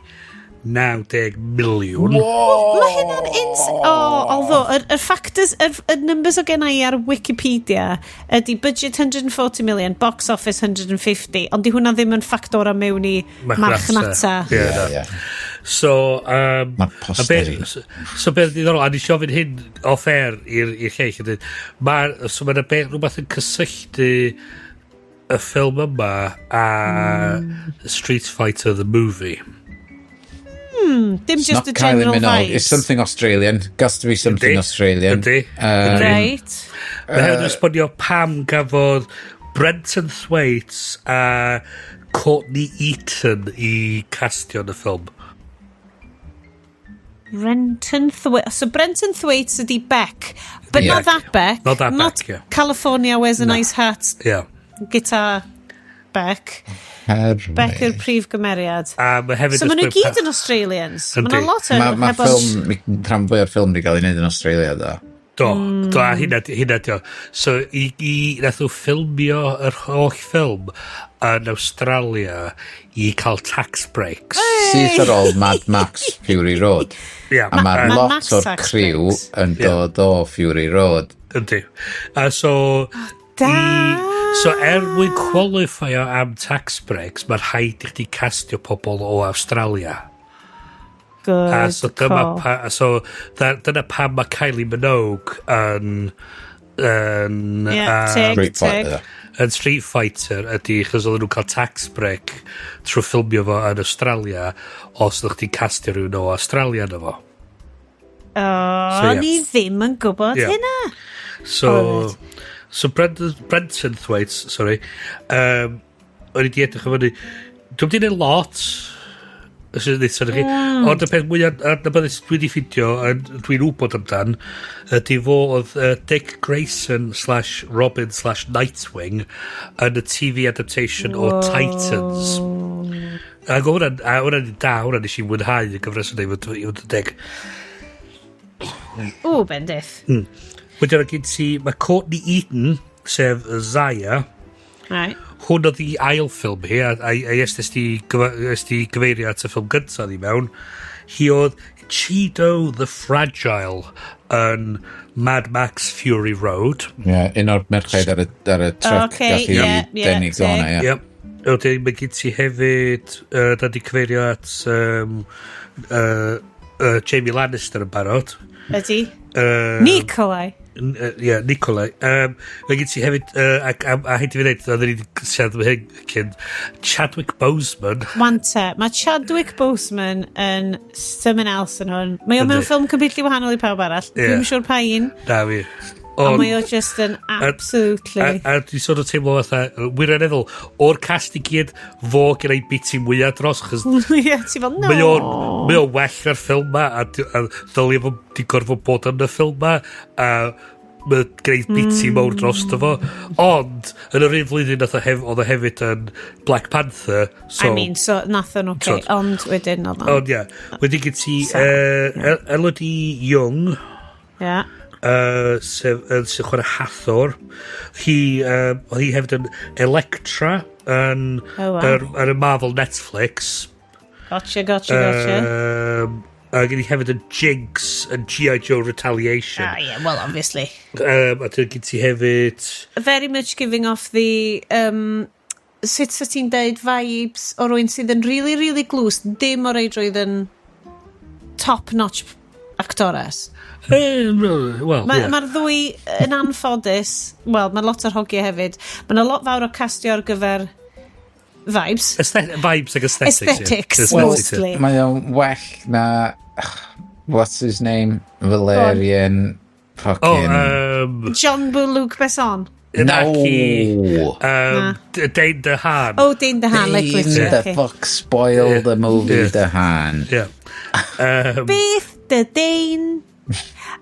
90 miliwn. Mae hynna'n Oh, although, y factors, y numbers o gen i ar Wikipedia ydy budget 140 million, box office 150, ond di hwnna ddim yn ffactora mewn i marchnata. Yeah, yeah. So, mae'r posteri. So, beth ddiddorol, a nes i ofyn hyn off air i'r lleill, so mae'n rhywbeth yn cysylltu y ffilm yma a Street Fighter the movie. Dim it's just the general vibes. It's something Australian. Got to be something Australian. Ydy. Right. Mae hefyd yn esbonio pam gafodd Brenton Thwaites a Courtney Eaton i castio yn y ffilm. Brenton Thwaites. So Brenton Thwaites ydy Beck. But yeah. Not that Beck. Not that Not Beck, yeah. California wears a nice hat. Yeah. Guitar Beck. Beck yw'r prif gymeriad. So maen nhw gyd yn Australians. Maen nhw lot o... Mae ffilm, rhan fwy o'r ffilm wedi cael ei wneud yn Australia, do. Do, do, a hynna dio. So, i nath nhw ffilmio yr holl ffilm yn Australia i cael tax breaks. Syth ar ôl Mad Max Fury Road. Yeah. A mae lot o'r criw yn dod o Fury Road. Yndi. A so... So, er mwyn qualifio am tax breaks, mae'n rhaid i chdi castio pobl o Australia. Good a so dyma pa, so, dyna pam mae Kylie Minogue yn yeah, Fighter. Yn Street Fighter ydy, chos oedden nhw'n cael tax break trwy ffilmio fo yn Australia os ydych chdi'n castio rhywun o Australia yna fo. O, so, yeah. Ni ddim yn gwybod hynna. So, so Brenton Thwaites, sorry, o'n i di edrych yn fyny. Dwi'n di neud lot, chi. Ond y peth mwyaf adnabyddus dwi wedi ffindio, a dwi'n wybod amdan, ydy fo oedd Dick Grayson / Robin / Nightwing yn y TV adaptation o Titans. Ac hwnna'n da, hwnna'n nes i mwynhau y gyfres yna i fod yn deg. O, bendith. Wedyn gen ti, mae Courtney Eaton, sef Zaya, right. Hwn oedd i ail ffilm hi, a est ti gyfeirio at y ffilm gyntaf i mewn. Hi oedd Cheedo the Fragile yn Mad Max Fury Road. Ie, yeah, un o'r merched ar y truck okay, gath i denig o'na, ie. Yep. Wedyn mae gen ti hefyd, da di cyfeirio at Jamie Lannister yn barod. Ydy. Nikolai. Ie, Nikolai. Mae gen ti hefyd, a hyn ti fi ddeud, oedden ni wedi siarad am hyn cyn, Chadwick Boseman. Wante, mae Chadwick Boseman yn someone else yn hwn. Mae o mewn ffilm completely wahanol i pawb arall. Yeah. Dwi'm siŵr pa un. Na fi. Ond mae o just yn absolutely... A dwi'n sort of teimlo fatha, wirioneddol, o'r cast i gyd, fo gyda'i biti mwyaf dros, chos... Ie, ti fel, no! Mae o'n well na'r ffilm ma, a ddylia fo di gorfod bod yn y ffilm ma, a mae gwneud biti mawr dros fo. Ond, yn yr un flwyddyn oedd o hefyd yn Black Panther, so... I mean, so nath o'n oce, ond wedyn oedd o'n... Ond ie, wedyn gyd ti Elodie Young... Ie. Sef sy'n chwarae Hathor. Hi, oedd hi hefyd yn Elektra yn ar y Marvel Netflix. Gotcha. A gen i hefyd yn Jinx yn G.I. Joe Retaliation. Ah, yeah, well, obviously. A gen ti hefyd... Very much giving off the... sut sa ti'n deud vibes o rywun sydd yn really, really glws, dim o reidrwydd yn top-notch actores. Well, Mae'r ma ddwy yn anffodus. Wel, mae lot o'r hogiau hefyd. Mae yna lot fawr o castio ar gyfer vibes. Vibes ac aesthetics. Aesthetics, yeah. Mostly. Mae o'n well na... What's his name? Valerian... Fucking... Oh, John Luc Besson. No. Dane DeHaan. Oh, Dane DeHaan. Dane the fuck spoiled the movie DeHaan. Yeah. Beth the Dane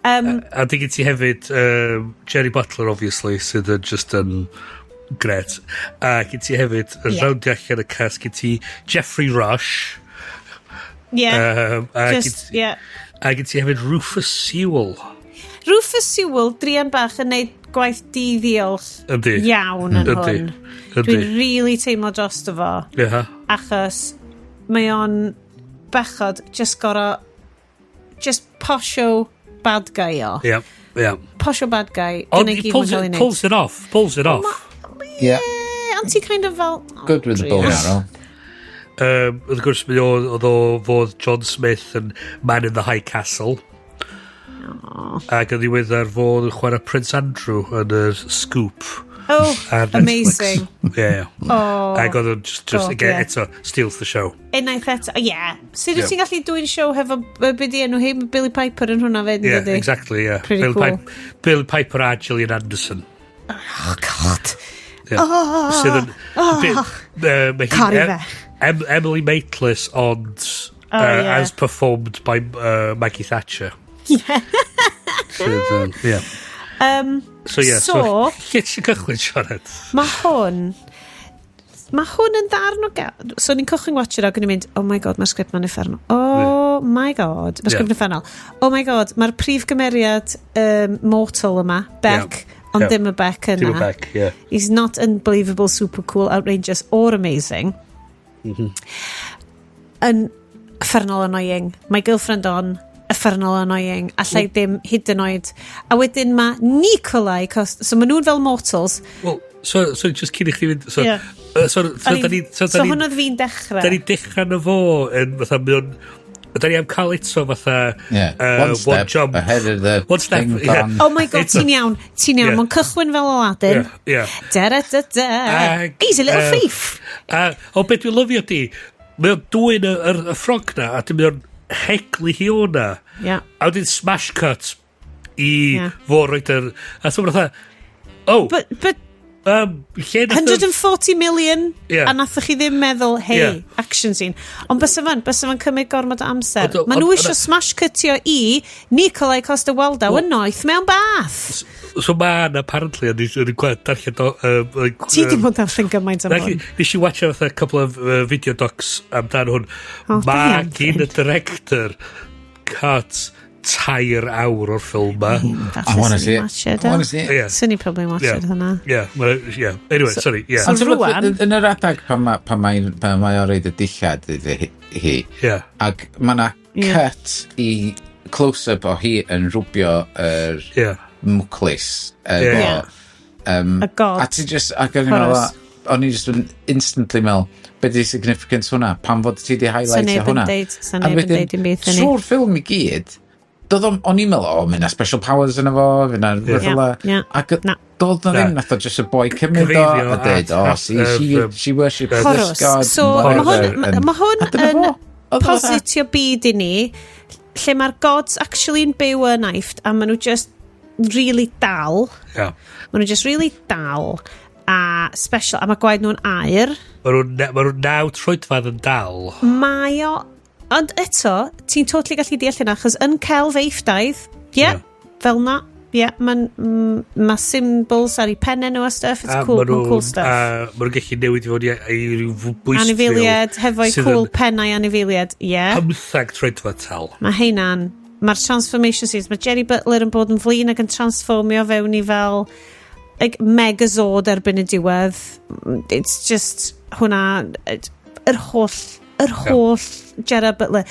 A di gen ti hefyd Jerry Butler, obviously, sydd yn just yn gret. A gen ti hefyd, yn roundio allan y cast, gen ti Jeffrey Rush. Yeah. A Just, yeah. A gen ti hefyd Rufus Sewell. Rufus Sewell, druan bach yn neud gwaith di-ddiolch iawn yn hwn. Dwi'n really teimlo drosto fo. Achos mae o'n bechod just goro just posho bad guy o. Yeah, yeah. Posho bad guy. Ond Dyna he gyd pulls mae'n cael ei it, wneud. pulls it off. Pulls it off. Yeah. Ond ti kind of fel... Oh, Good with the bow and arrow. Wrth gwrs, mi oedd o fod John Smith yn Man in the High Castle. Ac yn ddiweddar fod yn chwarae Prince Andrew yn y Scoop. Oh, ar Netflix. amazing. Yeah. Oh. Ac oedd o'n just God, again, yeah. eto, steals the show. Unwaith eto, yeah. Sut wyt Yeah. ti'n gallu dwyn show hefo, be di enw hi, Billy Piper yn hwnna fyd, Yeah, dydi? exactly, yeah. Pretty Bill, cool. Bill Piper a Gillian Anderson. Oh, God. Yeah. Oh, Sydd yn... oh. Mae hi- Caru fe. Emily Maitlis, ond Oh, yeah. as performed by Maggie Thatcher. Yeah. Sydd, yeah. So, yeah, so, lle ti'n cychwyn, Sianed? Mae hwn yn ddarn o So ni'n cychwyn watcher ac o'n i'n mynd, oh my God, mae'r sgript ma'n uffernol. Oh my God, mae'r sgript yn uffernol. Oh my God, mae'r prif gymeriad mortal yma, Beck, ond ddim y Beck yna. Dim y Beck, yeah. He's not unbelievable, super cool, outrageous or amazing. Yn uffernol annoying. My girlfriend on, uffernol annoying. Allai ddim hyd yn oed. A wedyn mae Nikolai, so maen nhw'n fel mortals. Well, so just cyn i chdi fynd... So, Yeah. so, O'n da ni... So, so da ni, hwn oedd fi'n dechrau. da ni dechrau na fo yn fatha, mae o'n... Da ni am cael eto fatha... Yeah. One step jump. ahead of the One step, thing yeah. gone. Oh my God, Eto. ti'n iawn, ti'n iawn. Yeah. Mae'n cychwyn fel Aladdin. Yeah, yeah. Da da da da. Ag, He's a little thief. A, o beth dwi'n lyfio di, mae o'n dwyn y ffrog na, a mae o'n heglu hi o'na. Yeah. A wedyn smash cut i fo roed yr... A so mae'n fatha, oh, But lle nath yr- 140 million Yeah. a nathoch chi ddim meddwl, hey, action scene. Ond bysa fo'n cymryd gormod o amser. Maen nhw eisiau smash cutio i Nikolai Coster-Waldau yn noeth mewn bath. So ma' na apparently, o'n i'n gweld darllen o... Ti di bod darllen gymaint am hwn. Nes i watcha fatha couple of video docs amdan hwn. Oh, da Ma iawn, gyn y director cut 3 awr o'r ffilm ma. I wanna see it. I wanna see it. Yeah. Swn i probably watch Yeah. it hwnna. Yeah, well, yeah. Anyway, sorry, yeah. So Ond ti'n gwbod, rŵan- yn yr adag pan mae o'n reid y dillad iddi hi, Yeah. ac mae na cut i close-up o hi yn rwbio yr mwclis. Efo, Y god. A ti just, ac o'n i'n meddwl, Horus. o'n i just yn instantly meddwl, be di significance hwnna? Pam fod ti di Sa highlightio neb yn hwnna? deud, sa A neb yn wedyn, deud dim byd hynny. Trwy'r ffilm i gyd, doedd o'n i'n meddwl, o, mae yna special powers yna fo, fydd yna rhywbeth fel 'na. Ie, Ac Na. doedd na ddim, nath o just y boi cymryd o, Cyfeirio a deud, at- o, at, see, she worships this Horus. god, So, and mae hwn, whatever, and- ma hwn a dyna yn fo. Oedd o fatha- positio byd i ni, lle mae'r gods actually'n byw yn Aifft, a maen nhw just really dal. Yeah. Maen nhw just really dal a special, a mae gwaed nhw'n aur. Ma' nhw'n 9 troedfedd yn dal. Mae o... Ond eto, ti'n totally gallu deall hynna, achos yn celf Eifftaidd, ie, yeah, fel na, ie, yeah, mae'n ma symbols ar eu pennau nhw a stuff, it's A cool, ma' mae'n cool nhw'n- stuff. A ma' nhw'n gallu newid i fod i ryw bwystfil. Anifeiliaid, hefo'i sydd cool yn pennau anifeiliaid, ie. Yeah. 15 troedfedd tal. Mae heina'n... Mae'r transformation scenes, mae Jerry Butler yn bod yn flin ac yn transformio fewn i fel like, Megazord erbyn y diwedd. It's just hwnna, yr holl Gerard Butler.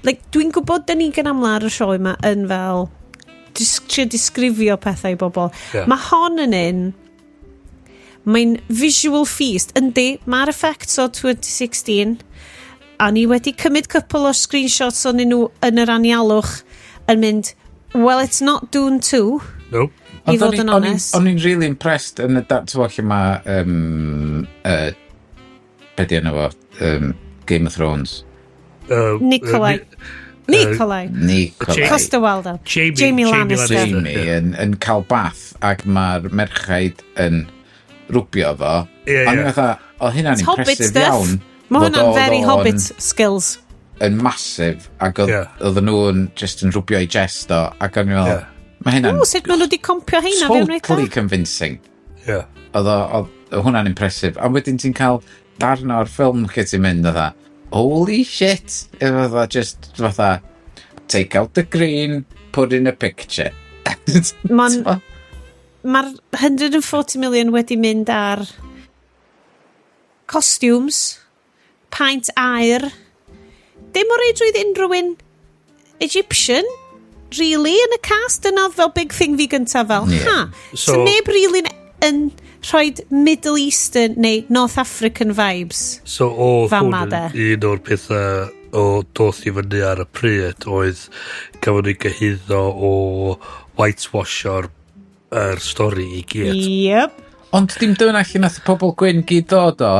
Like, dwi'n gwybod dyn ni gan amla ar y sioe yma yn fel trio disgrifio pethau i bobl. Ie. Mae hon yn un, mae'n visual feast. Yndi, mae'r effects o 2016, a ni wedi cymryd couple o screenshots o'n nhw yn yr anialwch yn mynd, well, it's not Dune 2, No. i Ond fod o'n yn onest. O'n i'n really impressed yn y t'mo' lle mae be di enw fo? Game of Thrones. Nikolai. Nikolai. Nikolai. Coster-Waldau. Jamie- Jamie Jamie Lannister. Lannister. Jamie yn cael bath ac mae'r merchaid yn rwbio fo. Ie, O'n i'n ie. fatha, o hynna'n It's Hobbit impressive stuff. iawn. Mae fod hwnna'n oedd very o'n Hobbit skills. yn massive, ac oedd yeah. nhw'n just yn rwbio i chest o, ac o'n i'n meddwl, mae hynna'n... O, sut maen nhw wedi compio heina fewn reit? Totally convincing. Yeah. Oedd hwnna'n impressive. A wedyn ti'n cael darn o'r ffilm lle ti'n mynd, oedd holy shit, fatha just fatha, take out the green, put in a picture. Mae'n... Mae'r 140 million wedi mynd ar costumes, paint aur, dim o reidrwydd unrhyw un Egyptian, really, yn y cast. Dyna fel big thing fi gyntaf fel, yeah. Ha. So, so neb really yn rhoi Middle Eastern neu North African vibes. So oedd hwn yn un o'r pethau o doth i fyny ar y pryd oedd gafon ni gyhuddo o whitewasho'r yr stori i gyd. Yep. Ond dim dyna lle nath y pobl gwyn gyd ddod o.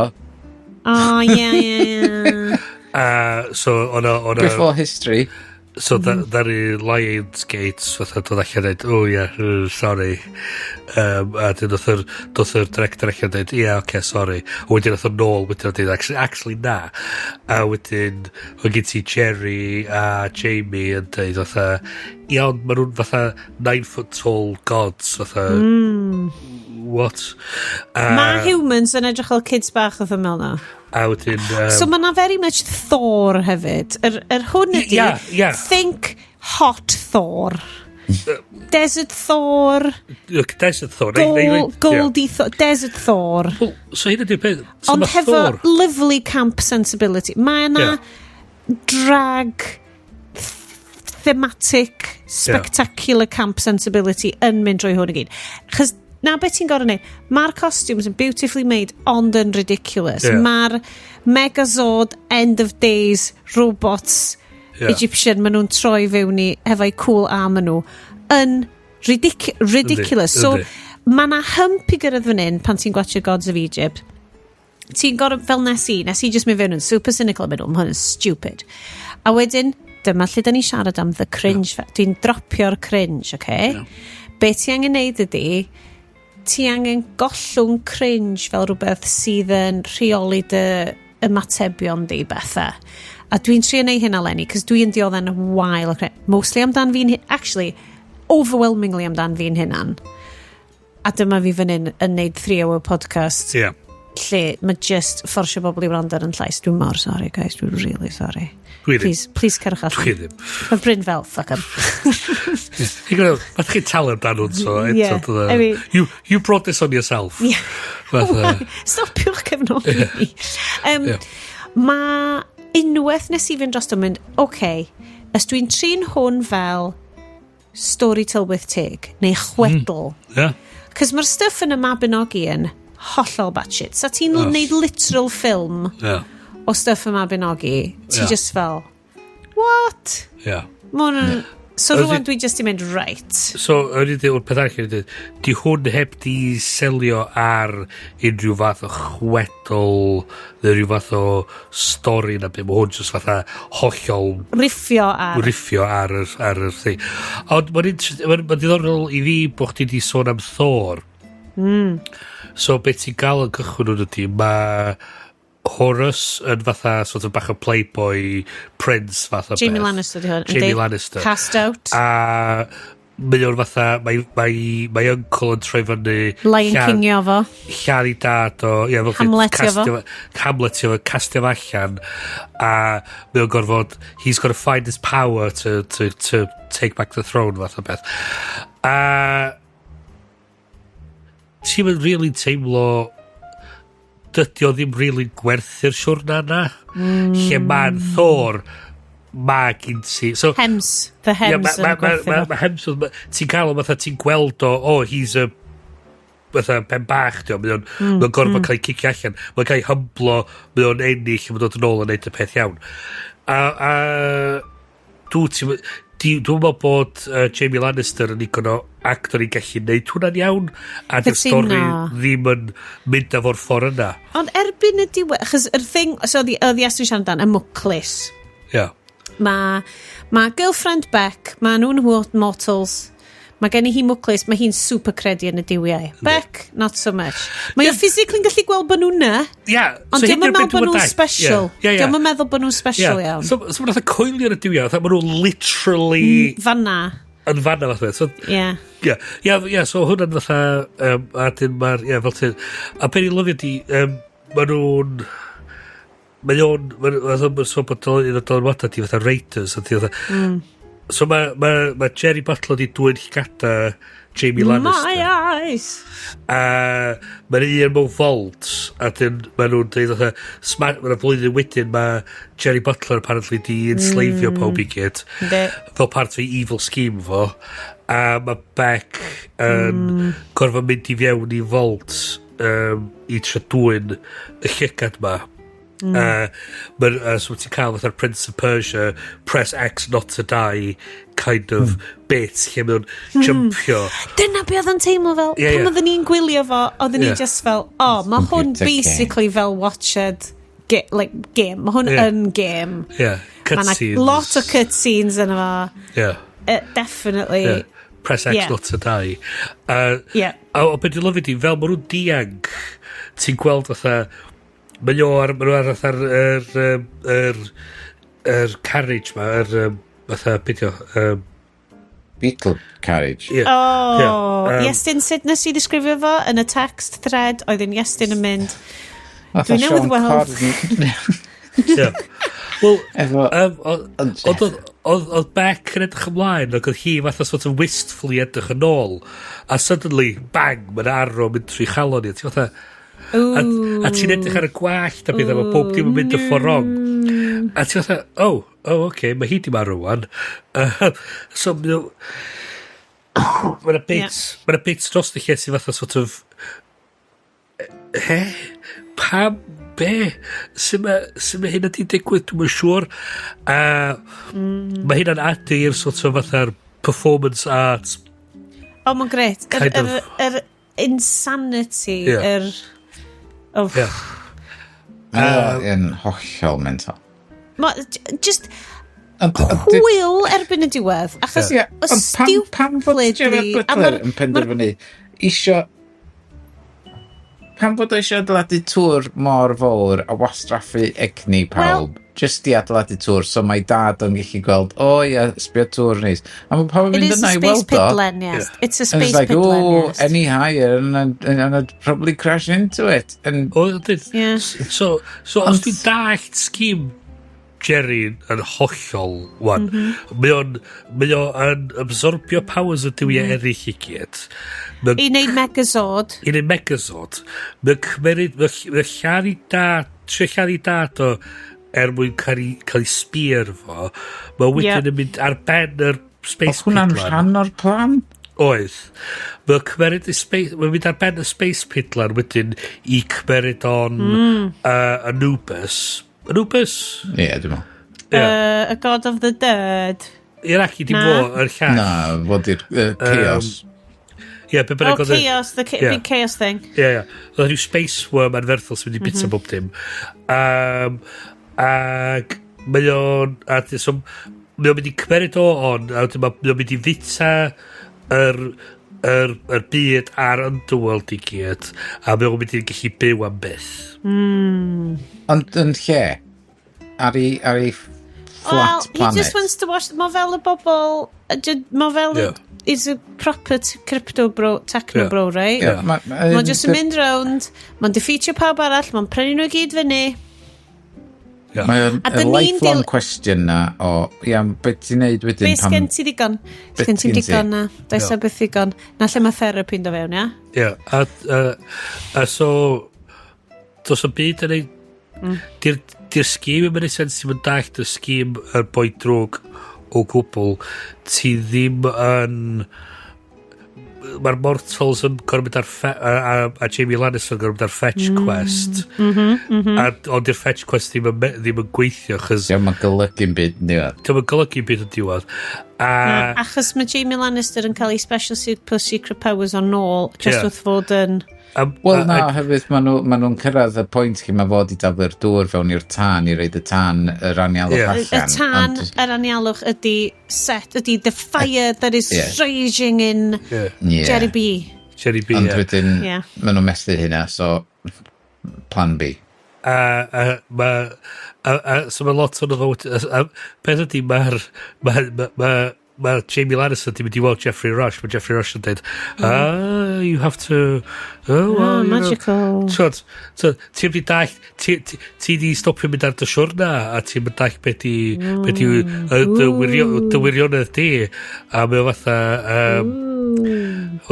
Oh, yeah. So, o'na Before history. So, ddaru Lionsgate fatha dod allan a dweud, oh yeah, sorry. A dyn doth yr director allan a dweud, yeah, okay, sorry. A wedyn nath o nôl, wedyn o dweud, actually, na. A wedyn, oedd gen ti Jerry a Jamie yn dweud, fatha, iawn, maen nhw'n fatha 9 foot tall gods, fatha, what? Mae humans yn edrych fel kids bach oedd ymyl na. A wedyn... So mae na very much Thor hefyd. Yr hwn ydi, yeah. Think hot Thor. Desert Thor. Look, Desert Thor. Goldie Thor. Desert Thor. Well, so hyn ydy'r peth. So ond hefo Thor lovely camp sensibility. Mae yna drag thematic, spectacular camp sensibility yn mynd drwy hwn i gyd. Chos na beth ti'n gorfod neud, mae'r costumes yn beautifully made ond yn ridiculous. Yeah. Mae'r Megazord End of Days robots Egyptian maen nhw'n troi fewn i hefo'u cool arm nhw yn ridiculous. So mae na hump i gyrraedd fan hyn pan ti'n gwatchio Gods of Egypt. Ti'n gorfod, fel nes i just mynd fewn yn super cynical a mynd, mae hwn yn stupid. A wedyn, dyma lle da ni siarad am the cringe. Yeah. Dwi'n dropio'r cringe, okay? Yeah. Be ti angen neud ydi, ti angen gollwng cringe fel rhywbeth sydd yn rheoli dy ymatebion di bethau. A dwi'n trio neud hynna eleni, cos dwi'n diodde'n wael. Mostly amdan fi'n... Actually, overwhelmingly amdan fi'n hunan. A dyma fi fan hyn yn neud 3-hour podcast. Yeah. Lle mae just fforsio bobl i wrando ar yn llais. Dwi'n mor sorry, guys. Dwi'n really sorry. Dwi ddim. Please cerwch allan. Dwi ddim. Mae Bryn fel, fuck 'em. Mae chi'n talu amdano, so Yeah, eto, I mean, you brought this on yourself. Yeah. Fatha, Stopiwch cefnogi ni. Mae unwaith nes i fynd dros yn mynd, oce, okay, os dwi'n trin hwn fel stori tylwyth teg, neu chwedl. Yeah. Cos mae'r stuff yn y Mabinogi yn hollol batshit. Sa ti'n neud literal film o stuff y Mabinogi, ti just fel, what? Yeah. Ma' hwn yn... So rwan dwi just i mynd, right. So, o'n i dweud, peth arall o'n i dweud, di hwn heb di selio ar unrhyw fath o chwedl, neu rhyw fath o stori na beth, mae hwn just fatha hollol Riffio ar. Riffio ar yr thing. Ond mae'n diddorol i fi bod chdi di sôn am Thor. So, beth ti'n gael yn cychwyn hwn ydi, mae Horus yn fatha sort of bach o playboy prince fath o Jamie beth. Lannister di hwn. Jamie Lannister. Cast out. A mae o'n fatha, mae uncle yn troi fyny... Lion Kingio fo. Lladd i dad o... Ie, fel Hamletio fo. Hamletio fo, castio fo allan. A mae o'n gorfod... He's got to find his power to take back the throne fath o beth. A ti'n mynd really teimlo dydy o ddim really gwerthu'r siwrna na. Lle mae'n Thor, mae gen ti... So, Hems. The Hems yn gwerthu fo. Mae Hems, ti'n cael o fatha, ti'n gweld o, oh, he's a fatha pen bach, di o, mae o'n gorfod cael ei cicio allan, mae'n cael ei hymblo, mae o'n ennill, mae'n dod yn ôl yn neud y peth iawn. A dwi'n meddwl bod Jamie Lannister yn igon o actor i gallu neud hwnna'n iawn, a dy'r stori ddim yn mynd efo'r ffordd yna. Ond erbyn y diwedd, achos yr thing, so oedd Iestyn siarad amdan, y mwclis. Yeah. Mae girlfriend Beck, mae nhw'n mortals, Mae gen i hi mwclis, mae hi'n super credu yn y duwiau. Beck, not so much. Mae o physically'n gallu gweld bod nhw'n na, ond so diolch yn hyn 'di'r meddwl bit bod dwi'm yn nhw'n dallt. special. Diolch yn meddwl bod nhw'n special iawn. So mae'n fatha coelio yn y duwiau, fatha maen nhw literally Fanna, yn fanna fath o beth. So, ie. Ie, so hwnna'n fatha, a dyn ma'r, ie, fel ti'n, a be ni'n lyfio di, mae o'n, mae'n so bod un o dylanwadau di fatha Raiders, a di fatha, so ma Jerry Butler di dwyn llgada Jamie Lannister. My eyes! A mae'n un mewn vault, a dyn maen nhw'n dweud fatha, mae'n flwyddyn wedyn mae Jerry Butler apparently di enslavio pawb i gyd. Yndi. Fel part o'i evil scheme fo. A mae Beck yn gorfod mynd i fewn i vault i trio dwyn y llygad ma. So ti'n cael fatha'r Prince of Persia, press X not to die kind of bit lle mae o'n jumpio. Dyna be oedd yn teimlo fel, pan oedden ni'n gwylio fo, oedden ni just fel, oh, mae hwn Computer game. basically fel watched like, game. Mae hwn yn game. Mae 'na Cutscenes. lot o cutscenes yn efo. Definitely. Press X not to die. A o beth dwi'n lyfio di, fel maen nhw'n dianc, ti'n gweld fatha, mae nhw ar fatha'r yr carriage ma, yr, fatha, beth yw, Beetle carriage. Yeah. Oh, Iestyn, sut nes i ddisgrifio fo yn y text thread, oedd yn Iestyn yn mynd, Fatha Dwi newydd Sean weld. Connery. Yeah. Wel, oedd Beck yn edrych ymlaen, ac oedd hi fatha sort of wistfully edrych yn ôl, a suddenly, bang, mae'n arrow mynd trwy chalon hi, a ti fatha, a ti'n edrych ar y gwallt a beth, a mae pob dim yn mynd y ffordd wrong. A ti'n fatha, oh, okay, mae hi di marw wan. So, mae'n bits, mae'n bits dros y lle sy'n fatha sort of, he? Pam? Be? Sut ma hynna di digwydd? Dwi'm yn siŵr. A mae hynna'n adu i'r sort of fatha'r performance art. Oh, mae'n gret. Kind of. Yr insanity, yr... Oh. Mae o'n hollol mental. Ma, just Ond hwyl erbyn y diwedd. Achos Ie, ond pam fod Gerard stupidly- a Butler yn penderfynu isio... Pam fod o isio adeiladu tŵr mor fawr a wastraffu egni pawb, just i adeiladu tŵr, so mae dad o'n gallu gweld, o oh, ie, sbio tŵr neis. A mae pawb yn It mynd is a yna i space weld o. pidlen, yes. It's a And space it's like, pidlen, oh, yes. any higher, and I'd probably crash into it. And O, dyd. So os dwi'n dallt scheme Jerry yn hollol wan, mae o yn absorbio powers y duwiau eraill i gyd. I wneud Megazord. I wneud Megazord. Mae'n cymeryd, mae'n lladd i dad, trio lladd i dad o er mwyn cael ei spear fo. Mae wedyn yn mynd ar ben yr space Oedd hwnna'n pidlan. rhan o'r plan? Oedd. Mae'n cymeryd y space, mae'n mynd ar ben y space pidlan wedyn i cymeryd on Anubis. Anubis? Ie, yeah, dwi'n meddwl. Ie. A God of the Dead. I'r ac i dim Na. fo, yr llall. Na, fod i'r chaos. Ie, be Oh, bynnag oedd y chaos, the big chaos thing. Ie. Oedd rhyw space worm anferthol sy'n mynd i bita bob dim. Ag mae o'n... A, so, mae o'n mynd i cymeryd o on, a wedyn mae o'n mynd i fita yr byd a'r underworld i gyd, a mae o'n mynd i gallu byw am byth. Ond yn lle? Ar ei flat Well, he planet. just wants to watch... Mae fel y bobl... Mae fel... He's a proper crypto bro, techno bro, right? Yeah, Mae'n just yn mynd round, mae'n defeatio pawb arall, mae'n prynu nhw i gyd fyny. Mae o'n A y dyn ni'n lifelong question na o, ia, beth ti'n neud wedyn Be sgen ti ddigon? Be Sgen ti'n sgen ti? digon na? Does na byth ddigon. Na lle mae therapy'n dod fewn, ia? Ie, a so, does y byd yn ei... Di'r scheme yn mynd sens ti'n mynd dallt y scheme yr boi drwg o gwbl. Ti ddim yn... Mae'r Mortals yn gorfod mynd ar a Jamie Lannister yn gorfod mynd ar fetch quest. A, ond di'r fetch quest ddim yn gweithio, chos Ia, mae'n golygu'n byd yn diwedd. Dio'm yn golygu byd yn diwedd. A, Achos mae Jamie Lannister yn cael ei special super secret powers on nôl, just wrth fod yn Wel na, hefyd maen nhw'n cyrraedd y pwynt lle mae fod i daflu'r dŵr fewn i'r tân i roid y tân yr anialwch allan. Y tân yr anialwch ydy set, ydy the fire that is raging in Jerry B. Jerry B, Ond wedyn, maen nhw'n methu hynna, so plan B. So mae lot o'n fo... Peth ydy, mae'r... Mae Jamie Lannister di mynd i weld Geoffrey Rush. Mae Geoffrey Rush yn dweud, "Ah, you have to, oh, well, you magical." Know, so, ti'n mynd i dall, ti di stopio mynd ar dy siwrna, a ti'n mynd dall beth i, beth i dy wirionedd di. A mae o fatha...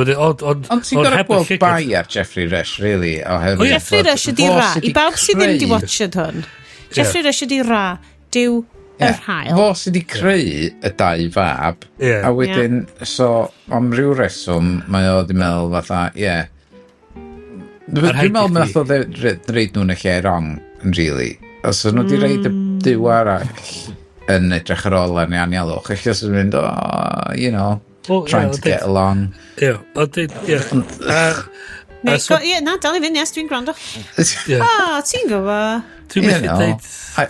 Ond ti'n gorau gweld bai ar Geoffrey Rush, really. Oh, Geoffrey Rush ydi Ra. I bawb sydd ddim di watched hwn. Geoffrey Rush ydi Ra. Dyw yr haul. Fo sydd wedi creu y dau fab, a wedyn, so, am ryw reswm, mae o wedi meddwl fatha, ie. Dwi'n meddwl nath o reid nhw'n y lle wrong, yn really. Os o'n nhw wedi reid y duw arall yn edrych ar ôl ar anialwch, eich os yn mynd, oh, you know, well, trying to get along. Ie, ond, ie. Ie, na, dal i fynd, yes, dwi'n gwrando. Ah, ti'n gwybod. Dwi'n methu deud... I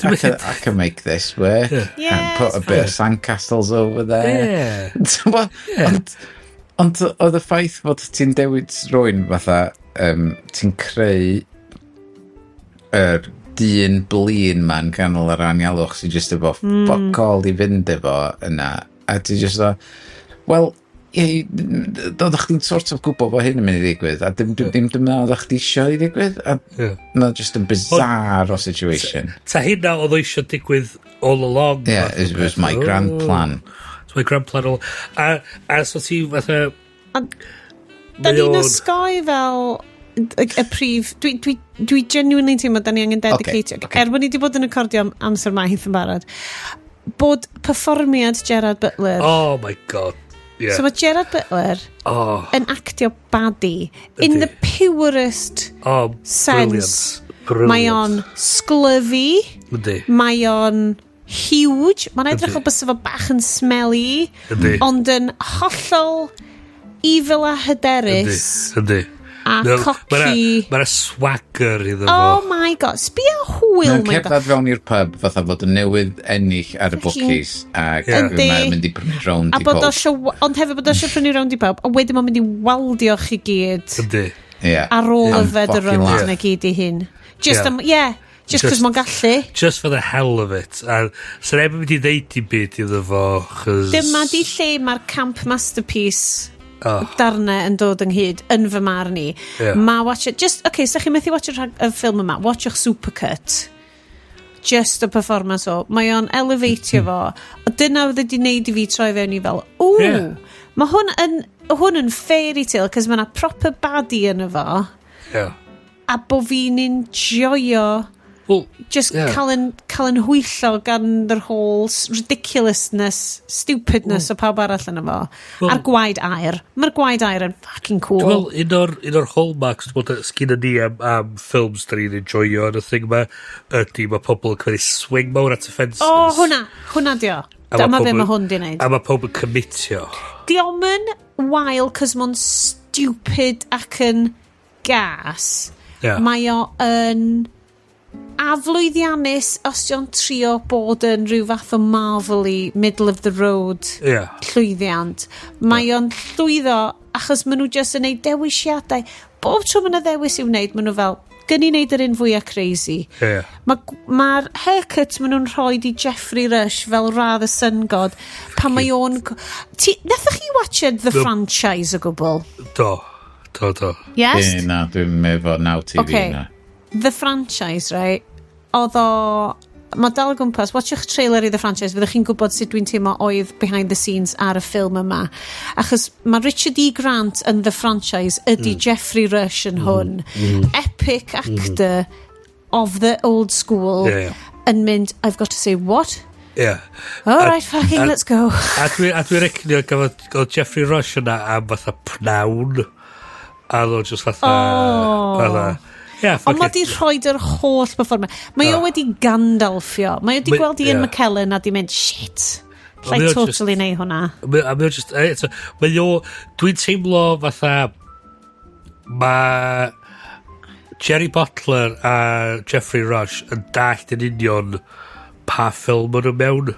can make this work. Yeah. And put a bit of sandcastles over there. Yeah. Ond oedd y ffaith fod ti'n dewis rwy'n fatha, ti'n creu yr dyn blin ma'n ganol yr anialwch sy'n just efo fuck all i fynd efo yna. A ti'n just o, wel, ie, oeddech chdi'n sort of gwybod bod hyn yn mynd i ddigwydd, a dim dyma oeddech chdi eisiau i ddigwydd, a no, just a bizarre o situation. Ta hynna oedd o eisiau digwydd all along. Yeah, it was my grand plan. It's my grand plan all... A so ti fatha... Da ni'n osgoi fel y prif... Dwi genuinely teimlo da ni angen dedicatio. Okay. Er bod ni wedi bod yn recordio am amser maith yn barod, bod perfformiad Gerard Butler... Oh my God. Yeah. So mae Gerard Butler yn actio baddie in the purest sense. Brilliant. Mae o'n sclyfu. Mae o'n huge. Mae'n edrych o bysa fo bach yn smelly. Ond yn hollol evil a hyderus. Yndi. A cocky. Mae'n swagger iddo fo. Oh my God. Sbia hwyl. Mae'n cerdded fewn i'r pub fatha fod yn newydd ennill ar y bookies ac mae'n mynd i prynu rownd i pawb. Ond hefyd bod o eisiau prynu rownd i pawb, a wedyn mae'n mynd i waldio chi gyd. Yndi. Ar ôl yfed y rownd yna gyd i hun. Just just cos mae'n gallu. Just for the hell of it. A so neb yn mynd i ddeud i byd iddo fo. Dyma di lle mae'r camp masterpiece darnau yn dod ynghyd yn fy marn i. Ma watch it, just, okay, so chi'n methu watch y ffilm yma, watchwch Supercut. Just y performance o. Mae o'n elevatio fo. O dyna oedd wedi wneud i fi troi fewn i fel, ooh, mae hwn yn fairy tale, cos mae yna proper baddie yn fo. A bo fi'n enjoyo just cael yn hwyllo gan yr whole ridiculousness, stupidness o pawb arall yn efo. A'r gwaed aer. Mae'r gwaed aer yn fucking cool. Dwi'n meddwl, un o'r hallmarks sgynna ni am ffilms da ni'n enjoyo yn y thing yma, ydy mae pobl yn cymryd swing mawr at y fences. O, hwnna dio. Dyma be mae hwn di wneud. A mae pobl yn commitio. Dio'm yn wael cos mae'n stupid ac yn gas. Mae o yn aflwyddiannus os dio'n trio bod yn rhyw fath o Marvel-y middle of the road llwyddiant. Mae o'n llwyddo achos maen nhw just yn neud dewisiadau. Bob tro maen nhw ddewis i'w wneud, maen nhw fel, gyn i wneud yr un fwyaf crazy. Mae'r haircut maen nhw'n rhoi i Geoffrey Rush fel Ra the Sun God pan mae o'n... Nathoch chi watched The Franchise o gwbl? Do. Yes? Na, dwi'n meddwl Now TV na. The Franchise, right? Oedd o... Mae dal o gwmpas. Watchwch trailer i The Franchise. Fyddwch chi'n gwybod sut dwi'n teimlo oedd behind the scenes ar y ffilm yma. Achos mae Richard E. Grant yn The Franchise ydy Geoffrey Rush yn hwn. Epic actor of the old school yn mynd, I've got to say what? Yeah. All right, fucking let's go. A dwi'n recnio gafodd Geoffrey Rush yna am fatha pnawn. A oedd o just fatha... Yeah, ond mae di rhoi yr holl performance. Mae o wedi Gandalfio. Mae o wedi gweld Ian McKellen a di mynd, shit, llai totally neu hwnna. A mae o just, dwi'n teimlo fatha, Mae Jerry Butler a Jeffrey Rush yn dallt yn union pa ffilm maen nhw mewn.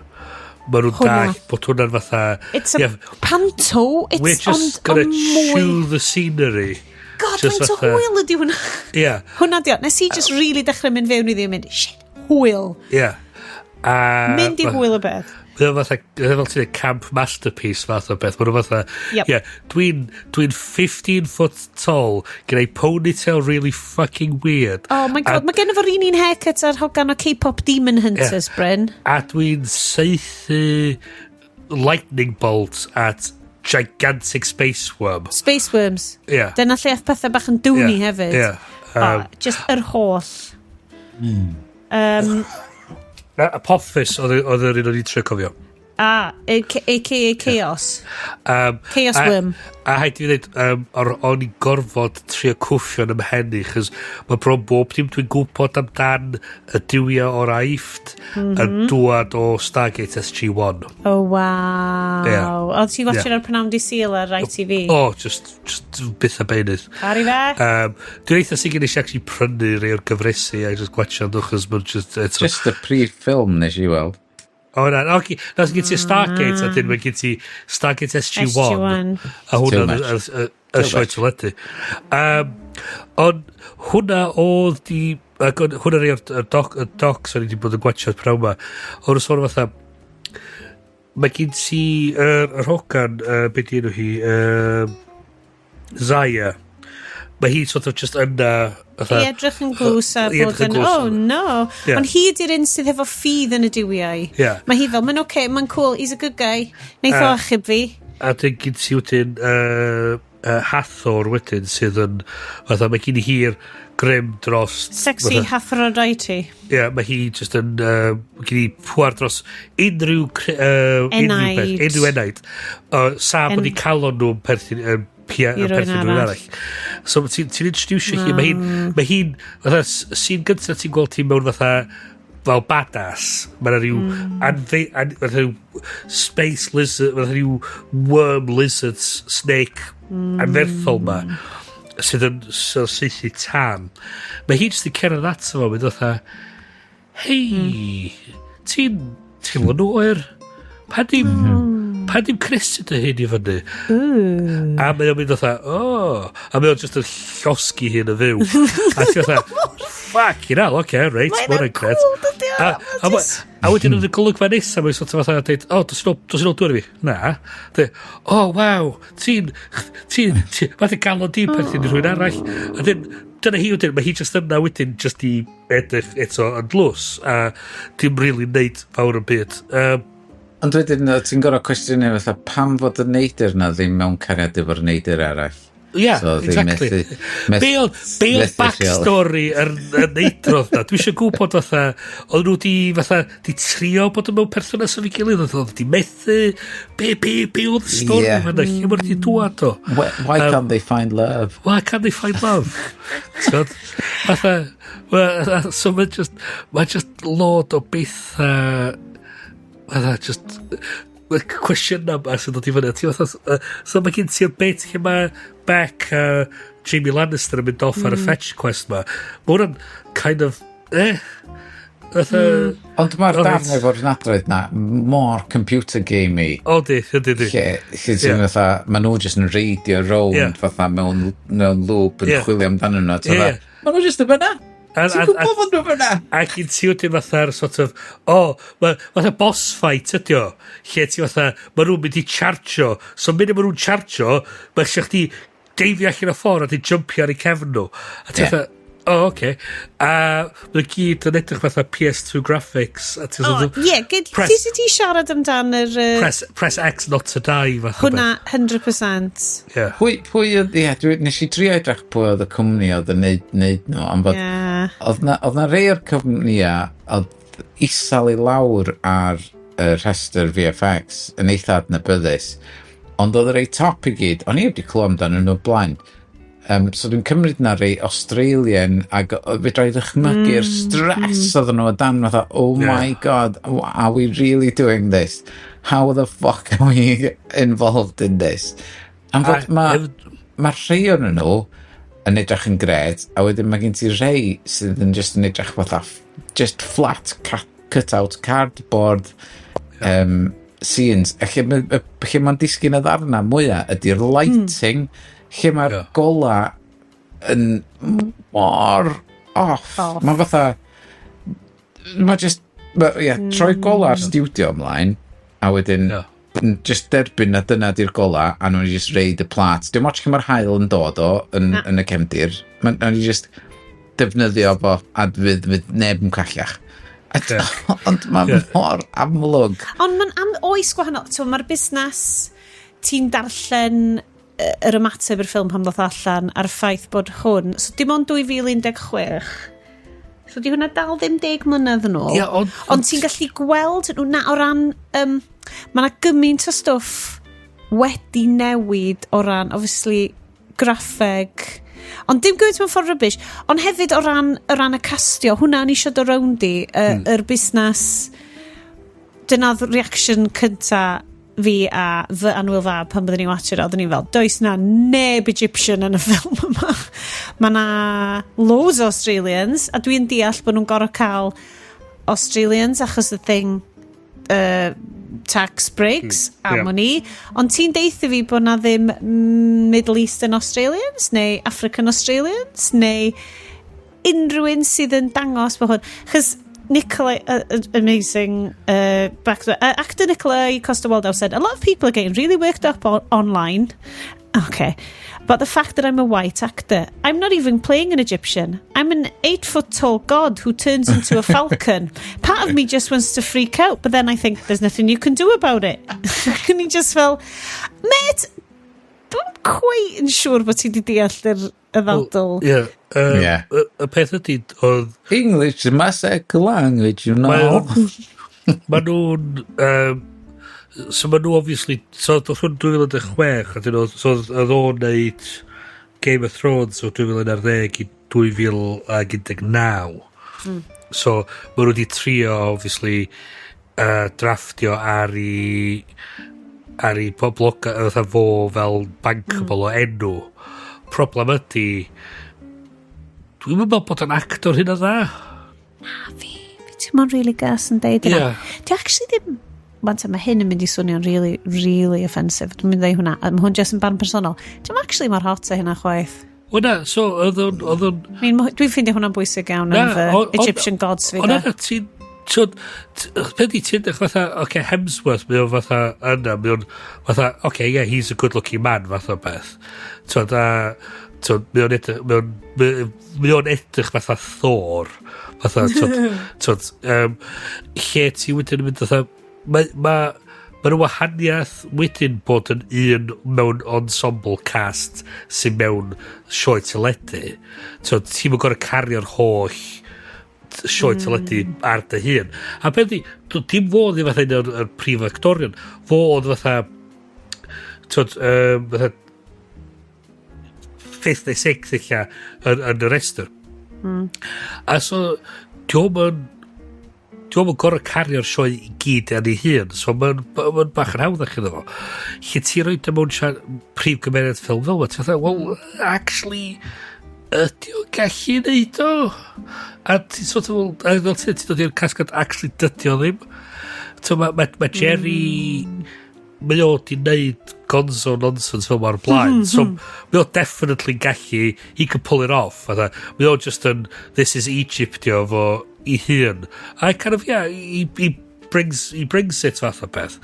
Maen nhw'n dallt bod hwnna'n fatha... It's a panto. It's We're just gonna chew the scenery. God, faint o hwyl ydi hwnna. Yeah. Hwnna di o. Nes i just really dechrau mynd fewn iddi a mynd, shit, hwyl. Yeah. Mynd i hwyl y beth. Mae o fatha, fel ti'n dweud, camp masterpiece fath o beth. Mae nhw fatha, Yep. yeah, dwi'n 15 foot tall, gyda i ponytail really fucking weird. Oh my God, mae gen fo'r un haircut ar hogan o K-pop Demon Hunters, yeah. Bryn. A dwi'n saethu lightning bolts at gigantic space worm. Space worms. Yeah. Dyna lle ath pethau bach yn dwni Yeah, hefyd. yeah. Just yr holl. Apophis oedd yr un o'n i'n trio cofio. Ah, AKA Chaos. Chaos Worm. A haid i fi ddweud, o'n i'n gorfod trio cwffio yn ymhen i, chos mae bron bob dim dwi'n gwybod amdan y duwiau o'r Aifft yn dŵad o Stargate SG-1. Oh, wow. Yeah. Oedd ti'n watching Yeah. ar Pnawn Dydd Sul ar ITV? Oh, just byth a beunydd. Caru fe? Dwi'n eitha sicr nes i actually prynu rei o'r gyfresi a just gwachio nhw, chos mae'n just... Eto. Just y prif ffilm nes i weld. O, na, oce. Na, so gen ti Stargate, a dyn mae gen ti Stargate SG-1. SG-1. A hwnna Too much. y sioe teledu. Ond hwnna oedd di... Ac hwnna rei o'r doc, y docs o'n i wedi bod yn gwachio prawn ma. O'n sôn fatha... Mae gen ti yr hogan, be di enw hi, Zaya. Mae hi sort of just yna... fatha- I edrych yn glws a I bod edrych yn yn, glws. oh no. Yeah. Ond hi ydy'r un sydd efo ffydd yn y duwiau. Yeah. Mae hi fel, mae'n okay, mae'n cool, he's a good guy. Neith o achub fi. A dyn gen ti wedyn Hathor wedyn sydd yn fatha mae gen hi'r grym dros Sexy fatha- Aphrodite. Ie, yeah, mae hi just yn gen hi pŵar dros unrhyw unrhyw beth, Enaid. unrhyw enaid. Sa bod i calon nhw'n perthyn yn I yn rywun perthyn rhywun arall. arall. So ti'n introduce hi, mae hi'n fatha scene gyntaf ti'n gweld hi mewn fatha fel badass. Mae yna rhyw fatha rhyw space lizard, fatha rhyw worm lizard snake anferthol ma sydd yn saethu tân. Mae hi jyst yn cerdded ato fo, mynd fatha, hei, ti'n teimlo'n oer? Pa dim, pa dim cnesu dy hyn i fyny? A mae o'n mynd fatha, oh. A mae o'n just yn llosgi hyn yn fyw. A ti'n fatha, fucking hell, okay, reit, Mae ma' hwnna'n hynna'n grêt. cool, dydi o? A, a wedyn yn y golygfa nesaf, mae'n sort of fatha deud, o, dos yn ôl dŵr i fi. Na. Deud, oh, waw, ti'n, ti'n, mae dy galon di perthyn i rhywun arall. A dyn, dyna hi wedyn, mae hi just yna wedyn, just i edrych eto yn dlws, a dim really neud fawr yn byd. Ond wedyn, ti'n gorfod cwestiynu fatha pam fod y neidr na ddim mewn cariad efo'r neidr arall. Yeah, So, ddim exactly. methu- Be oedd methu backstory yr neidrodd na? Dwi eisiau gwybod fatha, oedd nhw di, fatha, di trio bod yn mewn perthynas efo'i gilydd, oedd nhw di methu, be oedd y stori Yeah. fan'na, lle maen nhw di dŵad o? Why can't they find love? Why can't they find love? T'wod? Fatha, well, so mae just, mae just lot o bethau, fatha, just, mae cwestiynau yma sy'n dod i fyny. Ti fatha, so mae gen ti'r bit lle mae Beck a Jamie Lannister yn mynd off ar y fetch quest ma. Mae hwnna'n kind of, fatha, Ond mae'r Alright. darn efo'r nadroedd na mor computer gamey. O di, ydy di. Lle ti'n fatha, maen nhw jyst yn reidio rownd fatha mewn loop yn chwilio amdanyn nhw. Ti'n fatha, maen nhw jyst yn fyna. Ti'n gwybod fod nhw fyna? Ac i ti wedyn fatha'r sort of, o, ma, fatha boss fight ydi o, lle ti fatha, ma nhw'n mynd i chargio, so mynd ma nhw'n chargio, mae eisiau chdi deifio allan o ffordd a di jumpio ar eu cefn nhw. A ti fatha, o, oh, oce. A mae gyd yn edrych fatha PS2 graphics. A ti O, sort of, ie, ti ti siarad amdan yr... Press X not to die, fatha. Hwnna, 100%. Yeah. Pwy oedd, ie, nes i drio edrych pwy oedd y cwmni oedd yn neud nhw, ond fod, oedd na rei o'r cwmnïau oedd isal i lawr ar y rhestr VFX yn eitha adnabyddus, ond oedd y rei top i gyd, o'n i wedi clywed amdanyn nhw o'r blaen. So dwi'n cymryd na rei Australian ac fedra i ddychmygu'r stress oedden nhw o dan fatha, oh my god, are we really doing this? How the fuck are we involved in this? Am fod mae ma rhai o'n nhw yn edrych yn gred, a wedyn mae gen ti rhai sydd yn just yn edrych fatha just flat cut-out cardboard scenes. A lle mae'n disgyn y ddarna mwyaf ydy'r lighting, lle mae'r gola yn mor off. Off. Mae fatha... Mae just... Ma, yeah, troi gola'r studio ymlaen, a wedyn just derbyn na dyna di'r gola, a nhw'n just reid y plat. Dim ots lle mae'r haul yn dod o yn, Na. yn y cefndir. Mae'n ni just defnyddio fo, a fydd neb yn callach. Ond mae mor amlwg. Ond mae'n am oes gwahanol. So, mae'r busnes, ti'n darllen yr ymateb i'r ffilm pan ddoth allan a'r ffaith bod hwn, so dim ond 2016. So di hwnna dal ddim 10 mlynedd yn ôl. Ie, Ond ti'n gallu gweld nhw na o ran... mae yna gymaint o stwff wedi newid o ran, obviously, graffeg, ond dim gymaint mewn ffordd rubbish, ond hefyd o ran y castio, hwnna o'n i eisiau dod rownd i, yr busnes, dyna'r reaction cynta fi a fy annwyl fab pan byddwn ni'n watch it, oeddwn ni fel, does na neb Egyptian yn y ffilm yma. Mae na loads o Australians, a dwi'n deall bod nhw'n gorfod cael Australians achos y thing tax breaks am o'n i. Ond ti'n deutha fi bod na ddim Middle Eastern Australians neu African Australians neu unrhyw un sydd yn dangos bod hwn. Chos Nikolai, amazing back, actor Nikolai Coster-Waldau said, "A lot of people are getting really worked up online." Okay. "But the fact that I'm a white actor, I'm not even playing an Egyptian. I'm an 8 foot tall god who turns into a falcon. Part of me just wants to freak out, but then I think there's nothing you can do about it." And he just fel, mate, dwi'n quite yn siŵr bod ti wedi deall y ddadl. Ie. Ie. Y peth ydy, oedd English is my second language, you know. Mae nhw'n... So mae nhw obviously... So doth hwn 2016, a dyn nhw, so oedd o'n neud Game of Thrones o 2011 i 2019. So mae nhw wedi trio, obviously, drafftio ar i poblog fatha fo fel bankable o enw. Problem ydy, dwi'n meddwl bod yn actor hynna dda. Fi, ti'n mo'n really gas yn deud yna. Ie. Di actually ddim... Wan te, mae hyn yn mynd i swnio'n really, really offensive. Dwi'n mynd i ddeud hwnna. A mae hwn just yn barn personol. Dwi'n actually mor hot a hynna chwaith. O na, so oedd o'n I mean, dwi'n ffeindio hwnna'n bwysig iawn yn fy Egyptian gods fi. Ond De. na, ti'n... Ti'n... Be di, ti'n edrych fatha, oce, Hemsworth, mae o'n fatha yna, mae o'n fatha, oce, yeah, he's a good looking man, fatha beth. Ti'n a, ti'n, mae o'n edrych fatha Thor. Fatha, ti'n, lle ti wedyn yn mynd fatha, mae nhw wahaniaeth wedyn bod yn un mewn ensemble cast sy'n mewn sioe teledu. So, ti'n mynd gorfod cario'r holl sioe teledu ar dy hun. A beth di, dim fo oedd i fatha un o'r prif actorion, fo oedd fatha, twyd, fatha fifth neu sixth eich yn y restr. A so, dio'm yn gorfod cario'r sioe i gyd ar ei hun, so mae'n ma bach yn hawddach iddo fo. Lle ti roed o mewn prif gymeriad ffilm fel yma, ti'n fatha, well, actually, ydy o'n gallu neud o? A ti'n sort of, a fel ti'n dod i'r casgliad, actually, dydy o ddim. So ma Jerry, mae o di neud gonzo nonsense fel ma'r blaen. So mae o definitely gallu, he can pull it off. Fatha, mae o just yn, this is Egyptio fo i hun. I kind of, yeah, he brings it fath o beth.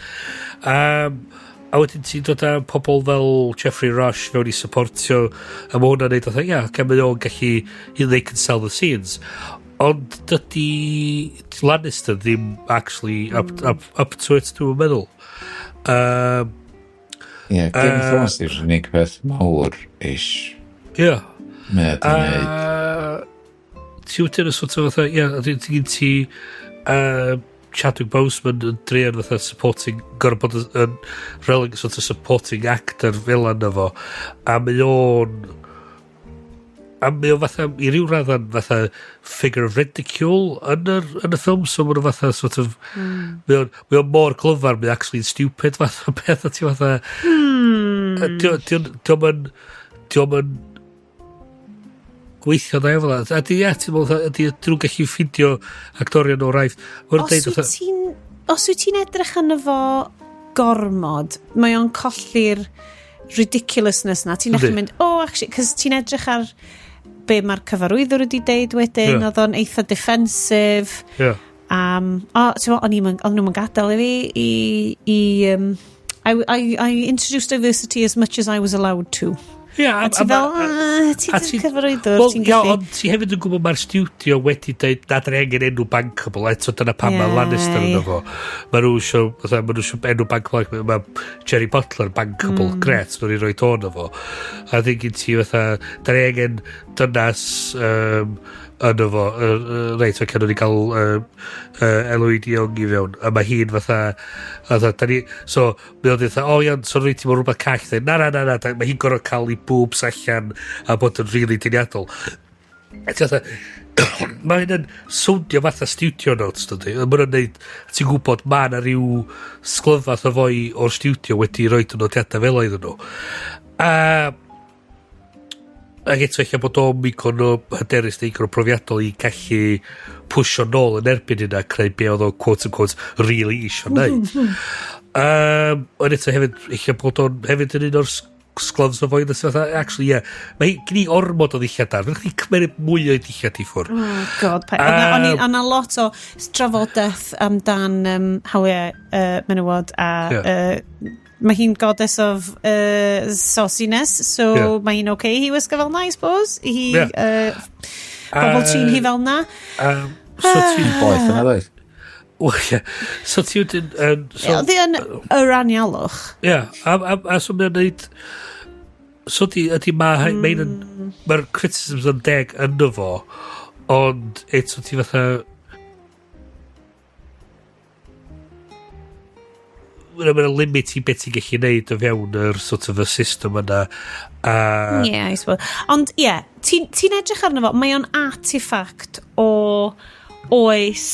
A wedyn ti'n dod â pobl fel Geoffrey Rush fewn i supportio, a mae hwnna'n neud fatha, yeah, okay, mae o'n gallu, they can sell the scenes. Ond dydy Lannister ddim actually up to it, dwi'n meddwl. Ie, Game of Thrones yw'r unig peth mawr ish. Mae o di wneud. Ti wedyn yn sort of fatha, ie, a ti'n ti Chadwick Boseman yn druan fatha supporting, gorfod bod yn relying sort of supporting actor fel yna fo, a mae o fatha, i ryw raddan fatha figure of ridicule yn y ffilm, so mae o fatha sort of, mae o'n mor glyfar, mae actually stupid fatha beth, a ti fatha, dio'm yn, gweithio dda efo. A di, ie, ti'n meddwl, ydy nhw'n gallu ffindio actorion o'r Aifft. Os wyt ti'n edrych arno fo gormod, mae o'n colli'r ridiculousness na. Ti'n dechrau mynd, oh, actually, cos ti'n edrych ar be mae'r cyfarwyddwr wedi deud wedyn, oedd o'n eitha defensive. O, ti'n o'n nhw'n gadael i fi i introduced diversity as much as I was allowed to. Yeah, a ti fel, ti'n cyfarwyddwr, ti'n gallu. Ond ti hefyd yn gwybod mae'r studio wedi dweud nad yr angen enw bankable, eto dyna pam mae Lannister yno fo. Mae nhw eisiau, ma nhw eisiau enw bankable, mae Jerry Butler bankable, gret, mae nhw'n rhoi tôn fo. A ddyn gen ti fatha, da ni angen dynas yno fo, reit, fe cael ni gael Elodie Young i fewn, a mae hi'n fatha, da ni, so, mae o'n dweud, o iawn, so reit i mewn rhywbeth call, dweud, na, na, na, na, mae hi'n gorfod cael ei boobs allan a bod yn really deniadol. A ti fatha, mae hyn yn swndio fatha studio notes, dydy. Mae hwnna'n neud, ti'n gwybod, mae yna rhyw sglyfath o foi o'r studio wedi rhoi y nodiadau fel iddyn nhw. A ac eto eich bod o'n ddigon o hyderus neu ddigon o profiadol i gallu pwsio nôl yn erbyn hynna, creu be oedd o quote unquote really isio neud. Ond eto hefyd, eich bod o'n hefyd yn un o'r sglofs o foi nes fatha, actually, yeah, mae gen i ormod o ddillad ar, fydd chdi cymeryd mwy o'i dillad i ffwrdd. Oh God, o'na lot o trafodaeth amdan hawliau menywod a mae hi'n goddess of sauciness, so mae hi'n okay hi wisgo fel na, I suppose. Hi, pobl trin hi fel na. So ti Boeth yna, ddoedd. Wel, ie. So ti wedyn so, Oedd hi yn yr anialwch. Ie, a so mae'n neud. So di, ydy mae mae'r criticisms yn deg ynddo fo, ond eto ti fatha, mae'n limit i beth ti'n gallu neud o fewn yr sort of y system yna. A, Yeah, I suppose. Ond ie, yeah, ti'n ti edrych arno fo, mae o'n artifact o oes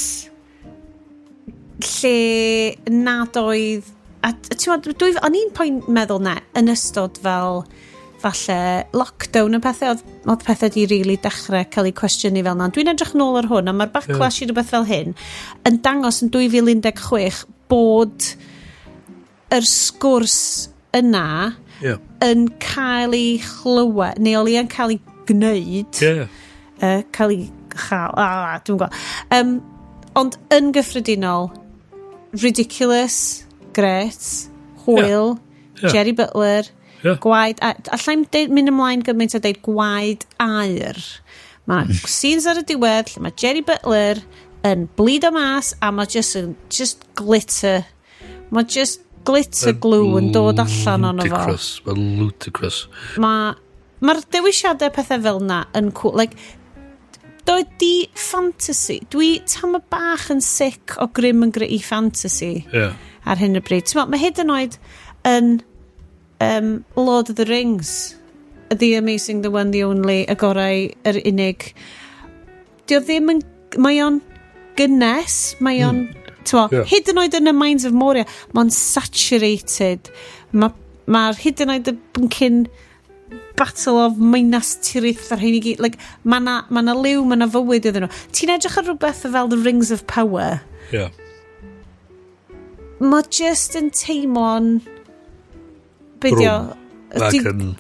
lle nad oedd. A ti'n gwbod, o'n i'n poen meddwl na, yn ystod fel falle lockdown y pethau, oedd pethau di really dechrau cael eu cwestiynu fel na. Dwi'n edrych nôl ar hwn, a mae'r backlash i rhywbeth fel hyn yn dangos yn 2016 bod yr sgwrs yna yn cael ei chlywed, neu o leia'n cael ei gwneud, cael ei chael, dwi'n gwybod. Ond yn gyffredinol, ridiculous, gret, hwyl, Ie. Jerry Butler, gwaed, a, allai'm deud, mynd ymlaen gymaint a deud gwaed aur. Mae scenes ar y diwedd lle mae Jerry Butler yn bleedo mas a mae just, yn, just glitter. Mae just glitter glue yn dod allan ono fo. Ludicrous. Mae'n ludicrous. Mae'r dewisiadau pethau fel na yn cool. Like, doedd di fantasy. Dwi tam bach yn sick o grim and gritty fantasy ar hyn o bryd. Ti'n mae hyd yn oed yn Lord of the Rings, The Amazing, The One, The Only, y gorau, yr unig. Di o ddim yn. Mae o'n gynnes, mae o'n mm. Hyd yn oed yn y Mines of Moria, mae'n saturated. Mae'r hyd yn oed y bncyn Battle of Minas Tirith a'r hyn i gyd. Like, mae na, ma na liw, mae na fywyd iddyn nhw. Ti'n edrych ar rhywbeth fel The Rings of Power, mae just yn teimlo'n. Be di o? Ac yn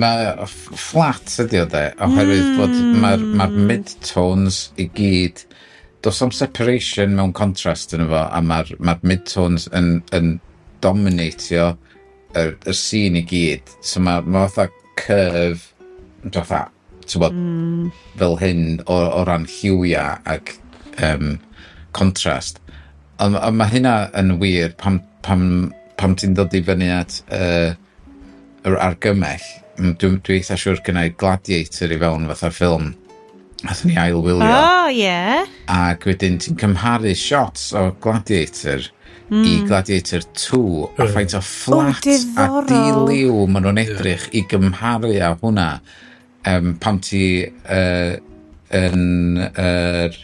Mae flat ydi o de, oherwydd bod mae'r mid-tones i gyd, does am separation mewn contrast yn efo, a mae'r mid-tones yn dominatio yr scene i gyd. So mae ma fatha curve, fatha, ti'n bod, fel hyn o ran lliwiau ac contrast. Ond on mae hynna yn wir pam ti'n dod i fyny at yr argymell. Dwi eitha siŵr gynnau Gladiator i fewn fatha ffilm. Nathon ni ail-wylio. Oh, yeah. Ac wedyn ti'n cymharu shots o Gladiator i Gladiator 2 a faint o flat a diddorol. diliw maen nhw'n edrych i gymharu â hwnna pam ti yn yr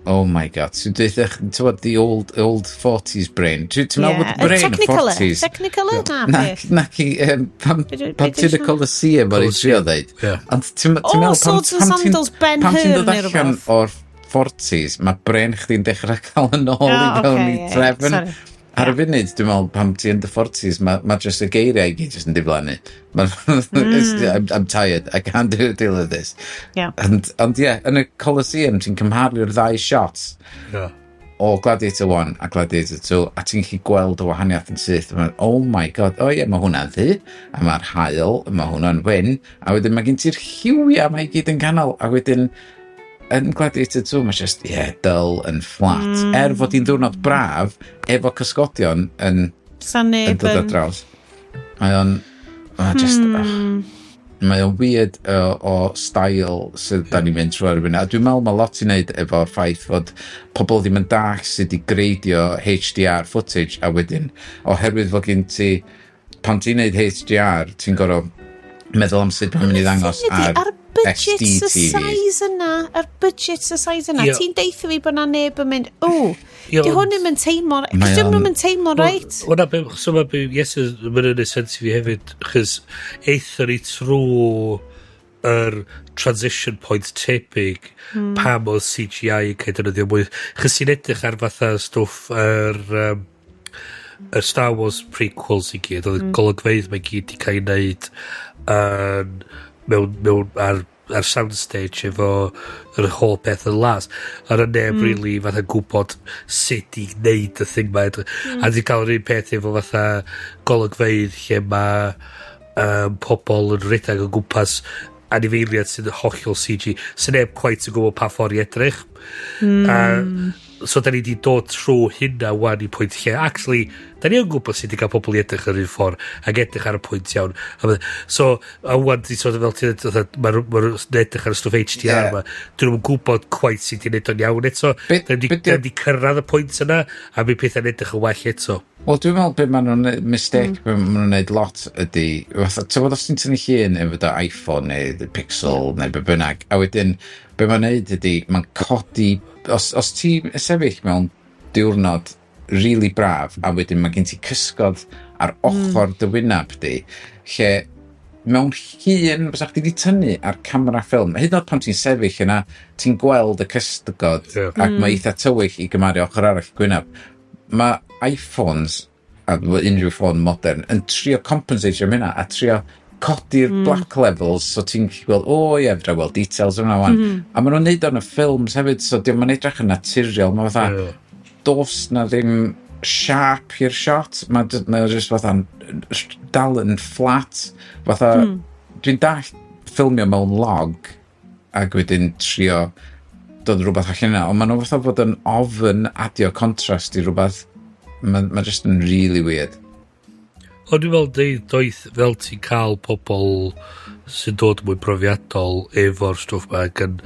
Oh my God. Ti'n dweud, ti'n bod, the old 40s brain. Ti'n meddwl bod brain 40s? Technicolor? Na, beth. Na, ci, pam ti'n y Colosseum o'n i'n trio ddeud. Ond ti'n meddwl... Oh, Swords and Sandals, Ben Hur Pam ti'n dod allan o'r 40s, mae brain chdi'n dechrau cael yn ôl i fewn i trefn. Ar y funud, dwi'n meddwl, pam ti yn the 40s, mae just y geiriau i gyd just yn diflannu. I'm tired, I can't deal with this. Yeah. Ond ie, yn y Colosseum, ti'n cymharu'r ddau shots o Gladiator 1 a Gladiator 2, a ti'n gallu gweld y wahaniaeth yn syth. Oh my God, oh ie, mae hwnna'n ddu, a mae'r haul, mae hwnna'n wyn, a wedyn mae gen ti'r lliwiau mae i gyd yn canol, a wedyn yn Gladiator 2, mae just, yeah, dull and flat. Er fod hi'n ddiwrnod braf, efo cysgodion yn dod ar draws. Mae o'n, just, mae o'n weird o style sydd da ni'n mynd trwy ar y funud. A dwi'n meddwl mae lot i wneud efo'r ffaith fod pobl ddim yn dallt sut i greidio HDR footage, a wedyn, oherwydd fod gen ti, pan ti'n neud HDR, ti'n gorfod meddwl am sut mae'n mynd i ddangos ar budget y size yna, yr budget y size yna, ti'n deitha fi bod na neb yn mynd, o, di hwn ddim yn teimlo, cos dim yn teimlo, right? Wel, so mae be, yes, mae'n yn sens i fi hefyd, chos eithon ni trwy yr transition point tebyg pam oedd CGI yn cael defnyddio mwy. Chos ti'n edrych ar fatha stwff yr y Star Wars prequels i gyd, oedd y golygfeydd mae gyd i cael ei wneud mewn ar soundstage efo yr whole peth yn las. A yna neb really fatha gwybod sut i wneud y thing ma. A di cael yr un peth efo fatha golygfeydd lle mae pobl yn rhedeg o gwmpas anifeiliaid sydd yn hollol CG. Sy'n neb quite yn gwybod pa ffordd i edrych. So da ni di dod trwy hynna wan i pwynt lle actually da ni yn gwybod sut i gael pobl i edrych yr un ffordd ac edrych ar y pwynt iawn. So a wan di sort of fel ti'n dweud, mae edrych ar y stwff HDR yma, dyn nhw'n gwybod quite sut i wneud o'n iawn eto. Da ni di cyrraedd y pwynt yna a mi pethau'n edrych yn well eto. Wel, dwi'n meddwl beth maen nhw'n mistake, beth maen nhw'n neud lot ydy, fatha, ti'n gwbod os ti'n tynnu llun efo dy iPhone neu Pixel neu be bynnag, a wedyn be mae'n neud ydy, mae'n codi, os ti'n sefyll mewn diwrnod really braf, a wedyn mae gen ti cysgod ar ochr dy wynab di, lle mewn llun fysa chdi wedi tynnu ar camera ffilm, hyd yn oed pan ti'n sefyll yna, ti'n gweld y cysgod, ac mae eitha tywyll i gymaru ochr arall gwynab. Mae iPhones, a unrhyw ffôn modern, yn trio compensate am hynna, a trio codi'r black levels, so ti'n gallu gweld, o ie, fedra i weld details yna wan. A maen nhw'n neud o'n y ffilms hefyd, so diolch yn edrych yn naturiol, mae fatha, dos na ddim sharp i'r shot, mae ma just fatha dal yn flat, fatha, dwi'n dallt ffilmio mewn log, ac wedyn trio dod rhywbeth allan yna, ond maen nhw fatha fod yn ofyn adio contrast i rhywbeth, mae ma just yn really weird. Ond dwi'n meddwl deud doeth fel ti'n cael pobl sy'n dod mwy profiadol efo'r stwff ma ac yn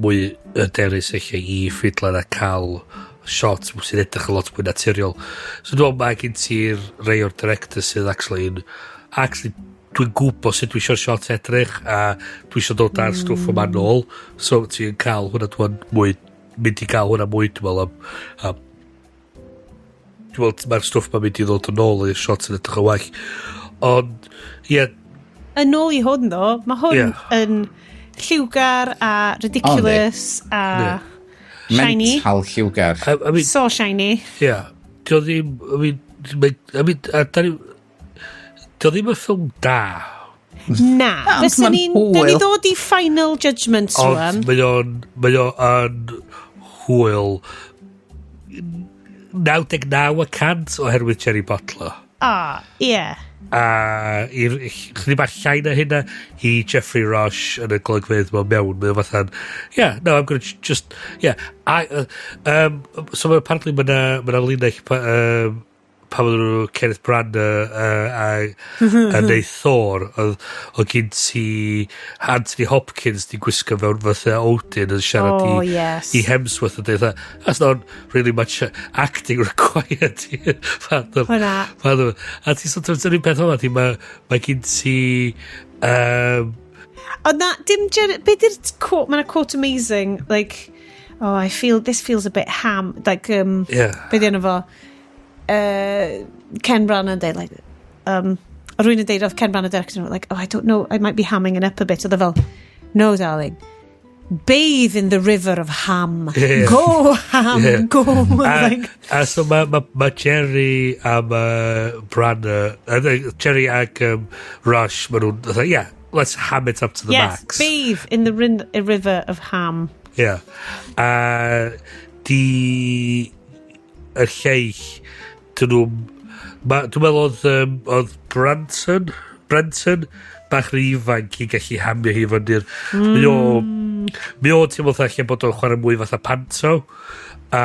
mwy hyderus eich i ffidlan a cael shots sy'n edrych yn lot mwy naturiol. So dwi'n meddwl mae gen ti'r rei o'r director sydd actually yn actually dwi'n gwybod sut dwi eisiau'r shot edrych a dwi eisiau dod ar stwff yma nôl. So ti'n cael hwnna dwi'n mwy mynd i cael hwnna mwy dwi'n meddwl am dwi'n meddwl mae'r stwff ma'n mynd i ddod yn ôl i'r shots yn edrych yn well. Ond, ie. Yn ôl i hwn ddo, mae hwn yn lliwgar a ridiculous a shiny. Mental lliwgar. I mean, So shiny. Ie. Yeah. Dio ddim, I mean, a da ni, dio ddim yn ffilm da. Na. Ond Fysa ma'n ni'n... Da ni hwyl. ddod i final judgment rwan. Ond mae o'n hwyl 99% oherwydd Jerry Butler. Ah, ie. A i'r chydig bach llai na hynna i Geoffrey Rush yn y golygfeydd mewn mewn. Mae o fatha'n, yeah, no, I'm gonna just, yeah. So mae apparently mae na linell pan oedden nhw Kenneth Branagh a neud Thor, oedd gen ti Anthony Hopkins di gwisgo fewn fatha Odin yn siarad Oh, i, yes. i Hemsworth yn dweud, "That's not really much acting required here." Hwnna. A ti sort of, yr un peth yma, ti, mae gen ti Ond na, dim... Be di'r quote? Mae'n quote amazing, like... Oh, I feel, this feels a bit ham. Like, be di enw fo? Ken Branagh yn deud, like, rwy'n yn deud oedd Ken Branagh director, like, "Oh, I don't know, I might be hamming it up a bit." Oedd o fel, "No, darling. Bathe in the river of ham." Go ham, go. Like, A so mae ma Jerry a mae Branagh, Jerry ag Rush, ma nhw'n, fatha, "Yeah, let's ham it up to the max." Bathe in the river of ham. Yeah. A di y lleill, dyn nhw, dwi'n meddwl oedd Branton bach rhy ifanc i gallu hamio hi fyny'r. Mae o'n teimlo fatha lle bod o'n chwarae mwy fatha panto. A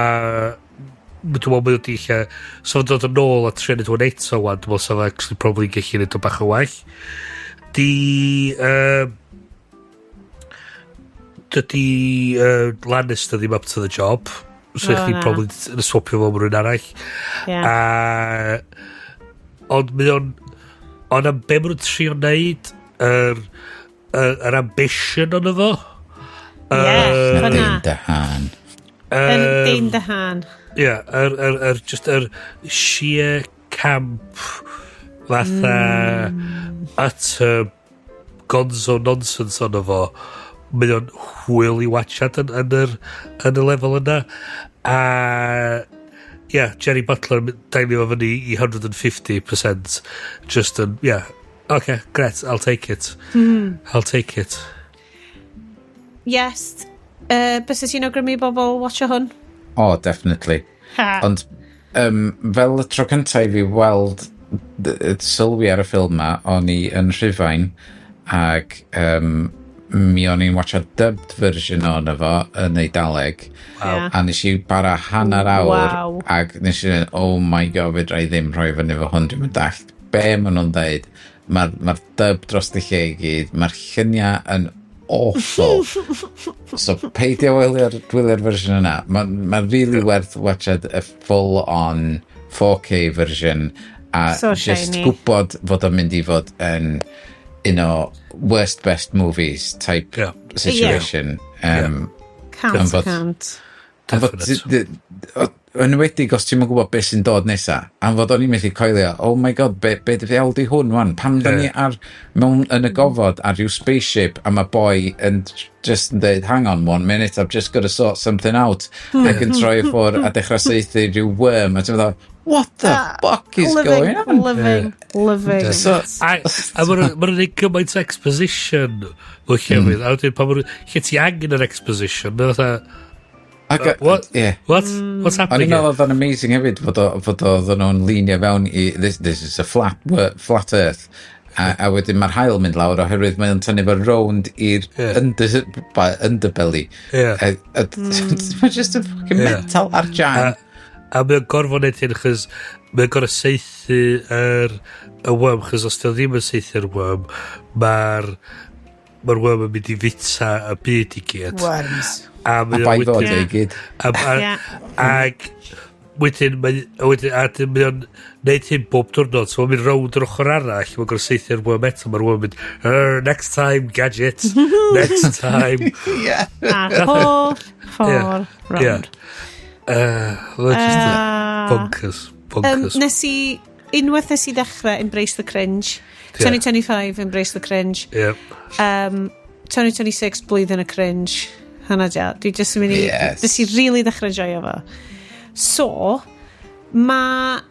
dwi'n meddwl mae o di lle. So fo'n dod yn ôl a trio neud hwn eto wan, dwi'n meddwl sa fo actually probably gallu neud o bach o well. Di... Dydy Lannister ddim up to the job. So O, chdi na. probably yn swapio fo am rhywun arall. A, ond mae o'n... Ond am be maen nhw'n trio neud, yr ambition ono fo. Ie, Na hwnna. Dane DeHaan. Yr Dane DeHaan. Ie, yr, just yr sheer camp fatha utter gonzo nonsense ono fo. Mae o'n hwyl i watchad yn y lefel yna. A yeah, Jerry Butler yn dailio fo fyny i 150% just yn, yeah, okay, great, I'll take it. I'll take it. Yes. Bysa ti'n awgrymu i bobl watcho hwn? Oh, definitely. Ha. Ond fel y tro cyntaf i fi weld sylwi ar y ffilm ma, o'n i yn Rhufain ac mi o'n i'n watcha dubbed version o'n fo yn Eidaleg. Wow. A nes i bara hanner awr ac nes i dweud, "Oh my God, fedra i ddim rhoi fyny fo hwn, dwi'n mynd dallt be maen nhw'n dweud." Mae'r ma dub dros y lle i gyd, mae'r lluniau yn awful. So peidio wylio'r fersiwn yna. Mae'n ma really werth watchad y full-on 4K version a So just shiny. gwybod fod o'n mynd i fod yn un o worst best movies type situation. Cant, 100. Am fod, yn enwedig os ti'n gwybod beth sy'n dod nesa, am fod o'n i'n methu coelio, "Oh my God, be ddiawl di hwn wan? Pam da ni ar, mewn yn y gofod ar ryw spaceship a mae boi yn just yn dweud, 'Hang on one minute, I've just got to sort something out,' ac yn troi i ffwrdd a dechrau saethu rhyw worm, a ti'n meddwl, 'What the fuck is Living, going on?'" living, living. So, A ma' nhw'n neud gymaint o exposition o llefydd. A wedyn pan ma' nhw... Lle ti angen yr exposition, mae'n fatha, Ac, "What? Yeah. What? What's O'n happening i'n meddwl here?" oedd o'n amazing hefyd fod oedden nhw'n leanio fewn i this is a flat earth a wedyn mae'r haul mynd lawr oherwydd mae'n tynnu fo rownd i'r underbelly. Mae'n just a fucking mental ar jan. A mae'n gorfod neud hyn achos mae'n gorfod saethu y worm, chos os di o ddim yn saethu'r worm, mae'r worm yn mynd i fita y byd i gyd. Worms. A A mae o bai fod wedyn- e i gyd. Ag wedyn, wedyn, a wedyn mae o'n neud hyn bob diwrnod, so mae'n mynd rownd yr ochr arall, mae'n gorfod saethu'r worm eto, mae'r worm yn mynd, "Next time, gadget, next time." A'r holl ffordd round. Well, just bonkers, bonkers. Nes i, unwaith nes i ddechrau Embrace the Cringe. 2025, Embrace the Cringe. 2026, blwyddyn y cringe. Hynna dia. Dwi jyst yn mynd i... Yes. Nes i really ddechrau joio fo. So, mae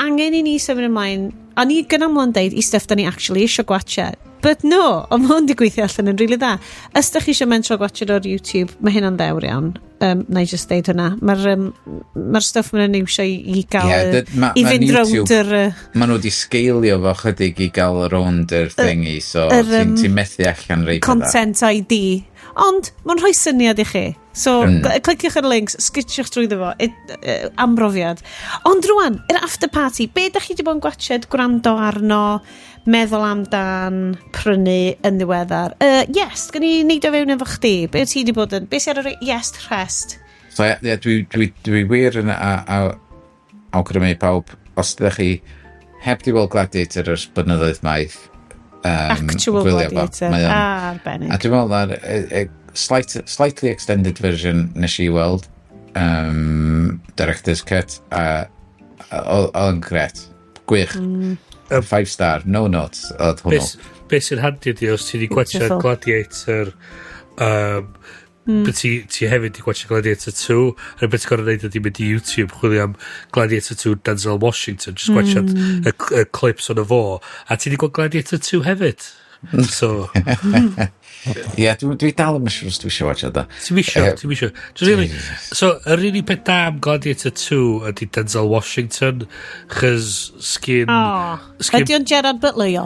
angen i ni symud ymlaen. A ni gynna mlaen deud i stuff da ni actually eisiau gwatcha. But no, ond mae hwn di gweithio allan yn really dda. Os da chi eisiau mentro gwatcha o'r YouTube, mae hynna'n ddewr iawn. Na i just deud hwnna. Mae'r ma stuff ma'n iwsio i gael... Ie, i ma' fynd YouTube- rownd yr... Maen nhw wedi sgeilio fo chydig i gael rownd yr thingy, so yr, ti'n ti methu allan rei pethau. Content ID. Ond, mae'n rhoi syniad i chi. So, cliciwch ar y links, sgitiwch drwyddo fo, am brofiad. Ond rwan, yr after party, be da chi wedi bod yn gwatched, gwrando arno, meddwl amdan, prynu yn ddiweddar? Yes, gan i neud o fewn efo chdi. Be wyt ti wedi bod yn... Be sy ar yr yes rhest? So ie, yeah, dwi wir yn awgrymu pawb, os ydych chi heb di weld Gladiator ers blynyddoedd maith, Actual gwylio fo. Gladiator. Mae o'n- Arbennig. A dwi'n meddwl na'r Slightly extended version nes i weld. Director's cut. A oedd o'n gret. Gwych. 5 star, no notes oedd hwnnw. Be sy'n handi ydi, os ti wedi gwachio Beautiful. Gladiator, ti hefyd wedi gwachio Gladiator 2, a beth ti'n gorfod neud ydi mynd i YouTube, chwilio am Gladiator 2 Denzel Washington, just gwachio y clips o'n y fo, a ti wedi gweld Gladiator 2 hefyd. So, Ie, dwi dal yn siŵr os dwi eisiau watch o da. Ti'n misio, ti'n misio. Just really, so, yr unig peth da am Gladiator 2 ydy Denzel Washington, chys sgin Oh. Sgin, Ydy o'n Gerard Butler, yo?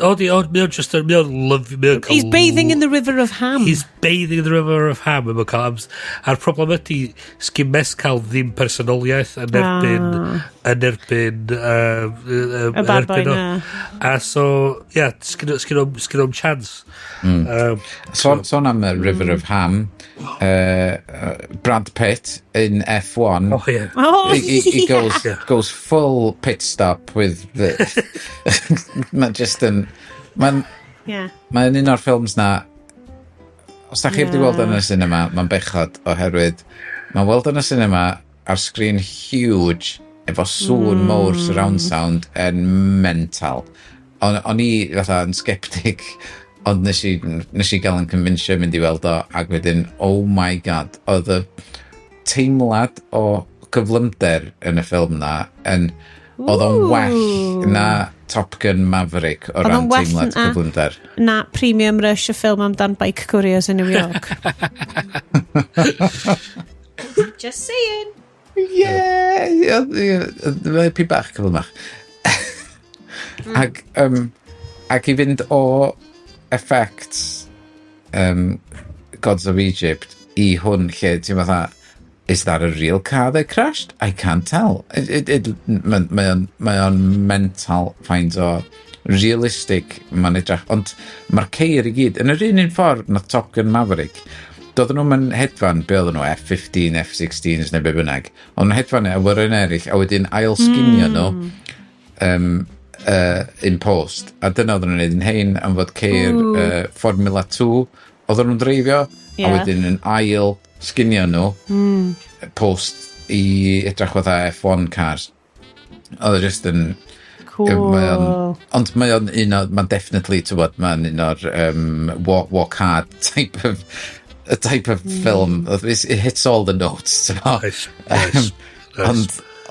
O, di, o, mae o'n just, mae o'n love, mae o'n cael He's bathing in the river of ham. He's bathing in the river of ham. Mae'n cael a'r problem ydy, sgyn Mescal ddim personoliaeth yn erbyn Y yn bad boy erbyn o. na. A so, yeah, sgyn o'm chance. Sôn am y River of Ham, Brad Pitt in F1. Oh, yeah. Oh, He yeah. goes full pit stop with the. Mae'n just yn. Mae'n Mae'n un o'r ffilms na. Os da chi wedi weld yn y cinema, mae'n bechod oherwydd mae'n weld yn y cinema ar sgrin huge efo sŵn mowr surround sound yn mental. O'n i fatha yn skeptic, ond nes i gael yn convincio mynd i weld o, ac wedyn, oh my God, oedd y teimlad o gyflymder yn y ffilm na yn oedd o'n well na Top Gun Maverick o Oedd o'n ran well teimlad cyflymder. Na Premium Rush, y ffilm amdan bike couriers yn New York. Just saying. Ie, mae pi bach cyflymach. Ac i fynd o effects Gods of Egypt i hwn lle ti'n fatha, "Is that a real car that crashed? I can't tell." Mae o'n mental faint o realistic mae'n edrych. Ond mae'r ceir i gyd, yn yr un un ffordd na Top Gun Maverick, doedden nhw'n mynd hedfan, be oedden nhw, F-15, F-16s neu be bynnag. Ond nhw'n hedfan awyren eraill, a wedyn ail sginio nhw in post. A dyna oedden nhw'n neud yn hein am fod ceir Formula 2 oedden nhw'n dreifio, a wedyn yn ail sginio nhw post i edrych fatha F1 cars. Oedd o just yn Cool. Ond mae o'n un o, mae'n definitely, ti'n bod, mae'n un o'r walk hard type of film. It hits all the notes, ti'n bod. Nice.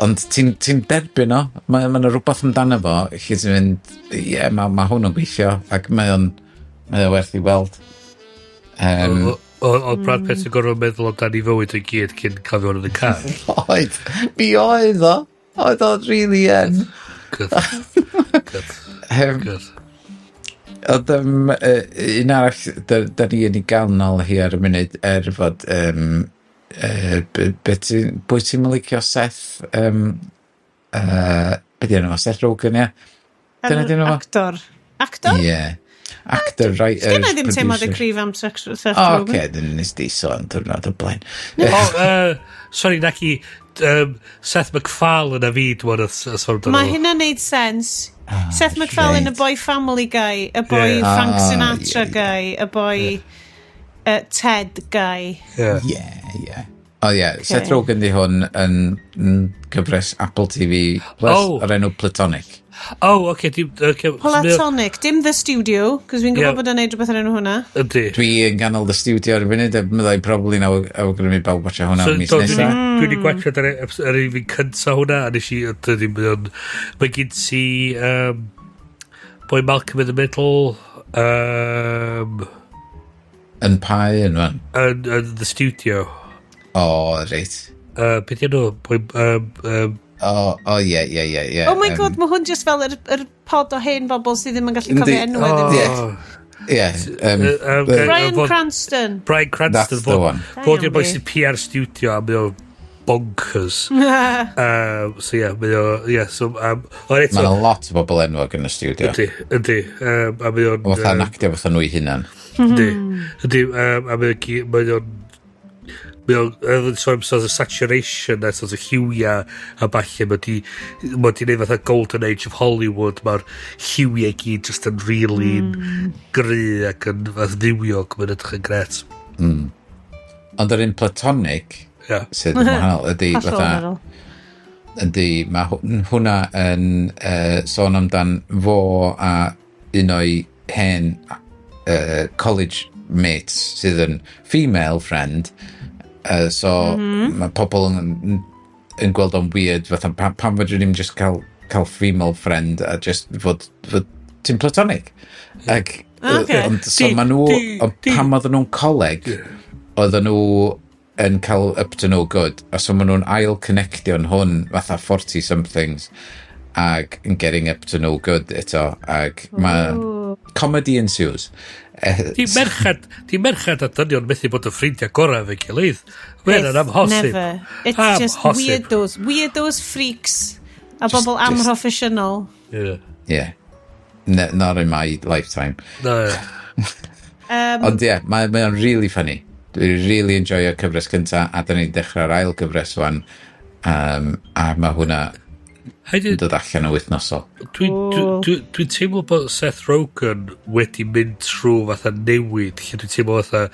Ond ti'n ti derbyn o, mae ma rhywbeth amdano fo, lle ti'n mynd, ie, yeah, ma hwn yn gweithio, ac mae o werth i weld. Oedd Brad Pitt yn gorfod meddwl amdani fywyd i gyd cyn cael fewn yn y car. Oedd, mi oedd o, oedd o really yn. Good. Good. Good. Oedd un arall, da ni yn ei gael nôl hi ar y munud, er fod, pwy ti'n licio Seth, be di enw fo, Seth Rogen, ie? Dyna di enw fo? Actor. Actor? Ie. Actor, writer, Sgynna i ddim teimlad y producer. cryf am Seth O, Rogen. oce, dyn nes di sôn diwrnod o blaen. O, sorry, naci, Seth MacFarlane a fi, dwi'n meddwl, sôn amdano Mae fo. hynna'n neud sens. Seth MacFarlane, y boi Family Guy, y boi Frank Sinatra guy, y boi Ted guy. Yeah. Ie. O ie, Seth Rogen di hwn yn gyfres Apple TV Plus o'r enw Platonic. Oh, okay. Okay. Platonic, dim The Studio, cos fi'n gwybod bod yn neud rhywbeth ar enw hwnna. Ydy. Dwi yn ganol The Studio ar y funud, a byddai probably yn awgrymu bawb watcha hwnna So, mis do, dwi nesa. 'di gwachio ar un fi'n cynta hwnna, a nes i, dydy, mae gen ti, boi Malcolm in the Middle, Yn pa un, fan? yn The Studio. O, reit. Beth yw boi, O, ie. Oh my God, mae hwn just fel yr pod o hen bobl sydd ddim yn gallu cofio Yndi. enwau ddim. Ie. Bryan Cranston. Bryan Cranston. That's the one. Fod i'r boi Da iawn sy'n PR Studio a mae o'n bonkers. So yeah, mae o, yeah, so, ond eto, Mae 'na lot o bobl enwog yn y studio. Ydy, a mae o'n O fatha actio fatha nhw i hunan. Ydy, a mae o'n, so am sort of saturation a sort of lliwia a falle mae di neud fatha golden age of Hollywood, mae'r lliwiau gyd just yn really gry ac yn fath fywiog, mae'n edrych yn gret. Ond yr un Platonic, sydd yn wahanol, ydy fatha... Ydy, mae hwnna yn sôn amdan fo a un o'i hen college mates sydd yn female friend. So mae pobl yn gweld o'n weird, fatha pam fedrwn ni'n just cael female friend a just fod ti'n platonic. Ac, ond, so ma nhw, pan oedden nhw'n coleg, oedden nhw yn cael up to no good, a so maen nhw'n ail-connectio'n hwn fatha 40-somethings ac yn getting up to no good eto, ac mae comedy ensues. Di merched a dynion methu bod yn ffrindiau gorau efo'i gilydd. Mae'n amhosib. Never. It's just weirdos, freaks, a bobl amhroffesiynol. Yeah. Yeah. Not in my lifetime. No. Ond ie, yeah, mae'n really funny. Dwi'n really enjoyo'r cyfres cynta, a da ni'n dechrau'r ail cyfres wan, a mae hwnna yn dod allan o wythnosol. Dwi'n teimlo bod Seth Rogen wedi mynd trwy fatha newid, lle dwi'n teimlo fatha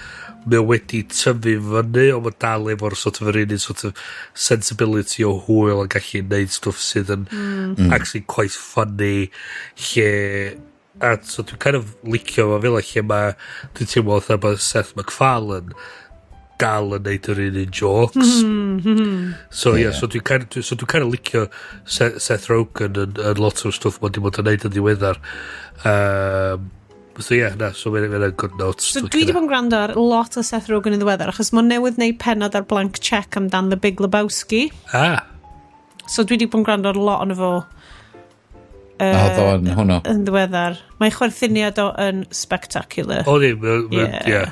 mae o wedi tyfu fyny, ond mae dal efo'r sort of yr un sort of sensibility o hwyl a gallu neud stwff sydd yn actually quite funny, lle... A so dwi'n kind of licio fo fel lle mae dwi'n teimlo fatha bod Seth MacFarlane dal yn neud yr un jokes. So yeah, so dwi'n kind of licio Seth Rogen yn lot o'r stwff mae di bod yn neud yn ddiweddar. So yeah, na, so mae'n good notes. So dwi wedi bod yn gwrando ar lot o Seth Rogen yn ddiweddar, achos mae'n newydd neud pennod ar Blank Check amdan The Big Lebowski. Ah. So dwi wedi bod yn gwrando ar lot ono fo. Oedd o'n hwnnw. Yn ddiweddar. Mae chwerthiniad o yn spectacular. O, di, ie.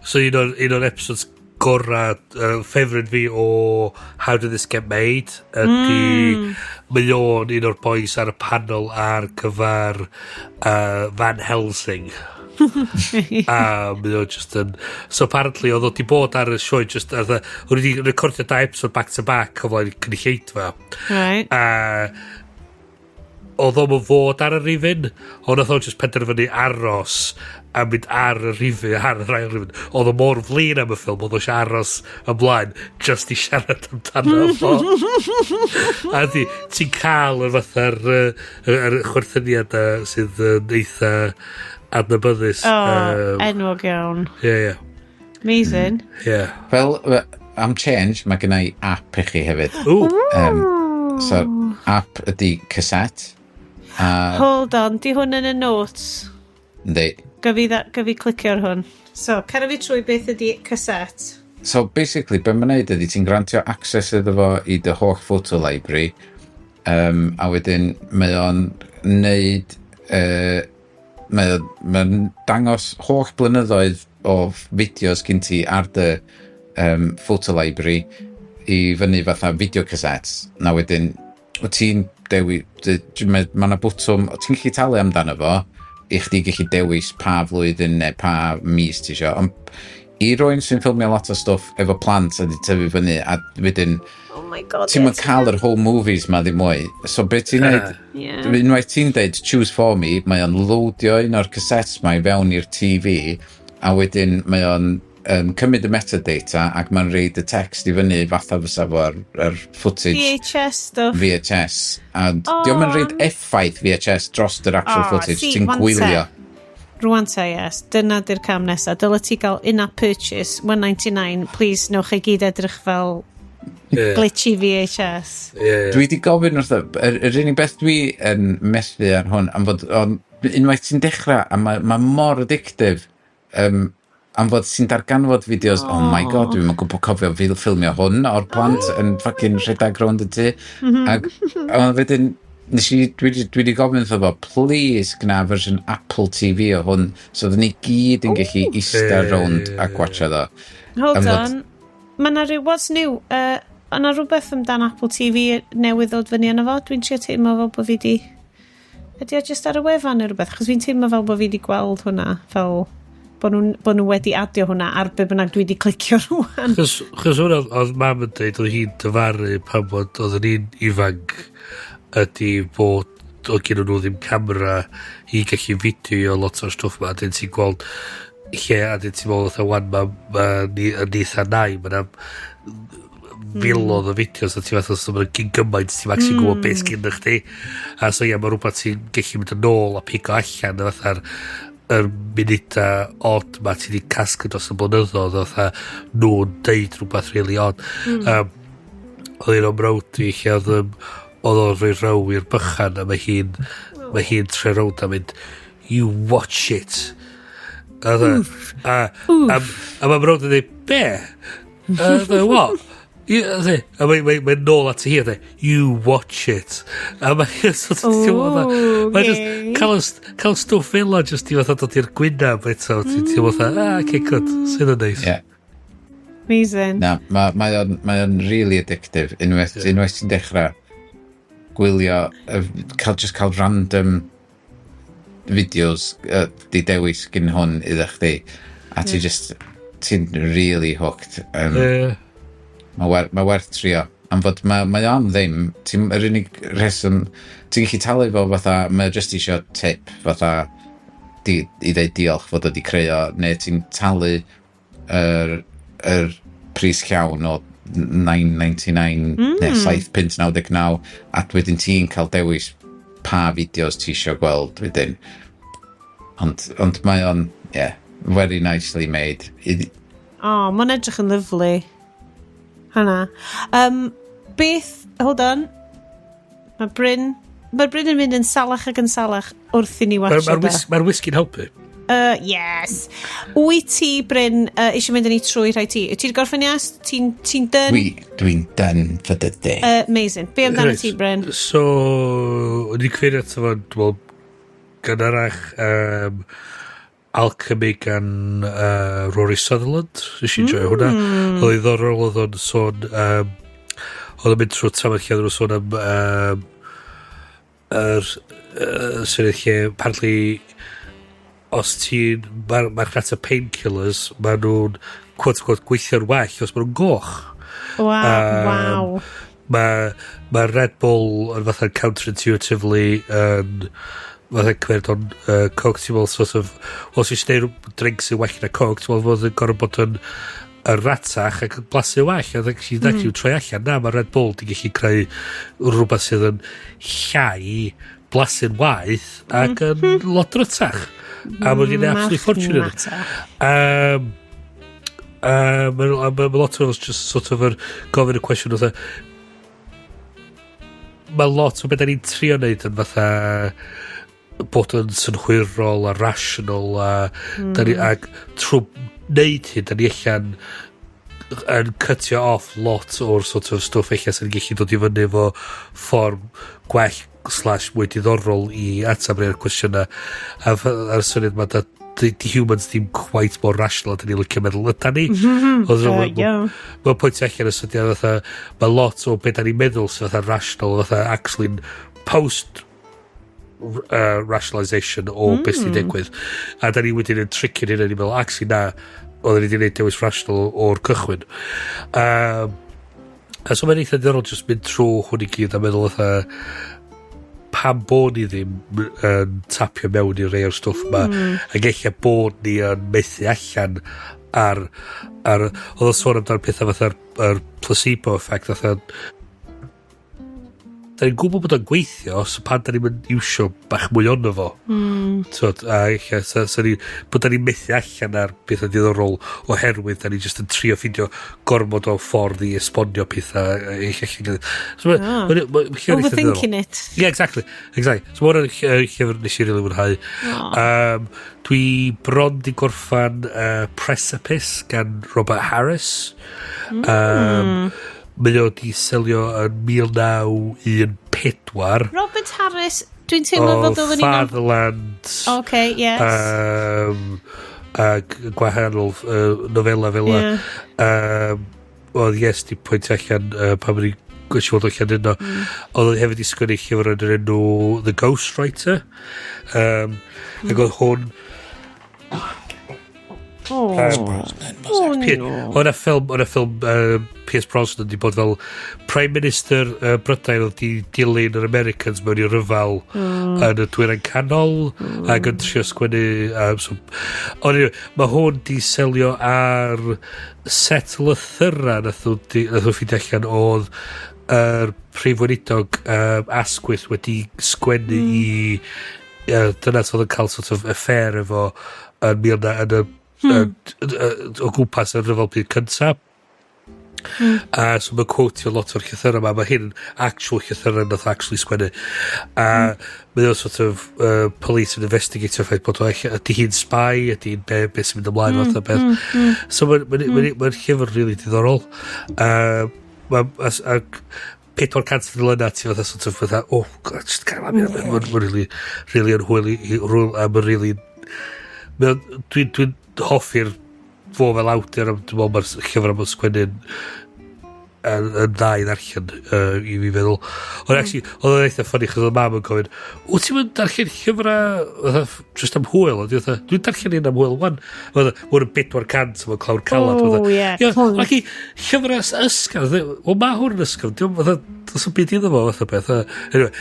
So un o'r episodes gorau, favourite fi o How Did This Get Made ydy, mae o'n un o'r boys ar y panel ar gyfer Van Helsing. A mae o just yn... So apparently oedd o di bod ar y sioe just... Oedd wedi recordio 2 episode back to back o flaen cynulleidfa. Right. A oedd o'm yn fod ar y rifin, ond oedd o'n just penderfynu aros a mynd ar y rifin, ar yr ail rifin. Oedd o mor flin am y ffilm, oedd o eisiau aros ymlaen just i siarad amdano fo. A di, ti'n cael yr fatha'r yr chwerthyniad sydd yn eitha adnabyddus. Oh, enwog iawn. Ie, ie. Amazing. Ie. Fel, am change, mae gen i app i chi hefyd. Ooh. So, app ydy cassette. Hold on, di hwn yn y notes? Yndi. Gyfi clicio ar hwn. So, cer fi trwy beth ydy cassette. So, basically, be mae'n neud ydy ti'n grantio access iddo fo i dy holl photo library, a wedyn mae o'n neud... Mae'n dangos holl blynyddoedd o fideos gyn ti ar dy photo library i fyny fatha video cassettes. Na wedyn, wyt ti'n dewi, mae yna bwtwm, ti'n gallu talu amdano fo, i chdi gallu dewis pa flwyddyn neu pa mis ti isio. Ond i rywun sy'n ffilmio lot o stwff efo plant a di tyfu fyny, a wedyn, oh my God, ti'n cael yr whole movies ma ddim mwy. So be ti'n neud, unwaith ti'n deud choose for me, mae o'n loadio un o'r cassettes ma i fewn i'r TV, a wedyn mae o'n cymryd y metadata ac mae'n reid y text i fyny fatha fysa fo ar footage. VHS stuff. VHS. A dio'm yn reid effaith VHS dros yr actual footage. Ti'n gwylio. Rwan ta, yes. Dyna di'r cam nesa. Dyle ti gael in-app purchase, $1.99. Please, newch chi gyd edrych fel glitchy VHS. Yeah. Dwi di gofyn wrtho, yr unig beth dwi yn methu ar hwn, am fod, unwaith ti'n dechrau, a mae mor addictive, am fod ti'n darganfod fideos, oh my god, dwi'n gwybod cofio ffilmio hwn o'r plant yn fucking rhedeg rownd y tŷ. Ac wedyn, dwi wedi gofyn wrtho fo, please gna fersiwn Apple TV o hwn, so oedden ni gyd yn gallu ista rownd a gwatcha ddo. Hold on, mae na rhyw, what's new? Yna rhywbeth amdan Apple TV newydd ddod fyny yna fo? Dwi'n trio teimlo fel bod fi di... Ydy o just ar y wefan neu rhywbeth? Achos fi'n teimlo fel bod fi di gweld hwnna, fel... Bod nhw wedi adio hwnna ar be bynnag dwi wedi clicio rwan. Chos hwnna oedd mam yn dweud, oedd hi'n dyfaru pan bod oedden ni'n ifanc ydy bod oedd gen nhw ddim camera i gallu fideo lot o'r stwff ma. Dyn ti'n gweld Lle, a dyn ti'n meddwl, fatha, wan, mae ma, ni eitha nai, mae filodd o fideos, a ti'n fatha, so mae'n gyn gymaint, ti'n actually gwybod beth sgyn chdi. A so ia, mae rhywbeth ti'n gallu mynd yn ôl a pigo allan, a fatha'r yr munuda odd ma ti wedi casglu dros y blynyddoedd, fatha nhw'n deud rhywbeth really odd. Oedd un o'n mrawd i lle oedd oedd o'n rhoi row i'r bychan a mae hi'n troi rownd a mynd, "You watch it." A mae mrawd yn dweud, "Be?" A dweud, "What?" A mae nôl at hi a dweud, "You watch it." A mae'n sort of, ti'n meddwl, mae just cael stwff fel o just i fatha dod i'r gwynab eto. Ti'n teimlo fatha, "Ah, okay, good. Sydd yn neis." Yeah. Amazing. Na, mae o'n really addictive. Unwaith ti'n dechrau gwylio, cael, just cael random videos di dewis gyn hwn iddo chdi, a ti just, ti'n really hooked. Mae werth trio. Am fod mae o am ddim, ti'n, yr unig rheswm, ti'n gallu talu fo fatha, mae o just isio tip, fatha, i ddeud diolch fod o di creu o, neu ti'n talu yr pris llawn o 9.99 neu 7.99 a wedyn ti'n cael dewis pa fideos ti isio gweld wedyn. Ond mae o'n, yeah, very nicely made. O, oh, mae'n edrych yn lyfli. Hynna. Beth, hold on. Mae Bryn yn mynd yn salach ac yn salach wrth i ni Mae'r watch ma ma whisky'n helpu. Yes. Wyt ti, Bryn, eisiau mynd â ni trwy rhai ti? Wyt ti wedi gorffen, yes? Ti'n done? Dwi'n done for the day. Amazing. Be amdano ti, Bryn? So, o'n i'n cyfeirio ato fo, dwi'n meddwl, gynharach, Alchemy gan Rory Sutherland. Nes i joio hwnna. Oedd o'n ddiddorol, oedd o'n sôn, oedd o'n mynd trwy trafod lle oedd nhw'n sôn am yr syniad lle, apparently, os ti'n marchnata painkillers, ma nhw'n quote unquote gweithio'n well os ma nhw'n goch. Mae Red Bull yn fatha counterintuitively yn fatha cymryd o'n Coke, ti'n meddwl sort of os eisiau gwneud drink sy'n well na Coke, ti'n meddwl fod yn gorfod bod yn y ratach ac yn blasu well, a actually, troi allan na mae Red Bull di gallu creu rhywbeth sydd yn llai, blasu'n waeth ac yn lot ratach a mae wedi'n absolutely fortune. Marchnata. Ma lot o just sort of yr gofyn y cwestiwn fatha mae lot o beth da ni'n trio wneud yn fatha bod yn synhwyrol a rational a da ni, ac trwy wneud hyn da ni allan yn cutio off lot o'r sort of stwff eich sy'n gallu dod i fyny efo ffordd gwell/mwy diddorol i ateb rhai'r cwestiynau a'r syniad ma da di humans ddim quite mor rational a da ni'n licio meddwl yda ni. Oedd Mae'n pwynt allan y syniad fatha, mae lot o beth da ni'n meddwl sydd fatha rational, fatha actually post rationalisation o beth sy'n digwydd. A da ni wedyn yn tricio'n hynny, ni'n meddwl, actually na, oedden ni wedi gwneud dewis rational o'r cychwyn. A so mae'n eitha diddorol just mynd trwy hwn i gyd a meddwl fatha pam bod ni ddim yn tapio mewn i rei o'r stwff ma ac eich bod ni yn methu allan ar oedd o'n sôn amdano pethau fatha'r yr placebo effect, fatha da ni'n gwybod bod o'n gweithio, so pan da ni'n mynd iwsio bach mwy ono fo. T'wod, a eich sa ni, bod da ni'n methu allan ar pethau diddorol oherwydd da ni just yn trio ffindio gormod o ffordd i esbonio pethau eich allan. So, ma llyfr eitha diddorol. Overthinking it. Yeah, exactly. So mae hwnna'n llyfr nes i rili mwynhau. Dwi bron di gorffan Precipice gan Robert Harris. Mae o di selio yn 1914. Robert Harris, dwi'n teimlo O fel dylwn ni'n Fatherland. Okay, yes. A gwahanol nofela fel yna. Oedd yes di pwynt allan pan o'n i'n gwybod fod allan yno. Oedd o hefyd i sgwennu llyfr yn yr enw The Ghostwriter. Ac oedd hwn Oh. Oh, no. O'na ffilm Pierce Brosnan di bod fel Prime Minister Brydain oedd di dilyn yr Americans mewn i ryfel yn y Dwyrain Canol ac yn trio sgwennu. So, ond anyway, mae hwn di selio ar set lythyra nath nhw ffeindio allan oedd yr prif weinidog Asquith wedi sgwennu i dyna oedd yn cael sort of affair efo yn mil na yn y o gwmpas y rhyfel byd cyntaf. A so mae'n quotio lot o'r llythyrau yma. Mae hyn yn actual llythyrau nath actually sgwennu. A mae o'n sort of police yn investigator ffaith bod o ydy hi'n spy, ydy hi'n be sy'n mynd ymlaen, fath o beth. So mae'n llyfr really diddorol. Ac 400 dudalennau ti fatha sort of fatha, oh God, just gael am mae'n really, really yn hwyl a mae'n really dwi'n hoffi'r fo fel awdur, a dwi'n meddwl mae'r llyfr am sgwennu'n yn dda i ddarllen i fi feddwl. Ond actually, oedd o'n eitha funny chos oedd mam yn gofyn, wyt ti'n mynd darllen llyfrau fatha just am hwyl? Ond dwi'n darllen un am hwyl wan. Fatha, mae'n 400 efo clawr calad. Oh, ie. Ie, ac i llyfrau ysgafn. Wel, mae hwn yn ysgafn. Diolch fatha, does 'm byd iddo fo, fatha beth. Anyway,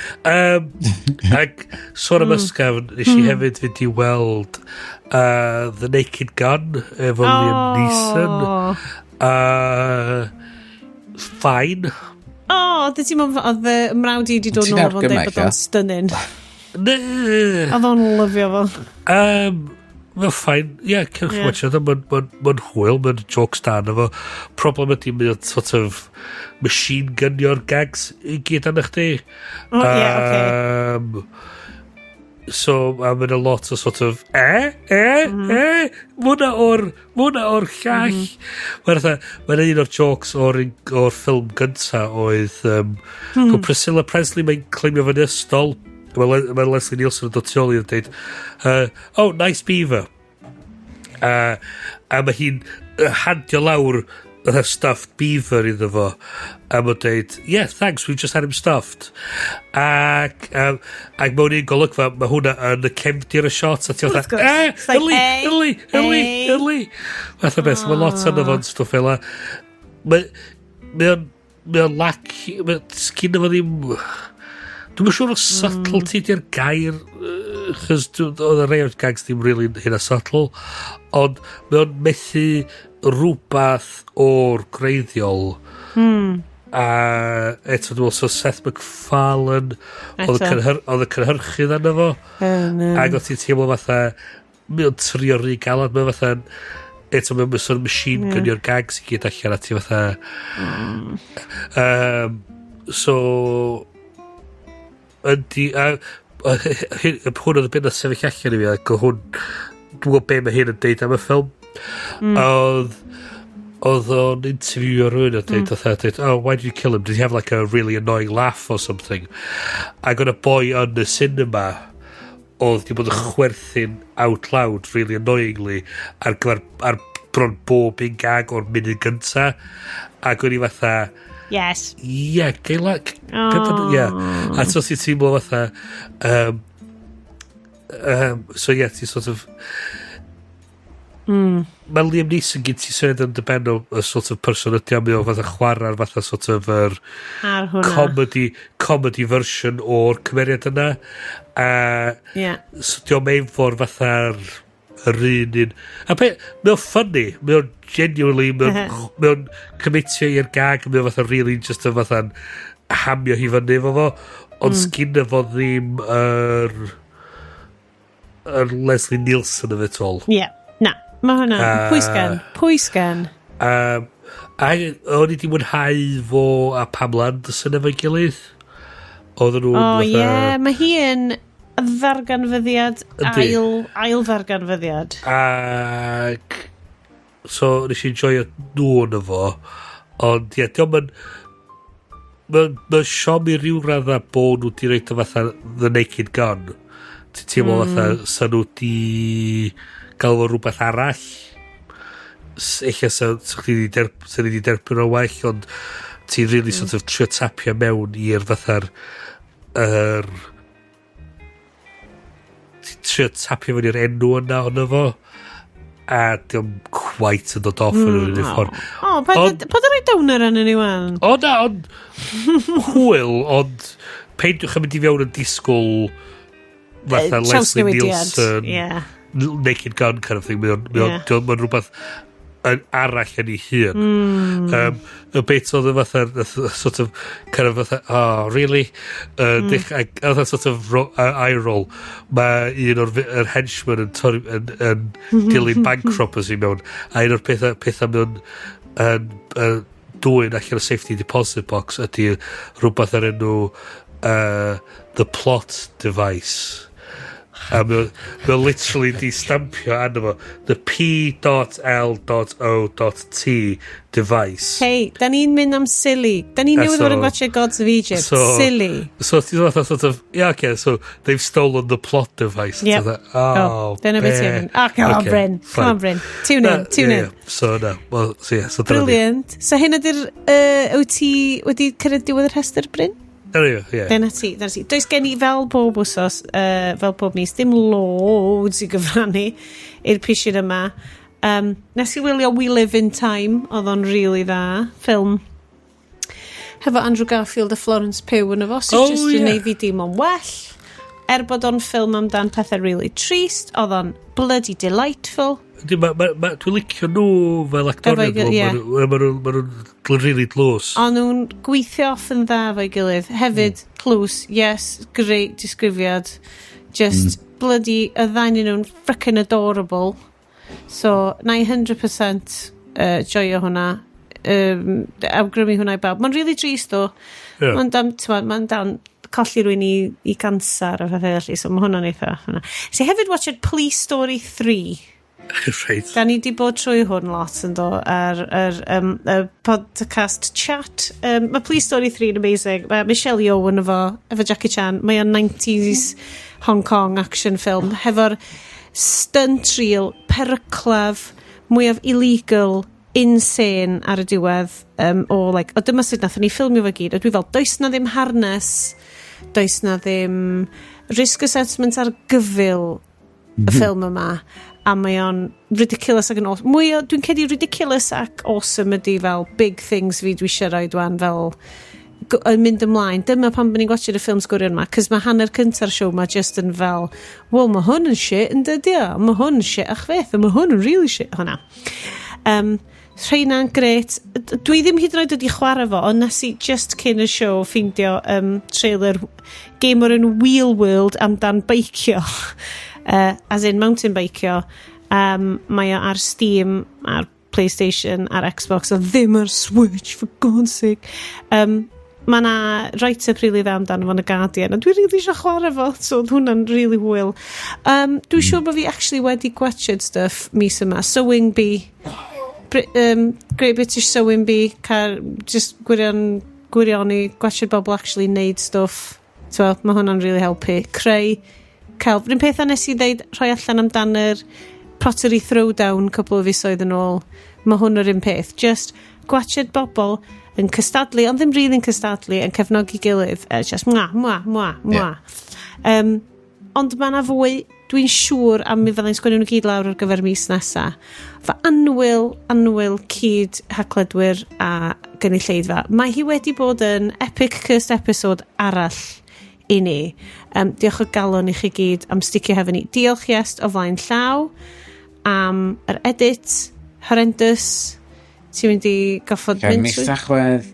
ac sôn am ysgafn, nes i hefyd fynd i weld The Naked Gun efo Liam Neeson. Fine. O, oedd ti'n meddwl, oedd y mrawd i wedi dod Ti'n nôl fo'n dweud argymell, bod o'n ie? stunning. Ne. Oedd o'n lyfio fo. Mae'n fine. Ie, yeah, cewch Ie. yeah. watch it. Mae'n ma hwyl, mae'n jokes da yna fo. Problem ydy mae'n sort of machine gunio'r gags i gyd arna chdi. O, ie, ocê. So, a mae'n a lot o sort of, mwna o'r llall. Mae'n mae'n un o'r jokes o'r ffilm gynta oedd, Priscilla Presley mae'n climbio fyny ystol. Mae Leslie Nielsen yn dod tu ôl i yn dweud, "Oh, nice beaver." A mae hi'n handio lawr fatha stuffed beaver iddo fo. A mae'n dweud, "Yeah, thanks, we've just had him stuffed." Ac mewn un golygfa, mae hwnna yn y cefndir y shot. A ti'n Wrth fatha, gwrs. It's like, yli, eh, yli, yli, eh. yli. Fatha beth, mae lot yna fo'n stwff fel 'a. Mae o'n lack, sgyn fo ddim. Dwi'm yn siŵr o subtlety di'r gair, chos oedd y rei o'r gags ddim really hynna subtle, ond mae o'n methu rhywbeth o'r gwreiddiol. A eto dwi'n meddwl, so Seth MacFarlane oedd y Eto. oedd y cynhyrchydd arno fo. Oh, no. Ac oedd ti'n teimlo fatha, mae o'n trio rhy galad, mae fatha, eto mae'n sort of machine gunio'r gags i gyd allan a ti fatha. So, yndi, a hwn oedd y beth na sefyll allan i fi, ac oedd hwn, dwi'n gwybod be mae hyn yn deud am y ffilm. Oedd o'n interviewio rhywun a deud, mm. "Oh, why did you kill him? Did he have like a really annoying laugh or something?" Ac oedd y boi yn y cinema oedd di bod yn chwerthin out loud, really annoyingly, ar gyfer, ar bron bob un gag o'r munud gynta. Ac o'n i fatha, Yes. ie, yeah, gael. Ie. A so ti'n teimlo fatha... So ie, yeah, ti sort of... Mae Liam Neeson gyd ti syniad yn dy ben o y sort of person ydy o, mae o fatha chwarae'r fatha sort of yr Ar hwnna. comedy version o'r cymeriad yna. A so di o'm efo'r fatha'r yr un un. A pe, mae o'n funny, mae o'n genuinely, mae o'n commitio i'r gag, mae o'n fatha really just yn fatha'n hamio hi fyny efo fo, ond sgynna fo ddim yr Leslie Nielsen of it all. Yeah. Na. Mae hwnna. Pwy sgan? Pwy sgan? A o'n i di mwynhau fo a Pamela Anderson efo'i gilydd. Oedden nhw'n O, fatha- ie. Mae hi yn ddarganfyddiad, Yndi. ail ddarganfyddiad. Ac so nes i enjoyo nhw yn fo, ond ie, diolch yn mae'n siom i ryw radda bod nhw di roid o fatha The Naked Gun. Ti'n teimlo fatha sa nhw di gael fo rhywbeth arall. Ella sa chdi sa ni di derbyn o well, ond ti'n really sort of trio tapio mewn i'r fatha'r ti'n trio tapio fewn i'r enw yna ono fo. A diolch quite yn dod off yn yr unig ffordd. O, paid yn rhoi downer yn ni wan. O na, ond hwyl, ond peidiwch yn mynd i fewn yn disgwyl fatha Leslie Nielsen, Naked Gun kind of thing. Mae'n rhywbeth yn arall yn ei hun. Y bit oedd y fatha, sort of, kind of fatha, oh, really? Oedd sort of eye roll. Mae un o'r yr henchman yn dilyn bank robbers i mewn. A un o'r pethau mewn yn dwyn allan o safety deposit box ydy rhywbeth ar enw The Plot Device. A mae o literally di stampio arno fo the P.L.O.T device. Hey, da ni'n mynd am silly. Da ni'n newydd fod yn gwatchio Gods of Egypt. Silly. So ti'n fatha sort of, yeah, okay, so they've stolen the plot device. Yep. Oh, dyna beth ti'n mynd. Oh, come on, Bryn. Come on, Bryn. Tune in, tune in. So, no. Well, so, yeah, so brilliant. So hyn ydy'r, wyt ti wedi cyrraedd diwedd y rhestr, Bryn? Yeah. Dyna ti, dyna ti. Does gen i fel bob wsos, fel bob mis, dim loads i gyfrannu i'r pishin yma. Nes i wylio We Live in Time, oedd o'n really dda, ffilm. Hefo Andrew Garfield a Florence Pugh yn efo, sy'n just yn neud fi deimlo'n well. Er bod o'n ffilm amdan pethau really trist, oedd o'n bloody delightful. Dwi'n licio nhw fel actorion, ma' nhw'n really dlws. O'n nhw'n gweithio off yn dda fo'i gilydd. Hefyd, tlws, yes, great disgrifiad. Just bloody, y ddau nhw'n frickin' adorable. So, na i 100% joio hwnna. Awgrymu hwnna i bawb. Mae'n really trist, though. Mae'n dan, mae'n dan colli rhywun i gansar a pethau felly, so mae hwnna'n eitha. Hwnna. So hefyd watched Police Story 3. Right. Da ni di bod trwy hwn lot yn do ar y podcast chat. Mae Police Story 3 yn amazing. Mae Michelle Yeoh yn efo Jackie Chan. Mae o'n 90s Hong Kong action film. Hefo'r stunt reel peryclaf, mwyaf illegal, insane ar y diwedd. O, like, o dyma sut nathon ni ffilmio fo gyd. A dwi fel, does na ddim harness, does na ddim risk assessment ar gyfyl y ffilm yma. A mae o'n ridiculous ac yn awesome. Mwy o, dwi'n credu ridiculous ac awesome ydy fel big things fi dwi eisiau roed wan fel yn mynd ymlaen. Dyma pan bod ni'n gwatchio y ffilms gwirion yma, cos mae hanner cynta'r siow ma just yn fel, well, mae hwn yn shit yn dydi o, mae hwn yn shit ach fyth, a mae hwn yn really shit hwnna. Rheina'n gret. Dwi ddim hyd yn oed wedi chwarae fo, ond nes i just cyn y siow ffeindio trailer game o'r enw Wheel World amdan beicio. As in mountain beicio. Mae o ar Steam, ar PlayStation, ar Xbox, a ddim ar Switch, for God's sake. Mae na write-up really dda amdano fo yn y Guardian, a dwi really eisiau chwarae fo, so oedd hwnna'n really hwyl. Dwi'n siŵr bod fi actually wedi gwatchad stuff mis yma. Sewing Bee, Great British Sewing Bee, car, just gwirion, gwirioni, gwatchad bobl actually neud stuff. So, mae hwnna'n really helpu. Creu celf. Run peth a nes i ddeud rhoi allan amdan yr Pottery Throwdown cwpl o fisoedd yn ôl. Mae hwn yr un peth. Just gwatchad bobl yn cystadlu, ond ddim really'n cystadlu, yn cefnogi gilydd. Just mwa, mwa, mwa, mwa. Ond mae yna fwy, dwi'n siŵr, am mi fyddai'n sgwennu nhw gyd lawr ar gyfer mis nesa. Fy annwyl, annwyl cyd hacledwyr a gynulleidfa. Mae hi wedi bod yn epic cursed episode arall i ni. Diolch o galon i chi gyd am sticio hefo ni. Diolch Iest o flaen llaw am yr edit horrendous. Ti'n mynd i goffod Gael mynd mis trwy. Tachwedd.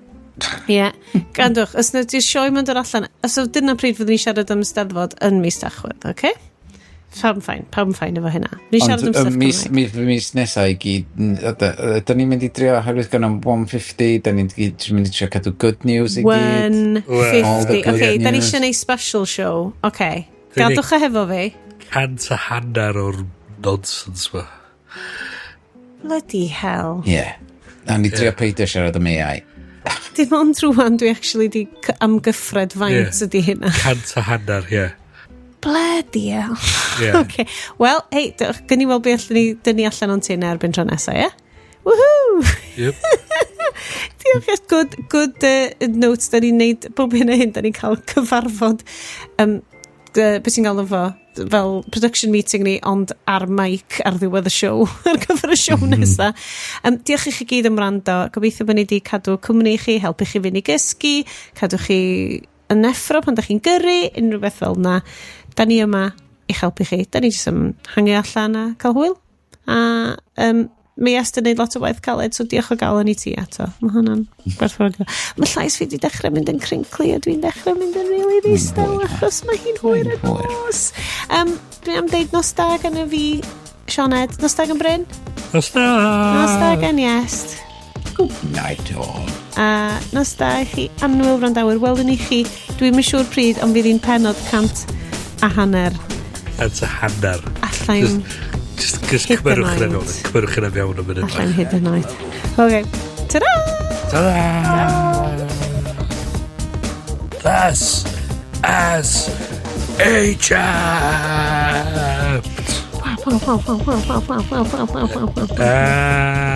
Ie. Yeah. Gandwch, os na di'r sioe ma'n dod allan, so dyna pryd fyddwn ni siarad am Steddfod yn mis Tachwedd, oce? Okay? Pawb yn fine, pawb yn fine efo hynna. Ni'n siarad am Ond stuff mis, Cymraeg. mis nesaf i gyd, ydyn ni'n mynd i drio, oherwydd gan am 150, da ni'n mynd i trio cadw good news i gyd. 150. All the good Okay, da ni news. eisiau neud special show. Okay. Dyn ni- Gadwch o hefo fi. 150 o'r nonsense ma. Bloody hell. Ie. Yeah. A ni trio peidio siarad am AI. Dim ond rwan dwi actually di amgyffred faint ydi hynna. 150, ie. Bloody hell. Ie. Okay. Wel, hei, gyn ni weld be allwn ni dynnu allan o'n tin erbyn tro nesaf, ie? Woohoo! Yep. Diolch, yes, good notes. Da ni'n neud bob hyn a hyn, da ni'n cael cyfarfod. Beth ti'n galw fo? fel production meeting ni, ond ar mic ar ddiwedd y show, ar gyfer y show nesa. Diolch i chi gyd am wrando. Gobeithio bod ni wedi cadw cwmni i chi, helpu chi fynd i gysgu, cadw chi yn effro pan da chi'n gyrru, unrhyw beth fel na. Da ni yma i'ch helpu chi. Da ni jyst yn hangio allan a cael hwyl. A mae Iest yn neud lot o waith caled, so diolch o galon i ti eto. Mae hwnna'n gwerthfawrogio. Mae llais fi wedi dechrau mynd yn crinkly a dwi'n dechrau mynd yn really ddistaw achos mae hi'n hwyr y nos. Dwi am deud nos da gan y fi, Sioned. Nos da gan Bryn. Nos da! Nos da gan Iest. Good night all. A nos da i chi annwyl wrandawyr. Welwn i chi, dwi'm yn siŵr pryd, ond fydd hi'n pennod 150. 150. Allai'n Just hyd yn cymerwch hynna oed. fewn. Cymerwch hynna fewn am munud. Allai'n hyd yn oed. OK. Ta-da! Ta-da! This is Egypt! Wow, wow, wow, wow, wow, wow, wow, wow, wow, wow, wow. Ah.